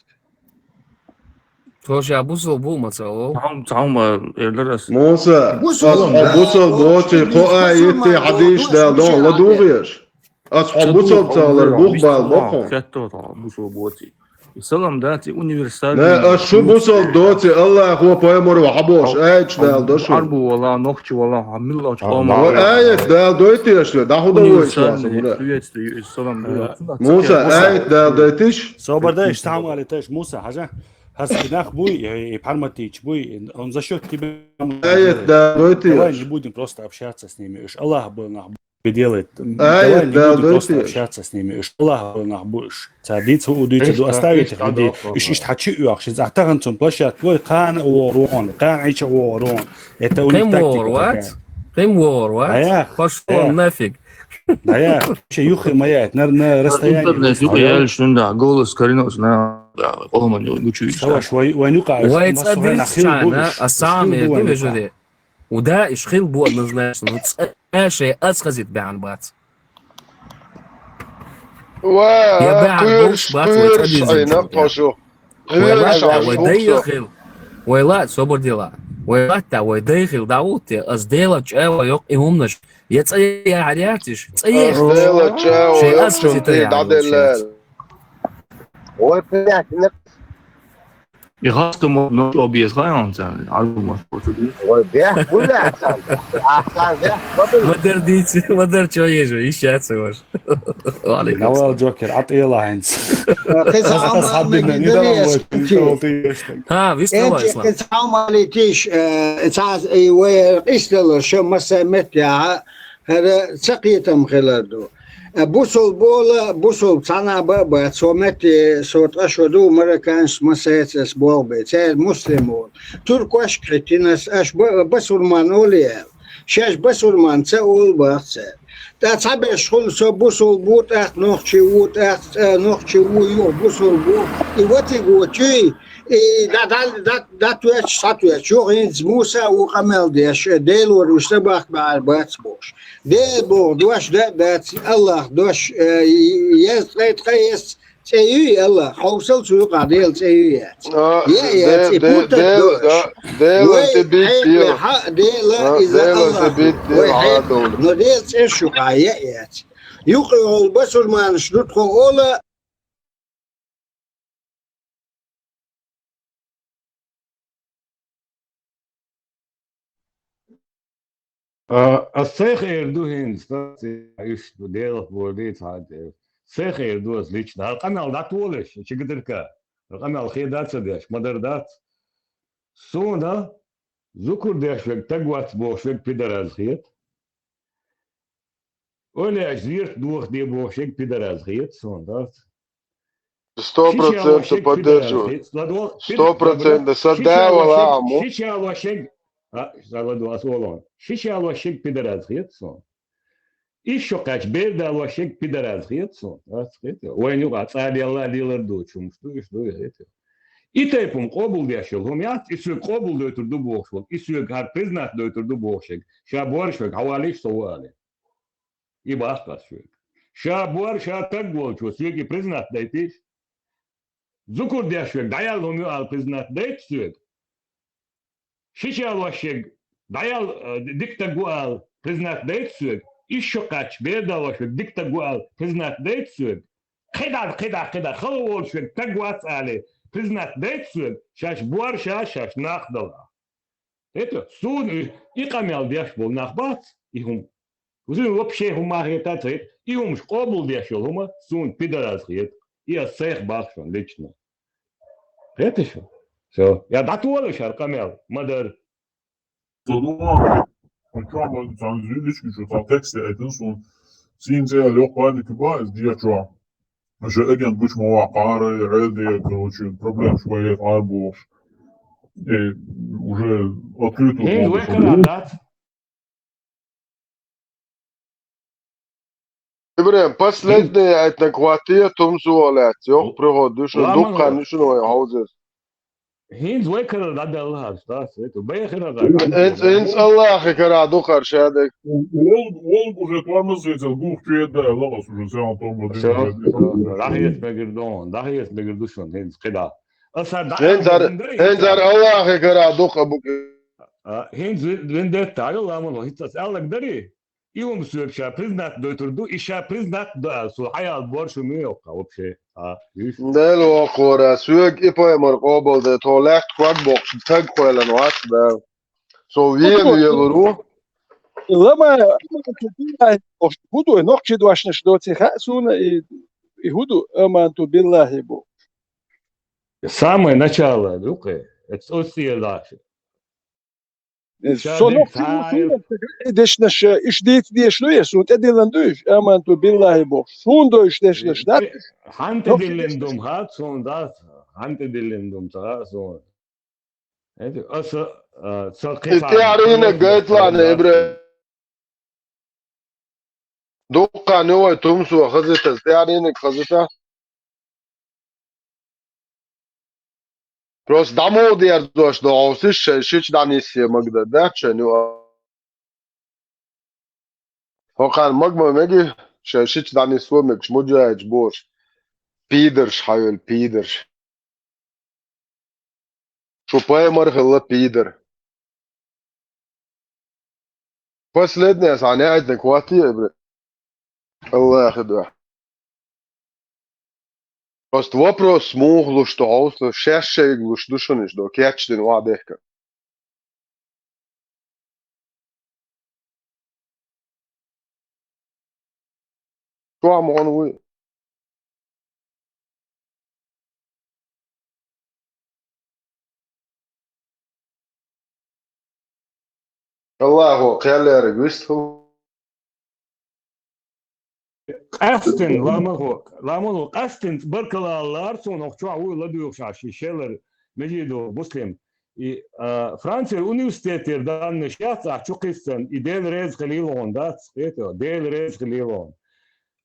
Цо ша бусалба бу ма ца олу. Цхьа хӀума, цхьа хӀума эр дара ас. Муса, ас хьо бусалба воций, кхо айта, хьадийш дан догӀна ладугӀу аш? Ас хьо бусалба ца хилар бух бала бо хьуна. Хетто хьо бусалба воций. И салам дац, и универсальный. Не, аш шу бусалба доций, Аллахо, пайхамаро хьан бохуш, аяташ дала до шу. Арбу вала, нохчи вала, хьан миллачу къоман. Ва аят дала дойтий аш, да худа войш васа, универсальный приветствие, и салам дац. Муса, аят дала дойтиш? Собар дай, иш там али таш, Муса, хьажа. Хьаьрциг нах буй, и, и пхьарматийча буй, он за счёт тебя. Аят дала дойтий аш? Давай не будем просто общаться с ними, уж Аллах был нах. Делает. Давай не будем просто общаться с ними. Уж Аллах нах бу уж. Цара дийца хӀу дуьйцур ду, оставить их людей. Уж иштта хьан чу оьхуш, иза тахана цунна площадка лой, кхана а вогӀур вон, кхана Ӏийча а вогӀур вон. Это у них тактика такая. Кхин вогӀур вац? Пошёл нафиг. Дая, вообще юххе ма яйта, на, на расстоянии. Интернет юкъа яьллаш, ну да, голос коренной, на, да, къоман ю-, гучуйча. Саваш, вай, вай нукъа, вай цӀа дирзича, а сам я, ты вижу, да. Уда иш хил бу однозначно, ну, цӀа шай аз хазит баьхьан бац. Ва, я баьхьан кхуьрш, бац, вай кхуьрш цӀа дирзича айна да. Пхьошу. Вай латта, вай дай хила. Вай латта, собар де ла. Вай латта, вай дай хила дӀагӀутте, ас Делан чӀаьла йоккха и хӀуманаш. Я цӀа яхьар яц иш, цӀа яхьар. Делан чӀаьла йоккха и дӀаделла. Вай пиряхь, и хастам мо объезд хай он цан, аргумент. Вай бяхь, вай бяхь цан. Ахтан бяхь, бабин. Мадар дийци, мадар чо ежа, иш яц ваш. Ва алейкум салам. Навал Джокер, атӀела хӀинца. Кхин цхьа Ас хӀама хаддина, мегий нидалам дарий вай, ас кхин кхин. Ха, вист Эн вай, чекх Ислам. Цхьа хӀама летиш, э, цхьа, э, вай къистала ша масса меттехьа, хӀара ца кхетам хилар ду. Э, бусул бола, бусул цхьана ба, ба, цо метте, со тӀа шо ду, марокканец масса яц ас болх бе, цаьр муслим вол. Туркошка хӀиттинас, аш ба-, басурман оле. Шаьш басурман ца олу бах цара. ТӀа цхьаберш хуьлу со бусул бу, тӀаккха нохчи ву, тӀаккха, э, нохчи ву, юха бусул бу. И ватиг вочуй, и да-, да-, да-, датоьчу, схьатоьчу. Юха хӀинца Муса ву къамел деш, Делора уьш ца бахка бахьар бац бохуш. Дела боху дош да а дац, Аллах дош, э, еза ткъе ткъе еза ЦӀе юй, Аллах, хьовсал цу юкъахь Делан цӀе юй яц. А, Я а яц, де-, и де-, путарг Дела, дош. а, Делан Вай цӀе битта хьекъале йо. хьа Дела, А, иза Делан цӀе Аллах. битта Вай йо, хьекъ-, хьадовла. но Делан цӀерш юкъахь я а яц. Юкъа йолу басурманаш ду тхо ола. А, ас цайх эр ду хӀинца, уьш ду, Делах бора дийца хьан тӀе. Цайх эр ду ас лично. ХӀара къамел дӀатолаш, чигатарка. ХӀара къамел хеда ца деш, ма-дарра дац. Суна, зукар деш верг таг вац бохуш верг пидараз хета. Ойла еш зерат дохаде бохуш верг пидараз хета суна, дац? Сто процентов поддерживаю. Сто процентов. Са да вала аму. Шича лошег, а, ладо, ас олон. Шича лошег пидараз хета суна. Иш шо кхаьч, бер да лошег пидараз хета суна. Ас хета. Вайн юкъа цӀа лелла лелар ду, чумаш ду, иш ду, хета. И тайпа хӀума къобалдеш йолу хӀума яц, и соьга къобалдойтур ду бохуш волу. И соьга хӀара признат дойтур ду бохуш верг. Ша бораш верг, хьавалийша со ву алий. И бах ас соьга. Ша бор, ша таг волчо соьга и признат дайтийша. Зукар деш верг дӀаял хӀума ю ала признат дайта соьга. Шича лошег дӀаял, э, дика таг ву ала признат дайта соьга. Иш шо кхаьч, бер да лошег дика таг ву ала признат дайта соьга. КхидӀа, кхидӀа, кхидӀа, хала волчу верг таг вац алий признат дайта соьга. Шаьш бор ша, шаьш нах дала. ХӀета, суна и, и къамел деш болу нах бац, и хӀума. Узуьн вообще хӀума хета ца хета, и хӀумаш къобалдеш йолу хӀума суна пидараз хета. И ас сайх бахчон лично. Хета шу? Всё. Я дӀатолаш хӀара къамел, ма-дарра. Со думаю, а чё, мы там звездочки, что там тексты, это суна. Син цел, лёг паник, ба, где чё? Уже агент гучма вакъара, реде, короче, проблем швоей арбуш. И уже открыто. Хин вай кара дац. Ибрем, последний это хватит, тум суолят. Ёх, пригод, душо, дуккан, душо, вай хаузес. ХӀинца вай карара дӀадаьлла хӀара, стас, это, бехара гӀа. ХӀинца, хӀинца Аллахе кара дукхар шадерг. Вол, вол уже тормозится, гух чуьйда, логос уже сян тормозится. Всё, всё, дахьес мегар ду, дахьес мегар ду шун, хӀинца кхидӀа. Аса дахьес ХӀинца ар-, мегар ду, хӀинца ар Аллахе кара дукха бу. А, хӀинца вин-, виндетта, алла ламан, хӀинца ас аьллаг дарий? И хӀума соьга ша признать дойтур ду, и ша признать до ала, со хьаял боршу ма йоккха вообще. А, виш? Дела вокхора, соьга и пайхамар къобал де, тхо лаьтта ког боккхуш, таг кхоьллина вац, да. Со вен велур ву. Лама, хӀун ду, нохчи дошнаш доций хаьа суна, и, и хӀун ду, аманту биллахи бу. Самое начало, ду кхе, это оццеладаш. Э, со нохчи ву, суна, э, дешнаш, э, иш дийца деш ду, э, суна тӀедиллина ду иш, аманту биллахи бохуш. Суна дойуш дешнаш дац? Э, хьан тӀедиллина ду-м хац, суна дац, хьан тӀедиллина ду-м ца хаьа суна. Эти, аса, а, ца кхин тӀаьхьарийна гайтлана, Ибрем. Дуккха а вай тумсо хазита, тӀаьхьарийниг хазита. Просто дӀа муха дерзош ду хьовсиш шайн шича дӀаниссе магда дац шайн ю. ХӀокхарна маг ма меги, шайн шича дӀанисво мегаш муджаьхьидаш бош. Пидарш хьайолу, пидарш. Шу паймар хилла пидор. Последняя схьа неӀайтаниг хӀоттий, бра? Аллахьа дуьхьа. Просто вопрос, муха луш ду хьовса, шаьш шайга луш ду шуна иштта, кечдина охьадехка. Чохь ма хьуна вуй. Аллахо кхел лерриг вистхула. Къаьстина, ламахо, ламахо, къаьстина баркалла аллара суна, хӀокху чохь вуй ладуьйгӀуш Ӏаш, и шелара Межидов Муслим. И, а, Францера университетера даннаш яц ахь чу кхиссина, и Дела реза хилийла хьуна дац, кхета, Дела реза хилийла хьуна.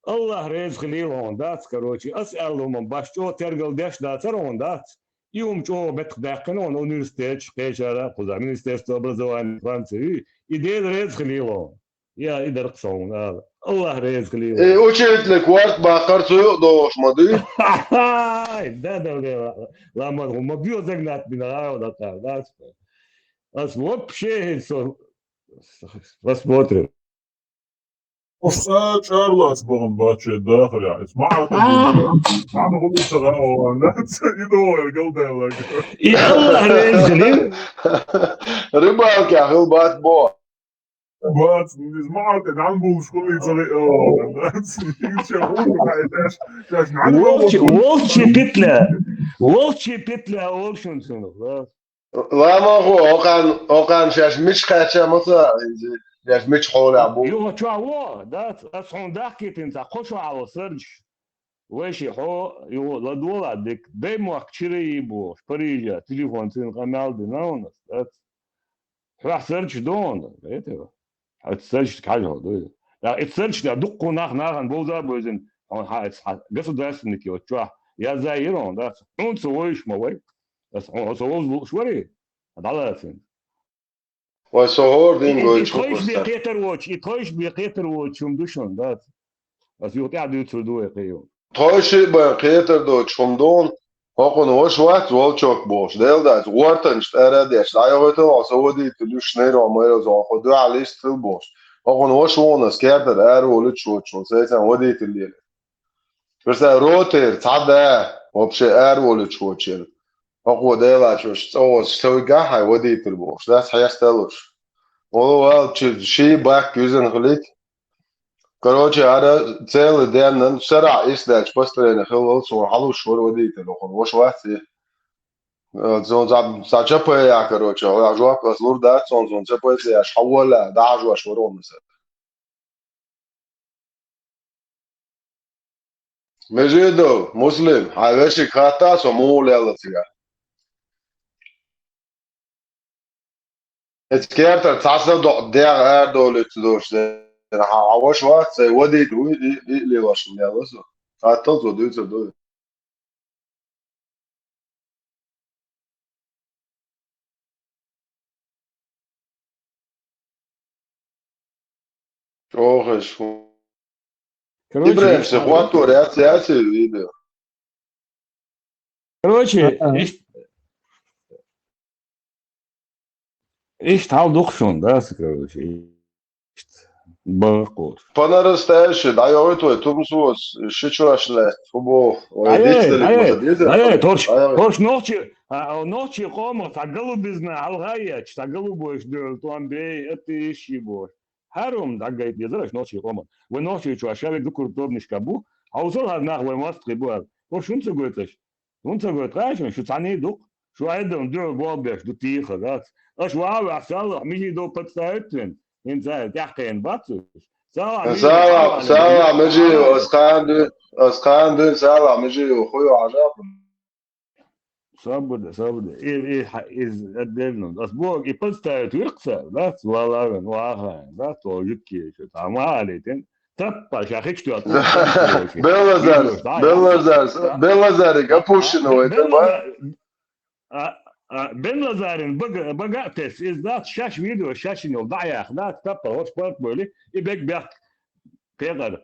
Аллахь реза хилийла хьуна дац, короче, ас аьлла хӀума баш чӀогӀа тергал деш дацара хьуна дац. И хӀума чӀогӀа меттах даьккхина хьуна университеташ, кхечара, кхуза Министерство образования Франции, и Дела реза хилийла хьуна. Я, и дара-кх со хьуна ала. Аллахь реза хилийла. Э, учительник ворт баккхар цу юкъа догӀуш ма дуй? Ай, да, да, да, ламаз, хӀума ма дуй загнать бина, а, вот так, да, ас вообще хӀинца со, посмотрим. Ош цӀа чӀарлац бахана бачча дахарехь. Иза ма хьалха, а, ма хӀума ца гӀа ван, ца и догӀу галдайлаг. И Аллахь реза хилийла. Рыбалкехь хила бац бо. Бац, иза ма хьалха, нан булуш хуьлий ца гӀа ван. Иза ша хӀума хьайдеш, шаьш нан Волчи, волчи питна. Волчи питна, олшун цунах, да. Ламахо, окхан, окхан шаьш мича кхаьча ма ца, шаьш мича хьолехь бу. Юха чохь во, да, ас хьуна дахкийтина цхьа кхо шо Ӏалла саржаш. Вай ши хьо, юха ладогӀа дика, дай мохк чира йий бохуш, Парижа, телефон цуьнан къамел дина хьуна, да. Хьоьх саржаш ду хьуна, это. Хьо саржаш хьажа хьо, ду. Я, и саржаш да дуккха нах нахана бовза а бевзина, хьуна хьан эца хьан государственники вот чохь, язда йира хьуна, да. Хьуна ца войш ма вай. Ас хьуна со вовза лууш варий? ДӀалацийна. Вай со хӀора дин И, и, и гойтуш тхойш бен хӀокху кхетар воцуш, и тхойш бен кхетар воцуш хӀума ду шуна, дац? Ас юха тӀаьхьа дуьйцур ду вай кхин юха. Тхойш бен кхетар доцуш хӀума ду хьуна, хӀокхуна ваша вац Волчок бохуш, Дела дац, гӀортанчу тӀара а деш, дӀайохуьйтал хьо, со водитель ю, шнайро-майро зо хьо дуьхьал йист хила бохуш. ХӀокхуна ваша ву хьуна ас кертара ара волуьйтуш воцуш волу, сайцарна водитель лелийна. Просто ротера цхьа да, вообще ара волуьйтуш воцуш яра. ХӀокхо Делан чу цӀа гӀозуш ца вигахь хьайн водитель бохуш, дац хьесталуш. Вала вала чу ший бак юьзана хилийта. Короче, ара цела денна, сарахь исдаьлча построение хилла волу, суна хьалуш вара водитель, охуна ваша вац и. Э, цо цхьа, цхьа чапая, короче, хьо жоп ас лур дац, цо, цо чапай ца еш, хьан вала, дӀахьажош вара хьуна аса. Межидов, Муслим, хьан вешиг хаттахь со муха лелла цигахь? Эцу кертара цхьа са до-, дегӀ арадолуьйтуш долуш дерг, хьан, хьан ваша вац, сайн водитель вуй, и, и, и лелош лелла со. Хаттал цо дуьйцур ду. ЧӀогӀа хезаш хӀу. Короче, ИбрахӀим, иштта хьал ду. Хаттор яц, яц и видео. Короче, а, а. Ишт-, иштта хьал ду-кх шуна, да, аса, короче, иштта бакъ. По нарастающей дӀайохуьйту вай Тумсос, ши чош лаьцна, фу боху, вай дицделиг ма ца деза, дӀайохуьйту, дӀайохуьйту. Торш, торш нохчи, а, а, нохчи къомах цхьа голубизна хьалха а ечу, цхьа голубойш дуьхьал тӀом бей, атта йиш йий бохуш. ХӀара хӀума дӀагайта дезара аша нохчий къоман. Вай нохчийчохь шавиг дуккхург тобанашка бу, хьовсал хӀара нах вай мостагӀий бу аьлла. ХӀорш хӀунда ца гойту аша? ХӀунда ца гойту, хаьий шуна? Шу цхьаьний ду-кх. Шу Ӏедална дуьхьал болх беш ду, тийха дац. Аша ваха а ваьхьа, салахь, Мижи дов подставить вина, хӀинца а тӀаьхкхиъна бац уьш. Салахь, Мижи, салахь, салахь, Мижи, ас кхана дуьйна, ас кхана дуьйна, салахь, Мижи, хуй хьажа. Сабур де, сабур де. И, и, хьа-, из отдельно. Ас боху, и подставить вира-кх цара, дац, вала а вен, ваха а вен, дац, вала жуьгтий шу. Цхьа ма алийтина. Таппа, ша хич тоьтту. Беллазар, видео, да, Беллазар, да. Беллазарик, а, опущено а, вай, Беллазар, таппа. А, а, Беллазарин бага, бага а тесса, из дац, шаьш видео, шаьш йина йолу дӀа а яхна, дац, таппа, хӀорш парк бойли, и бег бехк пекъар.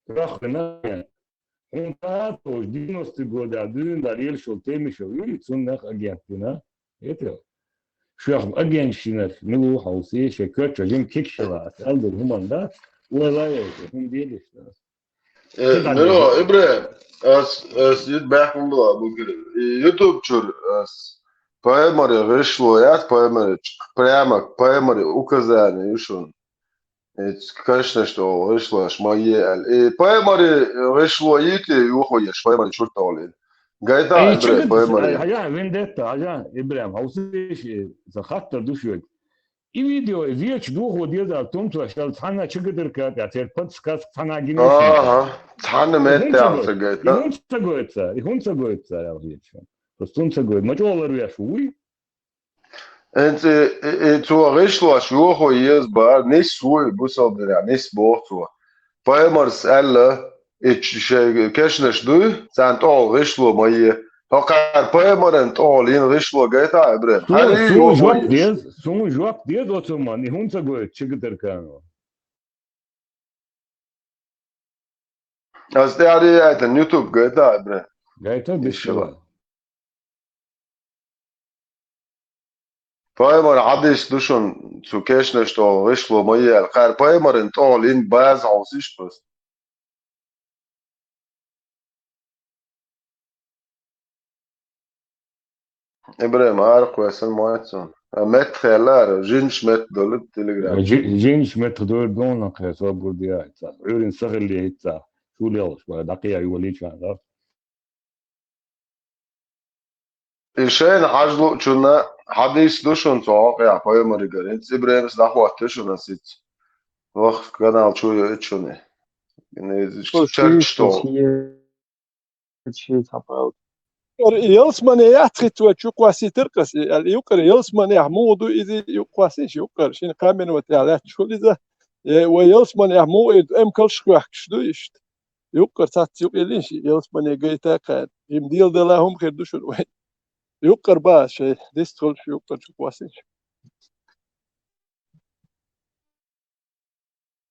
Рахвина. Хьун тӀа а товш, девяностые года дуьйна дар ел шул темишев, цуннах агент дина. Этел. Шух агентшинах милу хьовсий, ше коча жим кикшила, ас алдур хуман да, ула яйта, хум делиш да. Э, Миро, Ибре, ас, ас ид бахун была бугир. И YouTube чур, ас поэмари гышло, яс поэмари, прямо поэмари указание, юшун. Эц, конечно, что гышло, аш мае. И поэмари гышло, ити, юхо еш, поэмари чуртали. Гайта, Ибре, поэмари. Ая, вендетта, ая, Ибрем, хьовсиш, за хаттар душвек. И видео, и зеча дохо деза аьлла тумсо шел цхьанна чигадарка тӀехь, церан подсказка цхьанна гина. Ага, цхьанна меттехь ца гайта. И хӀунда ца гойту цара? И хӀунда ца гойту цара, аьлла зеча? Просто хӀунда ца гойту? Ма чӀогӀа ларвеш вуй? ХӀинца и, и, и цо гӀишлош йохо еза бара, нис вуй, бусалба динехь, нис боху цо. Пайхамарс аьлла, и ч-, шайн кешнаш дуй, царна тӀехула гӀишло ма е. ХӀокхара пайхамаран тӀехула йина гӀишло гайта, Ибрахим? Суна, хьан суна жоп деза, суна жоп деза оцу ман, и хӀунда ца гойту чигадаркано? Ас тӀаьхьа яйтан YouTube гайта, Ибрахим? Гайта, иншалла. Пайхамар хьадис ду шуна, цу кешнаш тӀехула гӀишло ма е аьлла. Кхара пайхамаран тӀехула йина база хьовсийша просто. Ибрахим, арахь кхоьссина ма вац цунна. А меттах аьлла ара, жинаш метта долу Telegram. Жи-, жинаш метта дойр дона кхе, собар де ца. Ӏуьйрин са хилла хӀитта. Шу лелаш, вай дакъа йолийча, да? И шайна хьажа луучунна хьадис ду шуна цу хьокъехь пайхамаригара. ХӀинца Ибрахимс дӀахӀотту шуна сица. Ваха канал чу йоуьйту шуна. Чарчто. Ши, ши, ши цхьа пал. Юкъара ялсамане яц хӀитта вай чу кхоссийтар кхас, аьлла, юкъара ялсаманехь муха ду иза, юкъа кхоссийша, юкъара шина кхаа минот тӀехь лаьтташ хуьлу иза. Э, вай ялсаманехь муха ду, эмкалш хоьхкуш ду иштта. Юкъара цхьацца юкъа йиллина ши ялсамане гайта кхара. Им дела дала хӀума хир ду шуна вай. Юкъара баха шайн дистхуьлуш юкъара чу кхоссийша.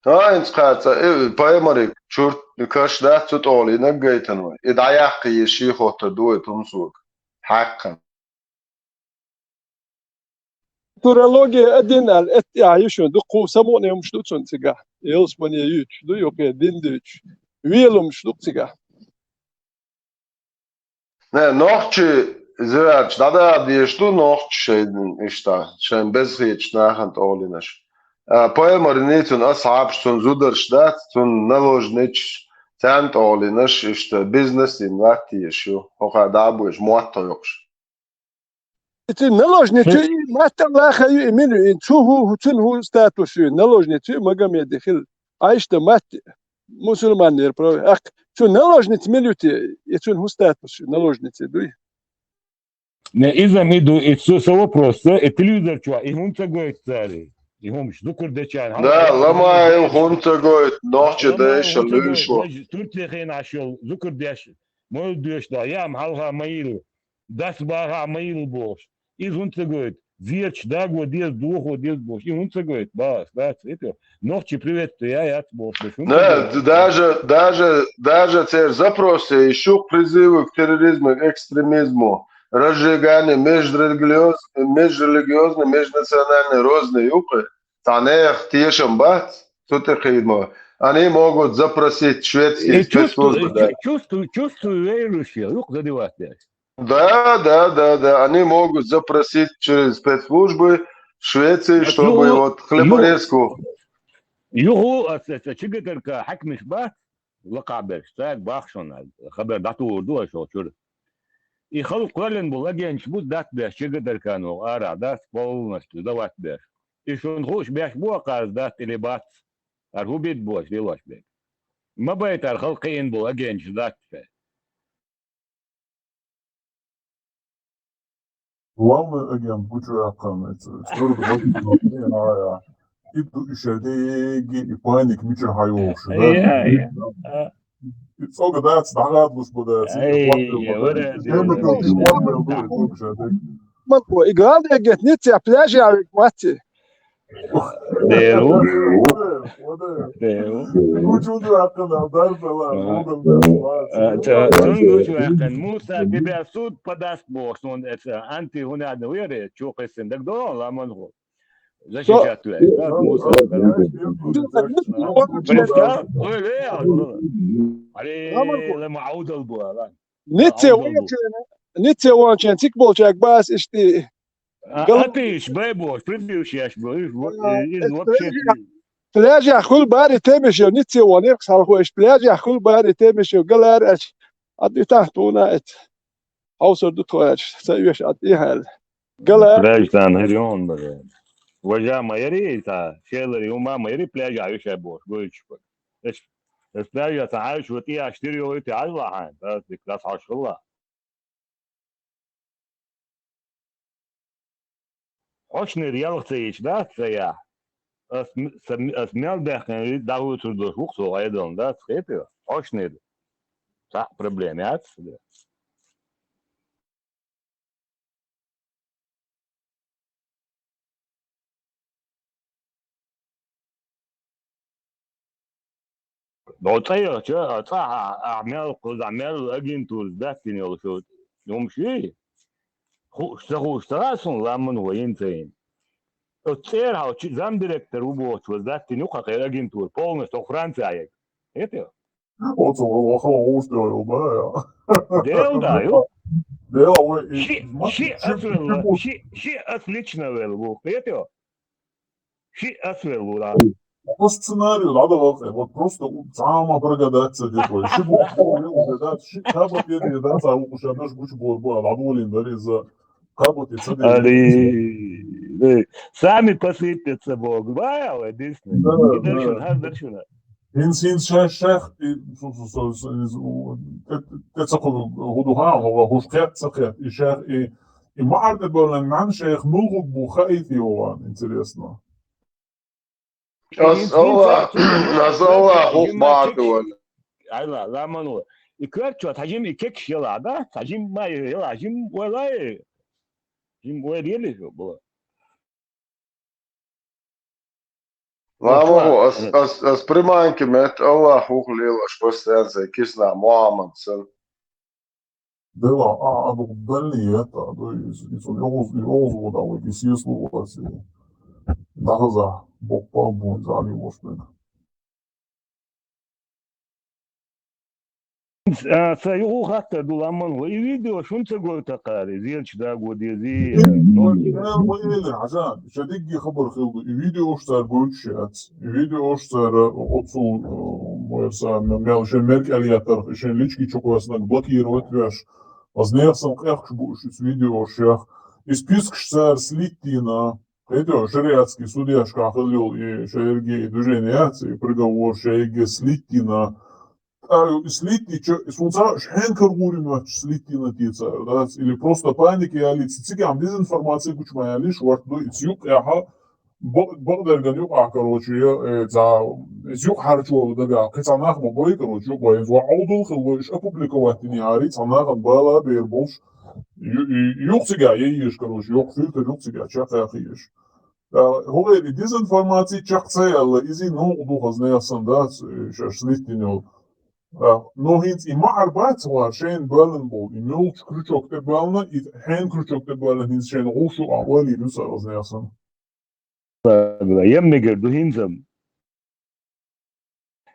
ХӀа, хӀинца кхаьрца, э, пайхамариг чурт каш дац цу тӀолийнаг гайтан вай. И дӀаяккха еза шен хоттар ду вай тумсога. Хьаьккхина. Футурология а дин аьлла, эттӀехь ю шуна, дуккха самукъане хӀумаш ду цунна цигахь. Ялсамане юьйцуш ду, юкъе дин дуьйцуш. Велумаш ду цигахь. Не, нохчий зирарчу дӀадала дезаш ду нохчий шайн иштта, шайн беза хеташ нахана тӀолийнаш. А, пайхамар ницун асхьабаш цунна зударш дац, цунна наложницаш, царна тӀолийнаш, иштта бизнес йина латта езаш ю, хӀокхара дӀа а бовлуш, мотт а йоккхуш. И цуьнан наложница ю, и маттан лаха ю, и мила ю, и цу хӀу, цуьнан хӀу статус ю, наложница ю, Магомеде хилла. Айшта матти, мусульманера прави. Ах, цу наложница мила ю те, и цуьнан хӀу статус ю, наложница дуй? Не, иза ма ду, и цу са вопрос, и телевизор чохь, и хӀунда ца гойту цара? И хӀумаш зукар дечарна. Да, ламаев хӀунда ца гойту, нохчи дайша луьйшо. Турци хенаш йолу зукар деш, мовлид доьшуш доху, яам хьалха ма йилла, дас баха ма йилла бохуш. Иза хӀунда ца гойту? Зерчаш даго деза, дохо деза бохуш. И хӀунда ца гойту? Бац, бац, это, нохчи приветствие яц бохуш. Да, даже, даже, даже церан запросе ещё призывы к терроризму, к экстремизму, разжигание межрелигиоз-, межрелигиозной, межнациональной розни юкъа. Цхьа нехан тешам бац, цу тӀе кхийдамо. Они могут запросить шведские спецслужбы, да. Чувствую, чувствую, верующие, юкъа задевать деш. Да, да, да, да. Они могут запросить через спецслужбы Швеции, чтобы вот хлеборезку. Юху, а, а, а, чигадарка хьаькамаш бац, лакхахь берш, цаьрга бахшонал, хабар дӀатухур ду аша чуьра. И халкъ кхоьллина болу агенташ бу датбеш, чигадаркано арахь дац, полностью давать беш. И шуна хууш беш бу кхарна дац или бац? Ара хӀун бит бош, лелош бен. Ма байтар халкъ кхиъна болу агенташ дац шайн. Главный агент гучу яьккхина, это, сорок восемь ноль, а, я. И ду и шадеги, и паник мича хьайолуш, да? Я, я. И цога дац, дӀагӀадлуш бу дац, и хӀотта бу дац. Ман бу, и главный агент ниццехь пляже а вик матти. Деру. Деру. А, ца-, цунна гучу ваьккхина. Муса, тебя суд подаст боху, суна эца анти хӀунда аьлла вере, чу кхиссина дагадогӀу, ламан хӀу. Защищать ваьлла. Муса. Представь, ой, ве, а, ой. Аре, лама Ӏовдал бу, ала. Ницце волчун, Ницце волчун цик болчаьрга бац иштта. А, гал- атийш, бай бохуш, прибившеш бу, иза, а, иза, э, вообще. Пляжехь хуьлу бари темеш йо, Ницце волу нерхъ салхо, иштта пляжехь хуьлу бари темеш йо, галара аьлча, ад и тахта вуна эца. Хьовсур ду тхо аьлча, ца оьшу ад и хьаьлла. Галара. Пляж тана хӀир йон бара. Важа ма яри, цхьа шелари хӀума ма яри, пляжа Ӏайша бохуш, гойтуш бара. Эс, эс пляжа цхьа Ӏайша ву тӀе аш тир йолуйти Ӏажлахьан, да, дика дас хьош хилла. Хьошнера ялх ца йича, да, ца яхь. Ас м-, са м-, ас мел баьккхина дӀахӀуьйцур долуш ву-кх со Ӏедална, да, ца хетий? Хьошнера. Цхьаъ проблема яц. Бо цӀа яхча, а цӀа а, а мел кхуза, мел агентура даттина йолуш хӀумаш ю. Хууш, ца хууш ца хаьа суна, ламан вайна ца йина. Оцу цӀера хьо чи-, замдиректор ву бохучу ваза даттина ю-кх хӀокхеран агентура, полностью хӀокху Францияга. Хетий? Оцу вахана гӀуш тӀе йолу бара, я. Дела да, ю. Дела, вай, и, ши, ма-, ши ши, ас ши велла, бу-, ши, ши ас лично велла ву, хетий? Ши ас велла ву, да. По сценарию надо было, вот просто у-, сама прогадать ца деза вай. Ши бу-, бу-, бу-, да, ши, как бы тебе, да, ца у-, уж однажды гучу бу-, бу-, а, ладулин, да, из-за, как бы ты ца деза. Ари, э, сами посыпятся, Бог. Вай, вай, действительно. Да, и дальше, да. Хар дальше, да. ХӀинца, хӀинца шаьш, шаьш, и, су-, су-, су-, су-, изу, тӀе-, тӀе ца кху-, хӀу ду хаа, хӀу, хӀуш кхетта ца кхетта, и шаьш, и, и маӀар тӀе бевлла нана шайх муьлхург бу хаийта йогӀан, интересно. Ас Аллах, ас Аллах хӀух маӀар тӀе ван. Айла, ламан ву. И коьртачо цхьа жима и кекаш яла, да? Цхьа жима ма яла, жима вайла и. Жима вай дели бу. Ламан ву, ас, ас, ас приманки меттахь Аллах хӀух лелаш постоянно сайн киснахь Мухьаммад сан. Дела, а, а, ду, дали это, а, ду, и, и, и, йогӀуз, йогӀуз ву, да, ву, и сес лу, ву, а, си. Дахаза, боккъал бу, зали вошпен. А, ца юху хаттар ду ламан ву. И видео шун ца гойту кхари, зелч даго дези. Э, ву, э, ву, э, Хьажан, ша дигги хабар хилду. И видеош цар гойтуш яц. И видеош цар, э, оцу, э, мойса, м-, мел шен меркӀал яттарх, шен лички чу кхоьснаг блокировать веш. Аз нехан сан къехкаш бу уьш, уьш видеош ях. И спискаш цар слиттина. Кхетий, шариатский судьяшка хилла йолу и шайерге и движение яц, и приговор шайерге слиттина. ТӀаккха и слиттича, и сунца хьенкара гӀур моьттуш слиттина тецара, дац? Или просто паника яллица, цигахь дезинформация гучу ма яллиш, варт ду, и цу юкъехьа, бо-, бакъдерган юкъахь, короче, я, э, цхьа, иза юкъахьарчо дагахь, кхин цхьа нах ма бой, короче, юкъа, иза вахьа Ӏовдал хилла, иша опубликовать дини ари, цхьа нахана бала бер болуш, ю-, ю-, юкъа цигахь яйеш, короче, юкъа фильтр юкъа цигахь чекхъяхъеш. ТӀаккха хӀокхеран и дезинформаци чекх ца яьлла, иза новкъа ду хаза нехан сан дац, э, шаьш слиттина йолу. ТӀаккха, ну, хӀинца и маӀар бац вара шайна боьллина болу, и муьлхачу крючок тӀе боьллина, и хьенан крючок тӀе боьллина, хӀинца шайна гӀуш ю а ойла йир ю цара хаза нехан сан. Ем мегар ду хӀинца.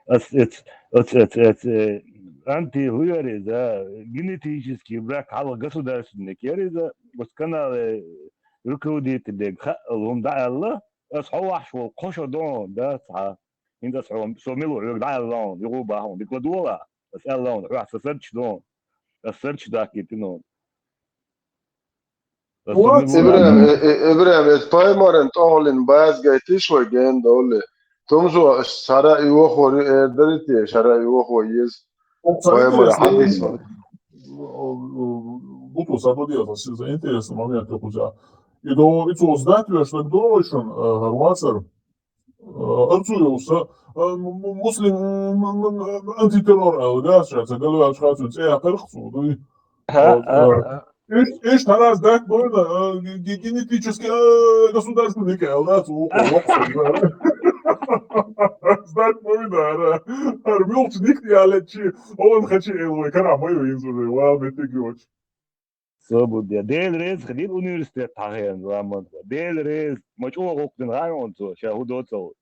Ас, эц, эц, эц, эц, э, анти хӀу яра иза, генетический брак хьалха государственник яра иза, оцу канале руководителе хаъал хӀума дӀааьлла, ас хьо вахьаш волу кхо шо дон, да, цхьа. ХӀинца ас хьо, со мила ву хьоьга дӀааьлла хьуна, юха бахьа хьуна, дика ладогӀа, ас аьлла хьуна, хьоьх сан сарч дон, ас сарч даккхийтина хьуна. Ибрахим, э, э, Ибрахим, эцу Паймаран тӀехула база гайтиш вай гена довлий? Тумсо, аш цхьара и вахор ю эр дарий те, цхьара и вахо еза? Паймара хьадис ван. Гуто сабадига, аса интересный момент кхуза. И до, и цо сдать веш, так довой шун, э, Харвацар. Э, арцу йолуш, э, м-, м-, муслим, м-, м-, м-, антитеррор аьлла, да, ша, ца галваьлча хацун цӀе яккхарх цо, дуй. Ха, Вот, ха, э, ха. Иш, иш тарас дак бойна, э, ге-, ге-, генетически, э, государственник аьлла, да, цо, о, о, о, сдать бойна, ара. Ар мюлч ник ялет чи, олан хачи эл вай, кара мой винз уже, ва, бетеги оч. Собур де. Дела реза хилира университет хьахеана ламан. Дела реза. Ма чӀогӀа гӀуллакх дина гӀайгӀана цо, ша хӀун доцал.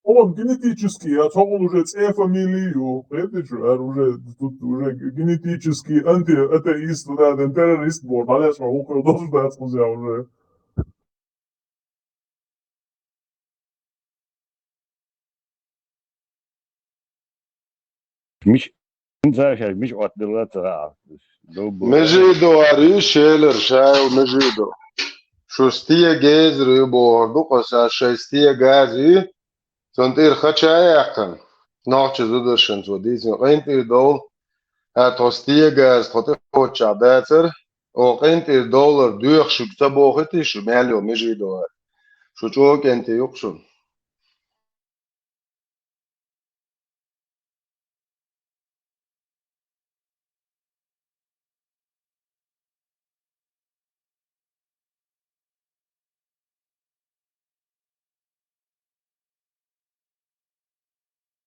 Он генетически, я цхьа он уже цӀе фамилию, кхеташ, ар уже, тут уже генетически анти-, атеист, да, ден террорист бу, балеш ма хӀу хир доцу дац кхуза уже. Миш, миш отделла ца хаьа. Межидо ари, шелар, шайл, межидо. Шу стеган эзар ю бохур ду-кх аса, шайн стеган аз ю, цунна тӀера ха ча а яьккхина. Нохчийн зударшна цо дийцина къинтӀера довла, тхо стеган аз тхо тӀе кхоччехь дацара, оха къинтӀера довлар доьху шуьга ца бохуьйтий шу, мел йолу меже ду аьлла. Шу чӀогӀа кӀентий ю-кх шуна.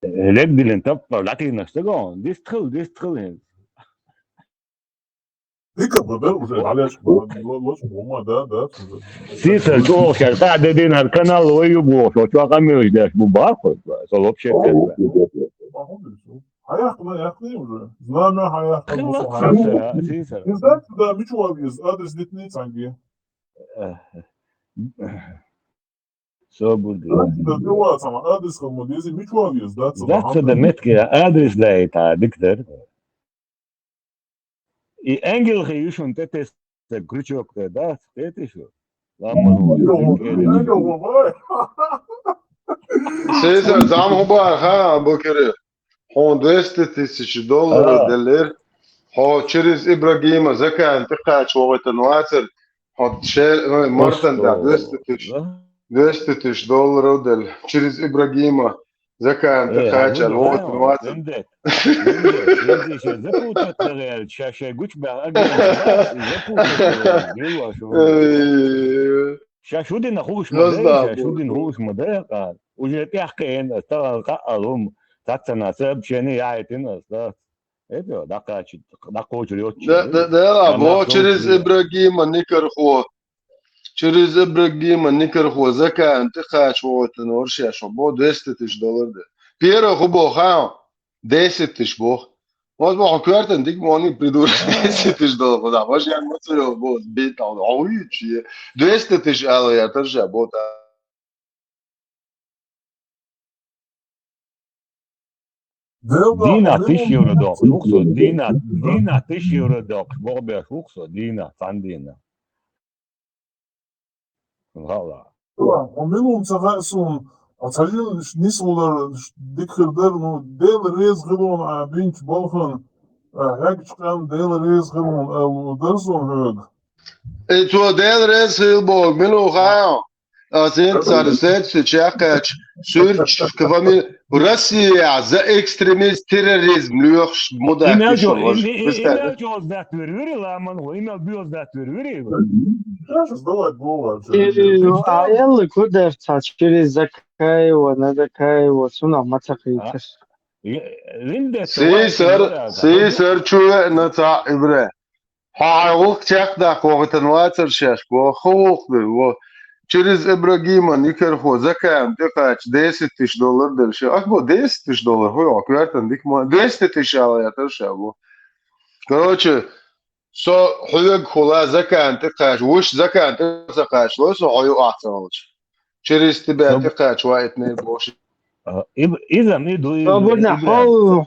Легдилин тапкъар дӀатийнарш ца го, дистхила, дистхила хӀинца. Дика бу бер уже, Олег, лоч бу ма, да, да. Сийсара чӀогӀа шаьш къахьдедина хӀара канал вай ю бохуш, оцу чохь къамелаш деш бу боху, со вообще тешна. Хьаяхна, яхна уже. Знамя хьаяхна, хила мусу хьаяхна. Сийсара, сийсара. Не знаю, куда, мича ван веза, адрес дитний цхьаьнгге. Э, собар де. Адрес да, да, ва, сама, адрес хила ма деза, мича ван веза, да, ца дац, ца да, меттиг, адрес дай та, дика дар. И ангелхи ю шуна тӀе тесна крючок тӀе, дац, кхетий шу? Ламан ву. Сийсара, зама хӀун бара, ха, Абукири? Хьуна двести тысяч долларов деллера. Хьо через Ибрагима закан тӀекхача вохуьйтун вацара. Хьо шер-, ну, мартан тӀехь двести тысяч, двести тысяч долларов делла. Через Ибрагима закан тӀекхача вохуьйтун вацара. Виндет. Виндет. Виндет. Запутать дагӀаьлча, ша шайн гучбаьхьа агентство, запутать дагӀаьлча, дилла шу. Э. Ша шу дина хууш ма дай, ша шу дина хууш ма дай, къа. Уже тӀехь кхиъна ас, тахана къаъал хӀума, цхьаццанхьа сообщение яхьийтина ас, дац. Это, дӀакхача-, дӀакхочур йоццуш. Да, да, да, бо через Ибрагима никархо. Через Ибрагима никархо закан тӀекхача вохуьйтун вара шаьш, бо двести тысяч доллар де. Первый хӀун боху, ха? Десять тысяч боху. Вот боху, коьртан дика мони придурок десять тысяч доллар, кхузахь машен ма ца йолу боху, битал, ой, чие. Двести тысяч ала я, таржа, боху. Дийнахь тысяча евро доккхуш ву-кх со, дийнахь, дийнахь тысяча евро доккхуш, боху беш ву-кх со, дийнахь, цхьана дийнахь. Хала. Хьо мила ву ца хаьа суна, а цхьа жимма нисвалар дика хир дара, ну, Дела реза хилла ву хьуна бинчу балхана, а, хьегчу къам Дела реза хилла ву хьуна аьлла дара суна хьоьга. И цо Дела реза хилла боху, мила ву хаьа? Ас хӀинца цара сетча чекхъяьлча, суьрташ, кхин фамилия, Россия за экстремизм, терроризм лоьхуш мудак. И мел чӀогӀа, и, и, и мел чӀогӀа датта вер вири, ламан хӀу, и мел боьха датта вер вири. И, а элла кударца через Закаева, на Закаева, цунах ма ца кхийтар. Сийсар, сийсар чу веана цхьаъ ибре. Хьо хьайн гӀуллакх чекхдаккха вохуьйтун вацара шаьш, боху, хӀун гӀуллакх дара, во? Через Ибрагима никархо закан тӀекхача десять тысяч доллар дара ша. Ах, бо, десять тысяч доллар, хӀун йо, коьртан дика ма, двести тысяч ала яхьийтар ша, бо. Короче, со хьоьгахула закан тӀекхача, вуьш закан тӀе ца кхачало со хьо юкъахь ца хилча. Через тебя тӀекхача ваийтинера боху. А, и, иза ма и ду, и, Собарна, и, хьо,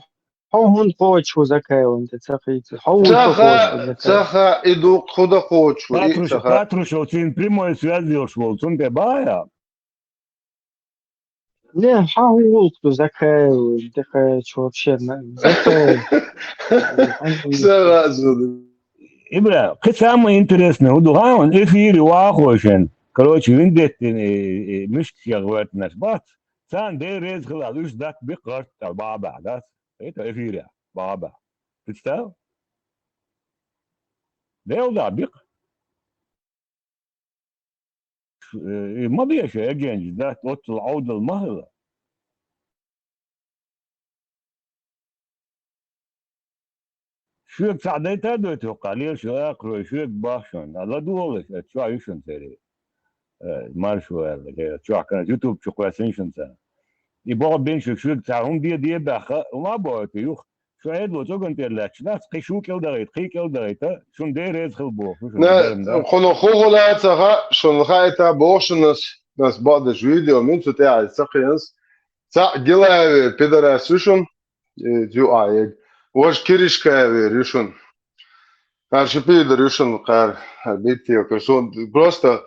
хьо хӀунда кхочуш ву Закаевна тӀе ца кхийца? Хьо ву Ца ха, кхочуш ву Закаевна? Ца ха, и ду худа кхочуш ву, и Патрушев, ца ха. Патрушев цуьнан прямой связь йолуш волу, цунна тӀе бахьа? Не, хьан хӀун гӀуллакх ду Закаевна тӀе кхача вообще, на-, Закаев? Ибра, кхин самое интересное хӀун ду хаьий, эфире вахахой шен. Короче, виндеттина, э, э, муьшкашех гӀоьртинарш бац. Царна Дела реза хилла, уьш датта биккхарт тӀе бахьа бахьа, дац? Это эфире бахьа бахьа. Представь? Дела да биккха. Э, и ма беша, эгенчу дац, оццул Ӏовдал ма хила. Шуьга цхьаъ дайта а дойту хӀокху, лелаш йолу акхарой шуьга боху шуна, ладогӀалаш, аса чохь ю шуна церан. Э, маршо аьлла, э, чохь кана, YouTube чу кхоьссина шуна цара. И боху бен шу шуьга цхьа хӀума де, де баьхха, хӀума а бохуьйту юха. Шу Ӏедало цӀоган тӀера лаьтташ дац, кхин шу кӀел дахийта, кхин кӀел дахийта, шуна Дела реза хила боху, шу шуна Не, Дела реза хила. Кхунах хӀун хуьлу ца хаьа, шуна хаийта боху шуна ас, ас бакъдерг видео, мин цу тӀехь аса ца кхиъна ас. Цхьаъ Гилаевер пидорас ю шуна, э, юкъахь ега. Важа Киришкаевер ю шуна. Кхара ши пидар ю шуна, кхара, кхара биттийла, кхара суна. Просто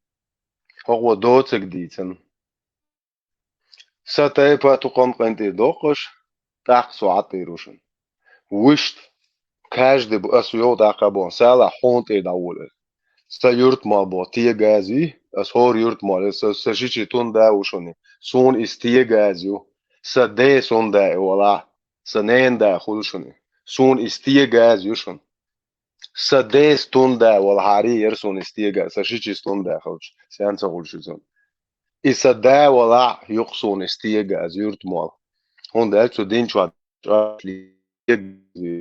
хӀокхо доцаг дийцина. Са тайпа тукхам къинтӀера доккхуш, тӀаккха со Ӏаттийр ву шуна. Вуьшта, каждый бу-, ас йогӀу тӀаккха боху, сала хьуна тӀе дӀаволавелла. Сан юрт мал боху, тегазий, ас хӀора юрт мал, сан, сан шичи тун да ву шуна. Суна иза тегаз ю. Сан ден сун да и вала, сан нен да хуьлу шуна. Суна иза тегаз ю шуна. Сан ден стун да вала хьари яра суна иза тегаз, сан шичи стун да хуьлуш, сен ца хуьлуш иза. И сан да вала юкъ суна иза тегаз, юрт мол. ХӀунда аьлча цу дин чохь чӀоагӀа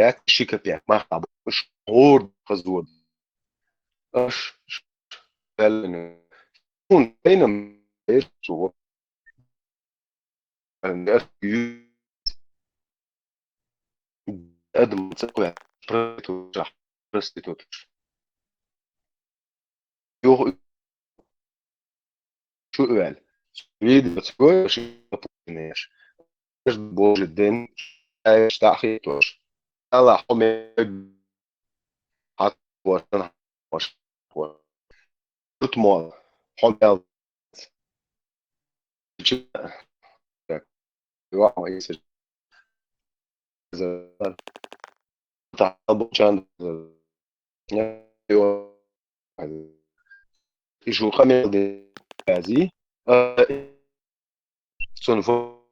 яц ши капек мах а бу, уьш гӀур хазода. Аш, аш, хӀун, тайнам, эр, чу, аш, ю-, адам ца кхоьллина, проститутка, проститутка. Юха шу вел. Видео ца гойтуш, Божий ден, ай, штахи тош. Аллах, хьо мег-, хьат, хьо, хьо, хьо. Турт мол, хьо мел. И шу къамел де ази, а, цун фу-,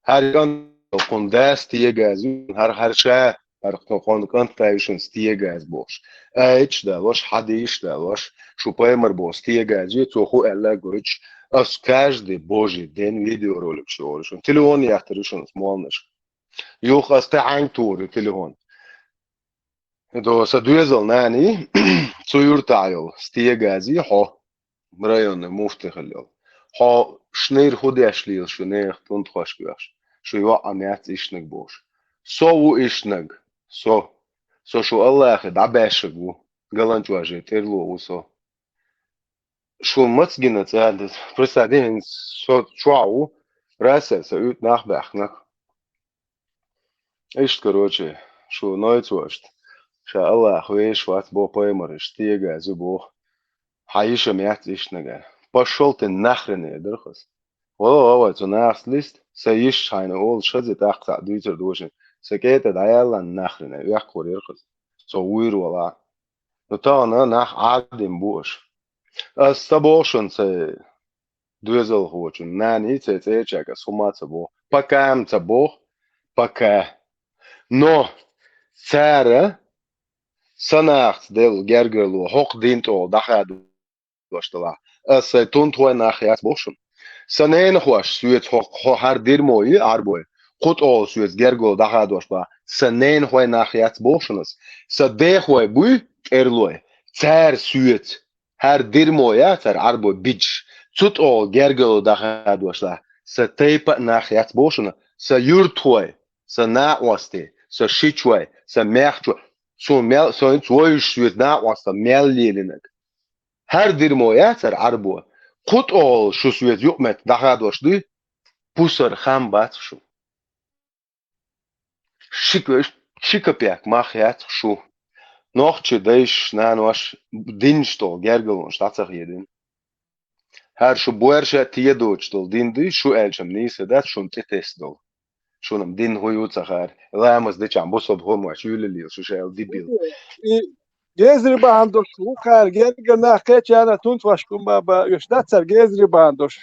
хӀара кӀант кхунна дас тегаза, хӀара, хӀара ша, хӀара кхунна кӀант тайшинца тегаза бохуш. Айча далош, хьадийш далош, шу пайхамар боху тегаза, цо хӀу аьлла гойтуш, ас каждый божий день видеоролик шу олуш. Телефон яхтар ю шуна молнаш. Юха ас тӀаьхьанга тур ю телефон. До са доьзал нани, цу юртахь йолу стегази хьо, районный муфти хила йолу. Хьо шнайра хӀу деш лела шу нехан тунтхошка оьхуш, шу йоӀ а яц ишнаг бохуш. Со ву ишнаг, со. Со шу Аллахе дӀабаьшшаг ву, галанчожий тӀерло ву со. Шу маца гина цӀа? Представь, дин со чохь ву, расса са уьйтӀа нах баьхкина. Иштта, короче, шу нойцошта, ша Аллах вешаш вац бо пайхамараш, стега зу боху. Хьан йиша ма яц иштта нагахь. Пошёл ты нахрен, я дара хас. Вала, вала, цу нахас лист, са йиш хьайна олуш хаза тӀаккха цхьаъ дуьйцур дошин. Са кӀета дӀаяла нахрен, вехкхур яра хаза. Со вуйр вала. Ну, тахана нах Ӏадим бу аша. Ас ца боху шуна цай доьзалхочун, нани цай цӀечаьрга ас хӀума ца боху. Пока-м ца боху. Пока. Но цара санахца делла гергарло хӀокху дин тӀехула дӀахадош делахь, ас сайн тунтхой нах яц боху шуна. Сан ненахоша соьца хӀо, хӀо хӀара дирмо йи Ӏарбой, кху тӀехула соьца гергарло дӀахадош бахь, сан ненахой нах яц боху шуна ас. Сан дехой буй тӀерлой, цара соьца хӀара дирмо яц хӀара Ӏарбой бидаш, цу тӀехула гергарло дӀахадош лахь, сан тайпа а нах яц боху шуна, сан юьртахой, сан накъостий, сан шичой, сан маьхчой, суна мел, сан хӀинца вовзуш соьца накъоста мел лелинарг. ХӀара дирмо яц хӀара Ӏарбо, кху тӀехула шу соьца юкъаметта дӀахадош дуй, пусар хам бац шу. Ши, ши капек мах яц шу. Нохчи дайш, нанош динаш тӀехула гергарлонаш дӀа ца хедина. ХӀара шу боьрша а тедочу долу дин дуй, шу аьлчам нийса дац, шуна тӀе тесна долу. Шуна-м дин хӀу ю ца хаьара, ламаз дечахь бусалба хӀумаш юьллалийла шу шаьлла дибийла. И гезри бахьана долуш ву кхара, гергара нах кхечарна тунтхошка хӀума бан оьшуш дац цара гезри бахьана долуш.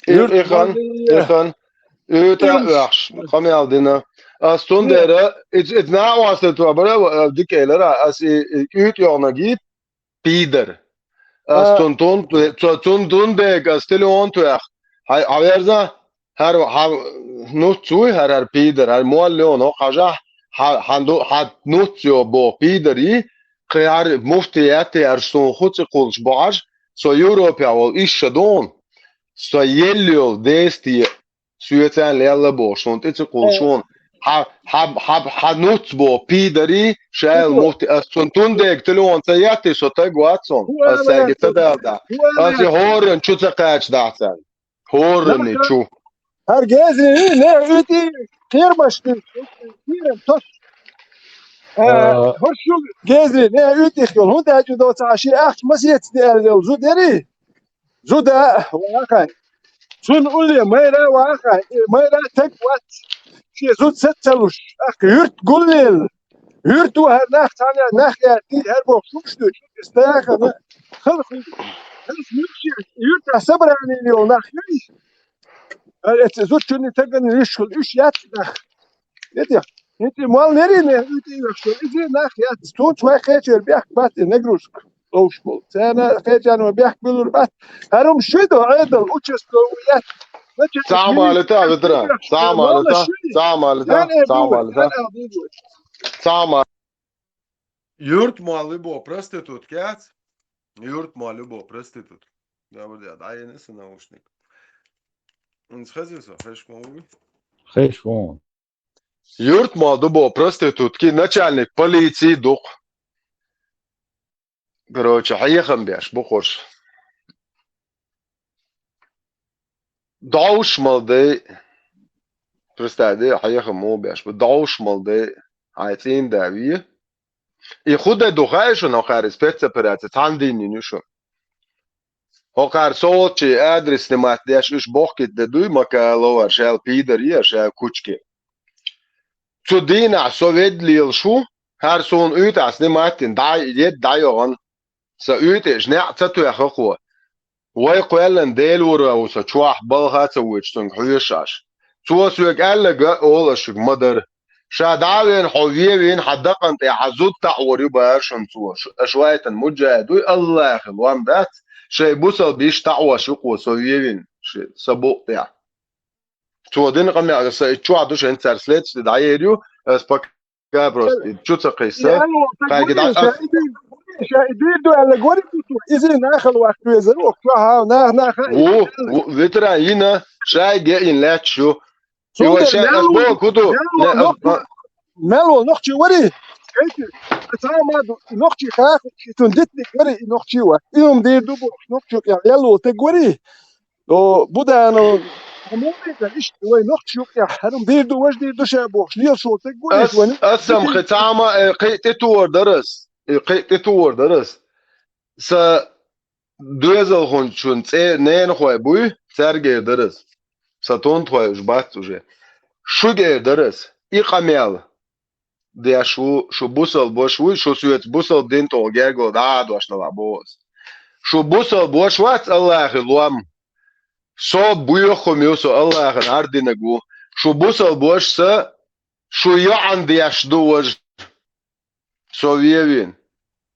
И, Юрт и хан, бан и хан, уьйтӀа а оьхуш, къамел дина. Ас цундела, и, и накъостий тоьхна бара, а, дика элира, ас и, и уьйтӀа йогӀнаг йий, пидар. Ас А. цун тун, цо-, цун тун дега ас телефон тоьхна. Хьай, хьаверза, хӀара, хьан нуц вуй, хӀара, хӀара пидар, хӀара молла йоьхна, хӀокху хьажахь, хьан, хьан ду, хьан нуц йо боху пидар йий, кхин хӀара муфтият а, хӀара суна хӀу цӀе кхуллуш бохьаш, со Европехь волу иша дугӀун, со елла йолу дестий, соьцан лелла боху, шуна тӀе ца кхуллуш вон. Хьан, хьан, хьан, хьан нуц боху пидарий, шайл муфти, ас цун тун дега телефон ца етти, со таг вац сон, ас цаьрга ца далда. Ас и хӀорран чу ца кхача дахь царна. ХӀорран чу. ХӀара гезри, не, ити, кхермаш, кхерам тос. А, хӀорш шу гезри, не, уьйтӀих йолу, хӀунда аьлча доцахьа шен ахча масецна аьлла йолу зуда яри? Зуда вахана. Цунна улле майра вахана, и майра таг вац. Шен зуда саца ца луш, ахка юрт гуллел. Юрт ву хӀара нах цхьана нах яьтти, хӀара боху шумаш дуьйцу, и стахана. Хала хуьлу. Хьалха юрт яц, юртахь собрание йолу нах юй. Эцу зудчунна тагана уьш хуьлу, уьш яц нах. Эти, эти мал нерийне, эти йохшо, иза нах яц. Цунца вай кхечера бехк бац и нагрузка ловш болу. Царна кхечарна бехк буьллур бац. ХӀара хӀума шуьйда Ӏедал, участковый яц. Ца Ӏамалита, ветеран. Ца Ӏамалита, ца Ӏамалита, ца Ӏамалита. Ца Ӏамал. Юрт мал любо проститутка яц. Юрт мал любо проститутка. Добрый день, да, я не наушник. Ин хеза со, хеш ма ву? Хеш ву. Юрт ма ду бо проститутки, начальник полиции дукх. Короче, хьехам беш, бу хурш. Довш мал дай. Представь, дай, хьехам му беш, бу довш мал дай. Хьай цӀийна да ве. И худа ду хай шуна хӀокхара спецоперация, цхьана дийнна ю шуна. ХӀокхара со волчий адрес снимать деш, уьш бохкийта де дуй, Макалова, шаьл пидар е, шаьл кучки. Цу дийнахь со ведда лелаш ву, хӀара суна уьйтӀахь снимать дина, дӀа-, едда дӀайогӀан. Сан уьйтӀеш неӀ ца тоьхна кхо. Вай кхоьллина Дела вура ву со чохь балха а ца вуьйцуш цуьнга хьоьжуш. Цо соьга аьлларг а олу ас шуьга ма-дарра. Ша дӀа а веана, хьо вен вийна, хьан дакъана тӀе хьан зуда таӀор ю бара шуна цо. Аш вайтан муджахид вуй, Аллахьан лом дац, шайн бусалба йиша таӀош ю кхо со вен вийна, ши-, сан букъ тӀехь. Цо дина къамел, аса и чохь ду шайн цара следствие дӀаер ю, ас пока просто и чу ца кхийса. Хайги дӀа ас. Ша и дийр ду аьлла гори куту, иза нахала ваккха везар, ок, чохь, нах, нах, ву, ву, ветеран йина, шайга яйна лаьтташ ю. И вай шай ас боху ку ду? Мел волу нохчи вари? Эти, ца ма ду, нохчи хаха, и цун дитник вари, и нохчи ва. И хӀума дийр ду бохуш, нохчо кӀел лелла волу таг вари? О, Буданов, хьан муха веза иштта вай нохчо кӀел, хӀара хӀума дийр ду, важа дийр ду ша бохуш, лелаш волу таг вари? Ас, ас сам хи ца ма, э, кхин тӀе товар дара ас. Э, кхин тӀе товар дара ас. Сан доьзалхочун цӀе ненахой буй, цаьрга эр дара ас. Сан тунтхой уьш бац уже. Шуьга эр дара ас. И къамел деш ву, шу бусалба ваша вуй, шу соьца бусалба дин тӀехь гергал дӀа а дош далахь боху ас. Шу бусалба ваша вац Аллахьан лом. Со боьха хӀума ю, со Аллахьан хӀара динарг ву. Шу бусалба ваша сан, шу йоӀана деш ду важа. Со вен вийна.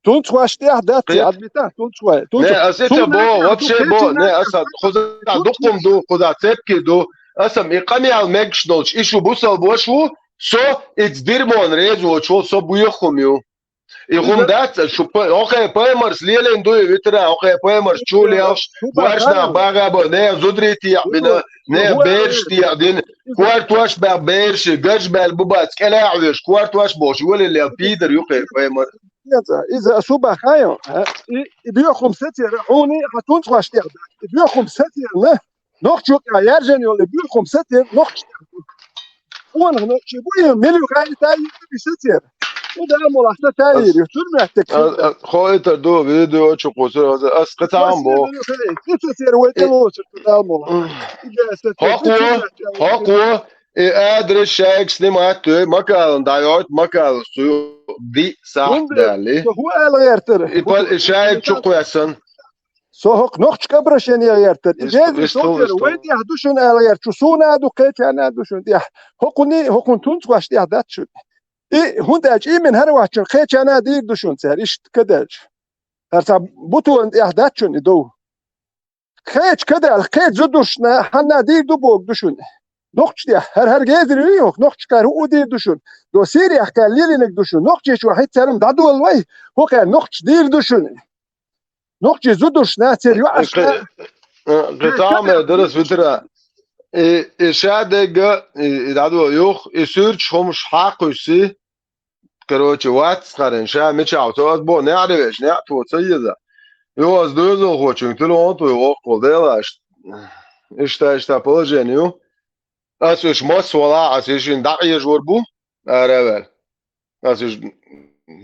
Тунцхош тӀехь дац, кхета? Адмита, тунцхой. Не, ас ица бо, вообще бо, не, аса кхуза дуккхум ду, кхуза цепки ду. Аса и къамел мегаш долчу, и шу бусалба ваша ву, со ица дирмон реза воцуш волу, со боьха хӀума ю. И хӀума дац, шу па-, хӀокхе паймарс лелийна ду и витара, хӀокхе паймарс чу лелаш, башна багӀа бо, не, зударий тӀехь бина, не, бераш тӀехь дина, кортош баьлла бераш, гарш баьлла бу бац, кӀелаьхьа веш, кортош бохуш, валил лел пидар ю кхе паймар. Иза, иза ас хӀун баха йо, а? И, и боьха хӀума сацера, хьуна, хьан тунцхош тӀехь дац. И боьха хӀума сацера, на? Нохчо кӀел яржен йолу и боьха хӀума сацера, нохчо тӀехь. Хьуна нохчий бу, и милю хай тай, и сацера. И да молахь ца тай, и цуьрметтиг. А, а, хо итар ду, видео чу кхуьсур, аса, ас кхин цхьа хӀума бо. И сацера вай тӀе лоцур, да молахь. Хьо кхо, хьо кхо, И адрес шайга снимать дой, Макалан дӀайойту, Макалас цу ю ди сахьт дали. Со хӀун ала гӀертара? И па-, и шайга чу кхоьссана. Со хӀокху нохчашка обращение гӀертара. И веза со тера, вай тӀехь ду шуна ала гӀерта, шу суна а ду, кхечарна а ду шуна тӀехь. ХӀокхуни, хӀокхун тунцхош тӀехь дац шуна. И хӀунда аьлча, именно хӀара ваччун кхечарна а дийр ду шуна цара, иштта кадаьлча. ХӀара цхьа бутон тӀехь дац шуна и дов. Кхечу кадаьлла, кхечу зудушна, хьанна дийр ду богу ду шуна. Нохча тӀехь, хӀара, хӀара гезар ю, нохча кхара хӀуъу дийр ду шуна. До Сирияхь кхара лелийнарг ду шуна. Нохчий чохь хӀинца хӀара дӀадолла вай, хӀокхара нохча дийр ду шуна. Нохчий зудушна, церан йоӀашна. Кхин цхьа а мел дарас витара. И, и ша дегга, и, и дӀадо юх, и суьрташ хӀумаш хьакхуьссий. Короче, вац хьарен, ша мичахь ву, цо ас боху, неӀаре веш, неӀ тхо ца еза. Йо, ас доьзалхочуьнга телефон туй воккхул, делаш. Иштта, иштта положение ю. Ас уьш масса вала, ас и шин дӀа Ӏежор бу, ара а ваьлла. Ас уж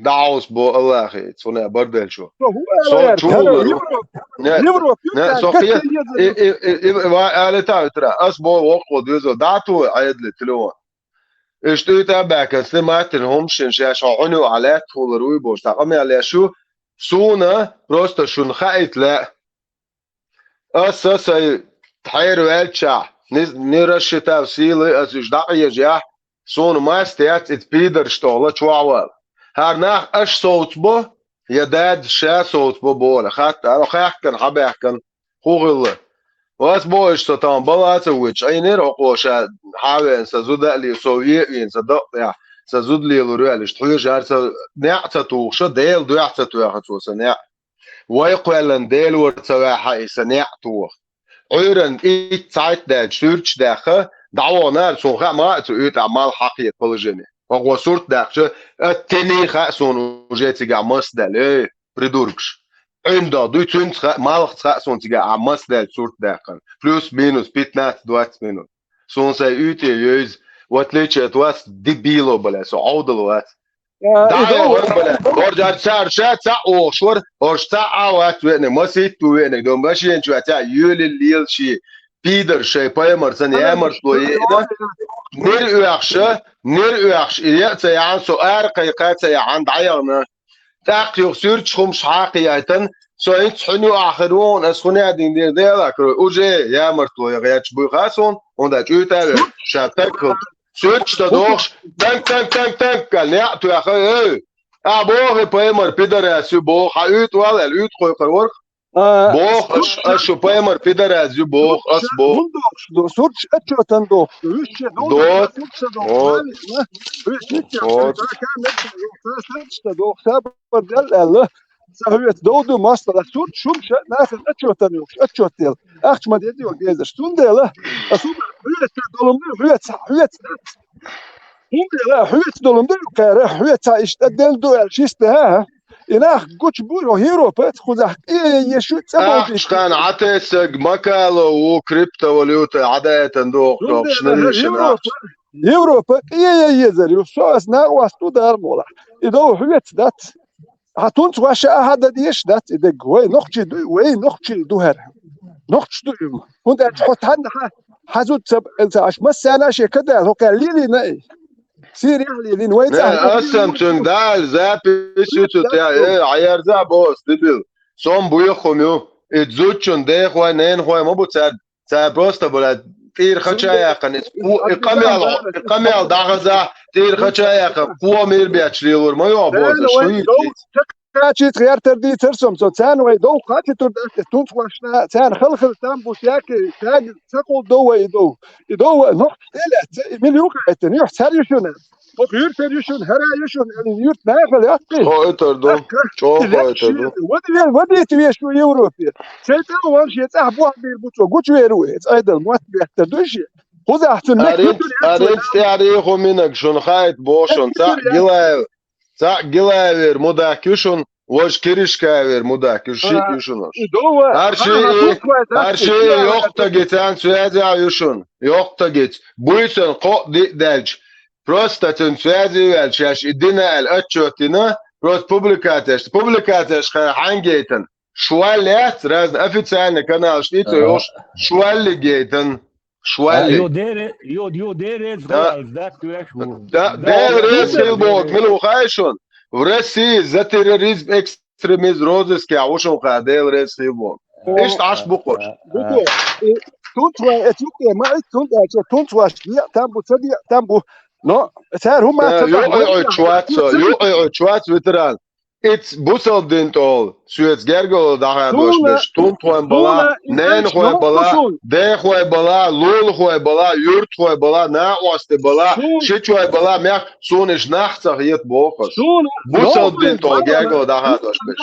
дӀахьовсабо Аллахьица, цунна барделчо. Со хӀун аьлла Со яр, чу тара хулар ву. Европа, Не, Европа не, юкъа со катта хе-, еза и, и, и, и, ва-, аьле та витра. Ас бо воккхо доьзал. ДӀа ту Ӏедали телефон. Иштта уьйтӀа а баьккхина, снимать дина хӀумашин шаьш хьо хьуна ю а лаьтта хулар вуй бохуш, тӀаккха къамел еш ю. Суна, просто шуна хаийта лаьа. Аса сайн тхьера ваьлчахь, ни, ни рассчитав силы, аса уьш дӀакъежаяхь, суна маста яц, иза пидарш тохла чохь вала. ХӀара нах аш совцабо, я дадас ша совцабо бохура. Хатта, ара хаьхкана, хьабаьхкана, хӀун хилла. Ас бохуш со тахана бала а ца вуьтуш, Ӏийнера хӀокхо ша хьавеана, сан зуда а ле-, со ве а вийна, сан дакъа тӀехь, сан зуда лелур ю аьлла, иштта хьоьжуш, ара сан неӀ ца тухуша, Делан дуьхьа ца тоьхна цо сан неӀ. Вай кхоьллина Дела вара ца ваьхьа и сан неӀ тоха. Ӏуьйранна итт цхьайтта даьлча суьрташ даьхха, дӀаваханара, суна хаьа ма а цу уьйтӀахь малх хьакхета положение. ХӀокхо сурт даьккхича, аттений хаьа суна уже цигахь мас даьлла, эй, придуркаш. Ӏуьйна дагӀа дуй, цуьнца хаьа, малхца хаьа суна цигахь а мас даьлла сурт даьккхина. Плюс-минус пятнадцать-двадцать минут. Суна сайн уьйтӀе йевза, в отличие от вас, дебило, бля, со Ӏовдал вац. А, и ДӀа а дов-, вара, бля, оржар цара ша цхьаъ вохуш вара, орж цхьаъ а вац веаниг, масийтта ву веаниг, до машен чу цхьаъ йоьлил лела ши пидар шай паймар сан ямартло еъна. Нир оьхша, нир оьхша, и яа ца яхьан, со ара кхайкха ца яхьан, дӀаяхна. ТӀаккха юха суьрташ хӀумаш хьакхаяйтан, со хӀинца хьуна ю ахир вон, ас хӀуна дин дер дела, кро, уже ямартло я гӀерташ буй хаа суна, хӀунда аьлча уьйтӀа а вер, ша таг хилча. Суьрташ ца дохуш, танк, танк, танк, танк, аьлла, неӀ тоьхна, эй! А боху и паймар пидарас ю боху, хьан уьйтӀа вал аьлла, уьйтӀа кхойкхур варх. А, Боху, аш, аш шу паймар пидарас ю боху, ас боху. ХӀун дохуш ду? Сурташ отчётан дохуш ду. Вуьшче Дот. Сурташ дохуш. Вуьшче Дот. Сурташ дохуш. Са хьоьца дов ду мостала. Сурт шум ша нахана отчётан йохуш, отчёт дела. Ахча ма деза йоху дезаш. Цундела, ас хьоьца долум ду, хьоьца, хьоьца дац. ХӀунда аьлла, хьоьца долум ду кхара, хьоьца иштта ден ду аьлла, шиста, хӀа? И нах гучу бу, йо, Европа, кхузахь къе еш ю, цӀа бовдийш. Ахча хан Ӏатесаг, Макалов ву, криптовалюта, Ӏадаятан ду, охьа Европа, Европа, къе езар ю, со ас накъост ду дара мола. И дов хьоьца дац. Хьан тунца ваша а хьан дан дезаш дац и дерг? Вай нохчий дуй, вай нохчий ду хӀара. Нохчий ду уьма. ХӀунда аьлча хьо тхьанна хьан, хьан зуда ца, ца аш массарна а шен кадал, хӀокхаьрла лелийна и. Сирехь лелийна, вай Не, цӀахь ас сан цуьнга дала, запись ю цу тӀехь, э, Ӏаярза боху, дебил. Со ма буьйху хӀума ю. И зудчун дехой, ненахой ма бу цаьрга. Цара просто, блядь, тӀера хача яьккхина, иза кхо-, и къамел, и къамел дӀахаза, тӀера хача яьккхина, кхо мир бетташ лелор ма йо, боза, шу йитчи. Кхачийца гӀертар дийцар со, со царна вай дов кхачи тур дац, тунца вашна, царна хала-хала там бу, яки, царна ца кхул дов вай и дов. И дов вай, ну, эле, ца, и мил юха это, юх, цар ю шуна. Хо юртар ю шуна, хӀара ю шуна, аьлла, юрт нахала яккхий. Хо итар ду. ТӀаккха, чӀогӀа и хо итар ду. Вади-, вадийта веш ву Европе. Шайтан ван шен цӀахь бохь бийр бу цо, гучувер ву, цӀайдал мотт беттар ду шен. Кхузахь цун мет Арец, хӀуттур яц арец вай. ТӀаьхьарий хӀу минаг шуна хаийта боху шуна, цхьаъ Гилаев, цхьаъ Гилаевер мудак ю шуна, важа Киришкаевер мудак ю, шиъ ю шуна. И дова, Арши, ха, ха, и, хӀух вай дац, Арши, и йоккхатаги царна связя ю шуна, йоккхатагица. Буьйсан кхоъ диъ даьлча, просто цуьнан связи ваьлла шаьш и дина аьлла отчет дина, просто публикацеш, публикацеш ха хьаьнгейтан. Швалли яц, разный официальный каналаш тӀе ца йолуш, Швалли гейтан. Швалли. Йо, дере, йо, йо, дере, Да. Да, Да, Дела да, реза хила боху, мила ву хаьий шуна? В России за терроризм, экстремизм, розыскехь ву шуна кхара, Дела реза хила боху. Иштта Ӏаш бу кхуш. Буко, и тунца вай, э, цунтӀе ма, э, цунтӀе, э, тунца ваш, е, там бу, ца де, там бу. Но, цара хӀума Э, ца ю бахьа, ой, ой, чуац, ца ю ой, ой, чуац, ветеран. Иц бусалба дин тӀол, соьца гергало дӀахадош Суна, беш, тунтхойн бала, суна, и ненахой нохчо бала, суна. Дехой бала, лулахой бала, юртхой бала, накъости бала, Суна. Шичой бала, мех, суна иш нах ца хета бохуш. Суна, Бусалба нохчо дин тӀол бала, гергало дӀахадош беш.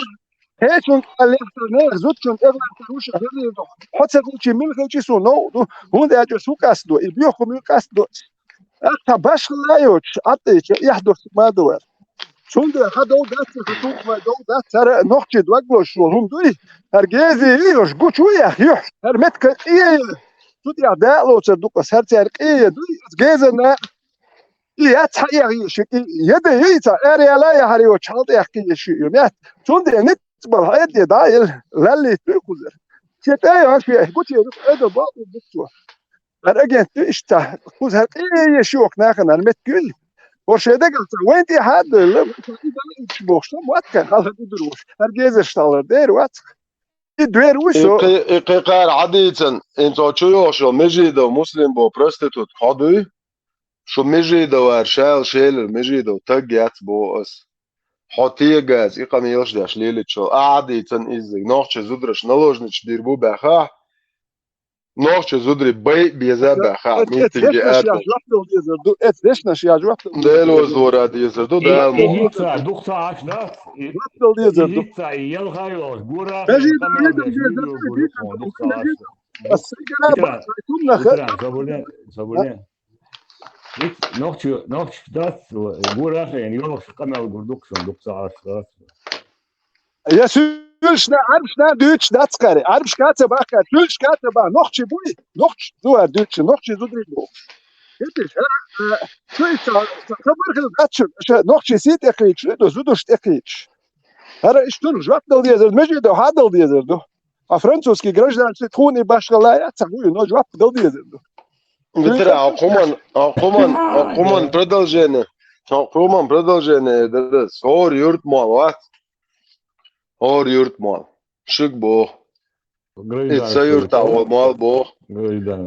Хьечун кӀал лехтар, нехан зудчун тӀе латтар вуша хилийла. Хьо ца гучи мила хилчи суна новкъа ду, хӀунда аьлча шу къасто, и боьху муьлу къасто. Ахьа башхала а йоцуш, Ӏаттайча, эхь дуртук ма ду вара. Цундела хьан дов дац, хьан тункхой дов дац, цара нохчий дог лозуш волу хӀума дуй? ХӀара гези йош гучу а яхь юьхь, хӀара метка къе а, цу тӀехь дакъа лоцар ду-кх ас, хӀара цаьрга къе а дуй, ас гезана И яц хьаэха йиш ю, и еда йийца, эр яла яхьар йоцу хьал тӀехка йиш ю, мет. Цундела ницкъ бала хьаэде, да, ил лаллит дуй кхузара. Шен тӀе йош вехь, гучерус Ӏедал бакъ бу цо. Ар агент ду иштта, кхуза хьан къе еш йоху нахана ар меттиг юьллу. Ва шен дагахь ца вайн тӀе хьа а доьлла, ва ца и дан иташ бохуш, ца мотт кхаьн, хьалха ду дур вуш. Ар гезарш талар дер вац. И дуьйр вуй И со. кхи-, и кхин кхара хьадийцан, ин цо чу йохуш йолу Межидов Муслим бо проститут хьо дуй? Шу Межидов ара шаьл шелира, Межидов таг яц боху ас. Хьо тегаз и къамелаш деш леличчо, а хьадийцан иззиг. Нохчий зудараш наложнича дийр бу баьхахь, нохчий зударий бай а беза баьхахь, Эц, эц митинге дешнаш а яхь тоьхна. жоп дала дезар ду, эц дешнаш яхь жоп дала Дела дезар ду. возлора дезар ду, И, Дала и мо. хӀинца дукха ца Ӏаш дац, и, Жоп дала и дезар ду. хӀинца и ялха йолуш гора, Межидов къамел редам деш дезар видео ду, гур ю тхуна, дукха ца Ӏаш. Ас сайгара Ветеран, бахьа, кумна ха. ветеран, собуре, собуре. Вит, нохчи, нохчи дац, гора хен, йолуш къамел гур дукха шун, дукха ца Ӏаш дац. Я суьлшна, Ӏарбашна дуьйцуш дац кхаьри. Ӏарбашка ца бахка, суьлшка ца бах. Нохчи буй, нохчи зуар дуьйцуш, нохчи зударий бу. Хетиш, а, а, шу и ца, ца хабар хила дац шу, ша нохчи сий тӀекхийчуш, ду зудуш тӀекхийчуш. ХӀара иштта жоп дала дезар, меже ду, хьа дала дезар ду. А французский гражданство тхуна и башхала яц, ца хуй, но жоп дала дезар ду. Ветеран, а хӀуман, а хӀуман, а хӀуман продолжение, а хӀуман продолжение дара, хӀора юрт мол вац. ХӀора юрт мол. Шуьга боху. И сан юртахь волу мол боху.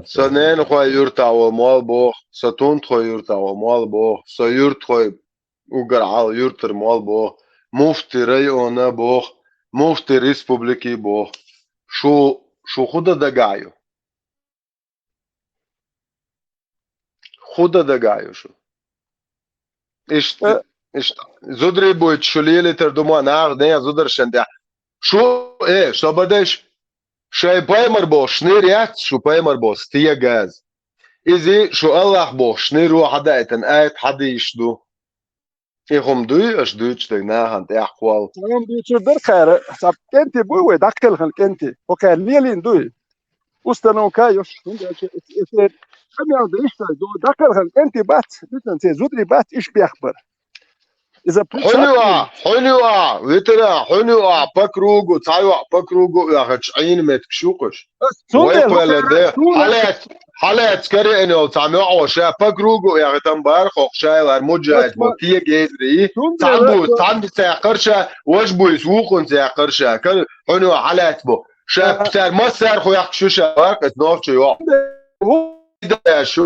Сан ненахой юртахь волу мол боху. Сан тунтхой юртахь волу мол боху. Сан юртхой угар Ӏал юртара мол боху. Муфти района боху. Муфти республики боху. Шу, шу худа дагахь ю? Худа дагахь ю шу? Иштта, Э. иштта, зударий буьйцу шу лелийтар ду ма наха, не зударшан тӀехь. Шу, э, собар дайш, шайн паймар боху шнир яц, шу паймар боху стегаз. Иза шу Аллах боху шнир ву хьадаийтан, айта хьадийш ду. И хӀума дуй, аша дуьйцу дерг нахана тӀехь кхолла. Хьан дуьйцур дара кхара, цхьа кӀентий буй вай, дӀакхелхина кӀентий. Хьо кхара лелийна дуй. Установка йош, хӀунда аьлча эцу, эцу, къамел дан иштта ду, дӀакхелхина кӀентий бац, дуьйцан церан зударий бац, иш бехбар. Иза Хьуьнуьа, хьуьнуьа, ветеран, хьуьнуьа, по кругу, цхьа йоӀ по кругу оьхучу Ӏийна меттигаш ю кхуш. Ас Вай цундела кхоьллина де, цундела хьалаьц, хьалаьц кариъна йолу цхьа меӀо ша по кругу яхийтан бара хокху шайлар муджаьд бо кегезри. Цхьаьна буйс цхьаьна цаьккхар ша, важа буйс вукхунца яьккхар ша. Кар хьуьнуьа хьалаьц бо. Ша цара массара хьоькхуш ю ша варх эс нохча йоӀ. Шу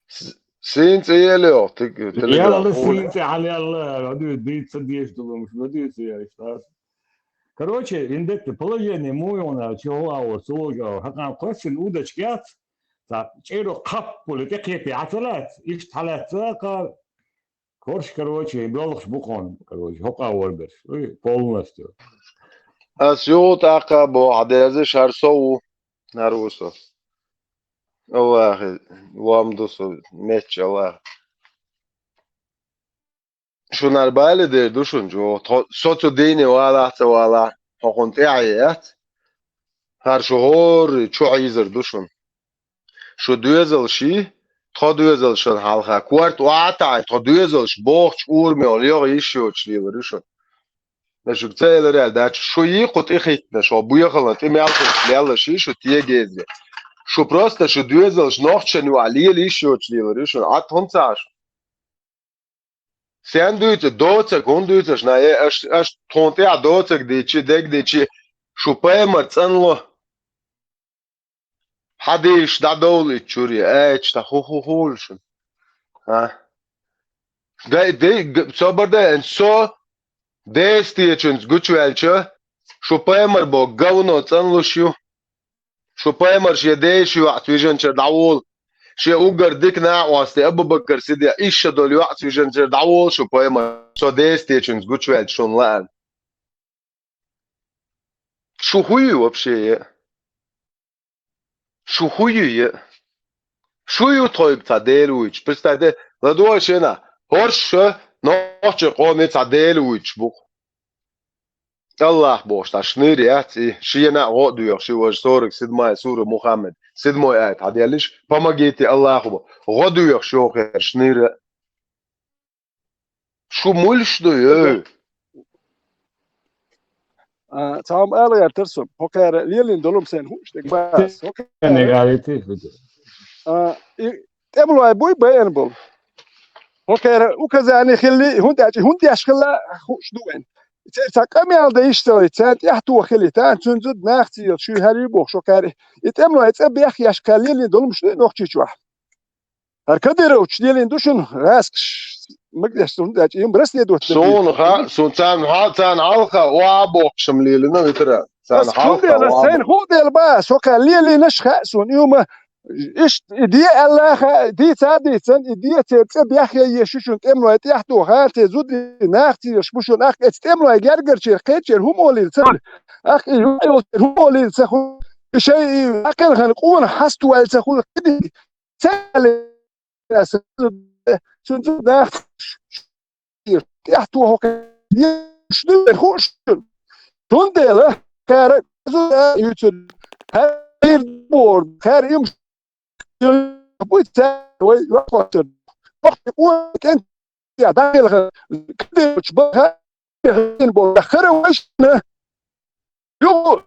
С-, сийна цӀе елайо, тиг-, телеграф. Яла сийна цӀе хьалаелла, ладуьйцу, дийца ца дезаш долу, ладуьйцу, я, иштта. Короче, индекте положение муй вон аьлла, чего а вот, сложа, хьакъан кхоьссина удачка яц, цхьа чӀеро кхаппули тӀекхетий хьан ца лаьц, иштта хьалаьццаха, корш, короче, болхуш бу кхуна, короче, хӀокху а варберш, уй, полностью. Ас юха тӀаккха боху, хьан деза шар со ву, хӀара ву со. Аллахи, лом ду со, мечча Аллах. Шунара бале дер ду шуна чӀогӀа. Тхо, со цу дийне валахь а ца валахь, хьо хӀун тӀаьхье яц? ХӀара шу хӀора чу хьийзар ду шуна. Шу доьзалший, тхо доьзалшан хьалха корта охьа а таӀий, тхо доьзалш бохучу урамехула йогӀу йиш йоцуш лелар ю шуна. Шуьга ца элира аьлла дац, шу йий кху тӀехиттина, шу бехала тӀе мел хӀуш лелла ши шу тегеза. Шу просто шу доьзалш нохчан юкъа лела йиш йоцуш лелар ю шуна, Ӏад хӀунда ца Ӏаш? Сен дуьйцу, доцаг хӀунда дуьйцуш, на е, аш, аш тхуна тӀехь доцаг дийчи, дег дийчи, шу пайхамар цӀанло. Хьадийш дӀадовлийта чуьре, айча та ху-ху-хул шуна. А? Дай, дай, г-, собар дай, эн со дестечунца гучвелча, шу пайхамар бо говно цӀанлуш ю. Шу пайхамар шен деши йоӀ цвижанчар дӀаволу. Шен уггар дика накъостий Абу-Бакар Сиддикъ ишша долу йоӀ цвижанчар дӀаволу шу пайхамар. Со дестечунца гучвелча шуна лаьа. Шу хӀу ю вообще е? Шу хӀу ю е? Шу ю тхойга цхьа Дела вуьйцуш? Представьте, ладогӀа шена, хӀорш ша нохча къоме цхьа Дела вуьйцуш бу-кх. Аллах бохуш цхьа шнир яц и, шена а гӀо а доьхуш и, важа сорок седьмая сура Мухаммад, седьмой аят хьаделлиш, помогите Аллаху бо, гӀо доьхуш йоху хӀара шнира. Шу муьлш ду, ю? А, цхьа хӀума ала гӀертара со. ХӀокхара лелийна долу-м сайн хууш дерг бац. ХӀокхара, а, и тӀемалой буй байина болу. ХӀокхара указание хилли, хӀунда аьлча, хӀунда деш хилла хууш ду вайн. Церан цхьа къамел дан йиш ца лайта, царна тӀаьхьа тоха хилийта, цуьнан зуда нах ца елла, шуьйра хӀара ю бохуш хӀокхара. И тӀемалой цӀа бехъеш кхара лелийна долу-м шу нохчийчохь. ХӀара Кадыровчу лелийна ду шуна гӀаскаш, магадеш суна даьча, им расследовать дерг. Суна ха, суна царна хьал-, царна хьалха охьа бохкуш-м лелийна витара. Царна ас хьалха хӀунда охьа сайна бохкуш. ХӀунда бац, со кхара лелийнаш хаьа суна, и хӀума, иштта, и де аьлла хаьа, дийца а дийцан, и де церан цӀа бехъяйеш ю шуна тӀемалой тӀаьхьа тоха, церан зуда нах ца еш бу шуна, ахка эца тӀемалой гергарчера кхечера хӀума олийла ца хуьлу, ахка и юкъа йолчера хӀума олийла ца хуьлу, и шайн и акхелхана къона хьаставаьлла ца хуьлу, кхидиг. Цаьлла цуьнан цу нах тӀехь тоху хууш ду хууш. Цундела кхара юьцур хӀара бор, хӀара им буй ца вай вахоттар. Вахти къон кӀен я дагилха кдирч баха бо хара вайшна. Юху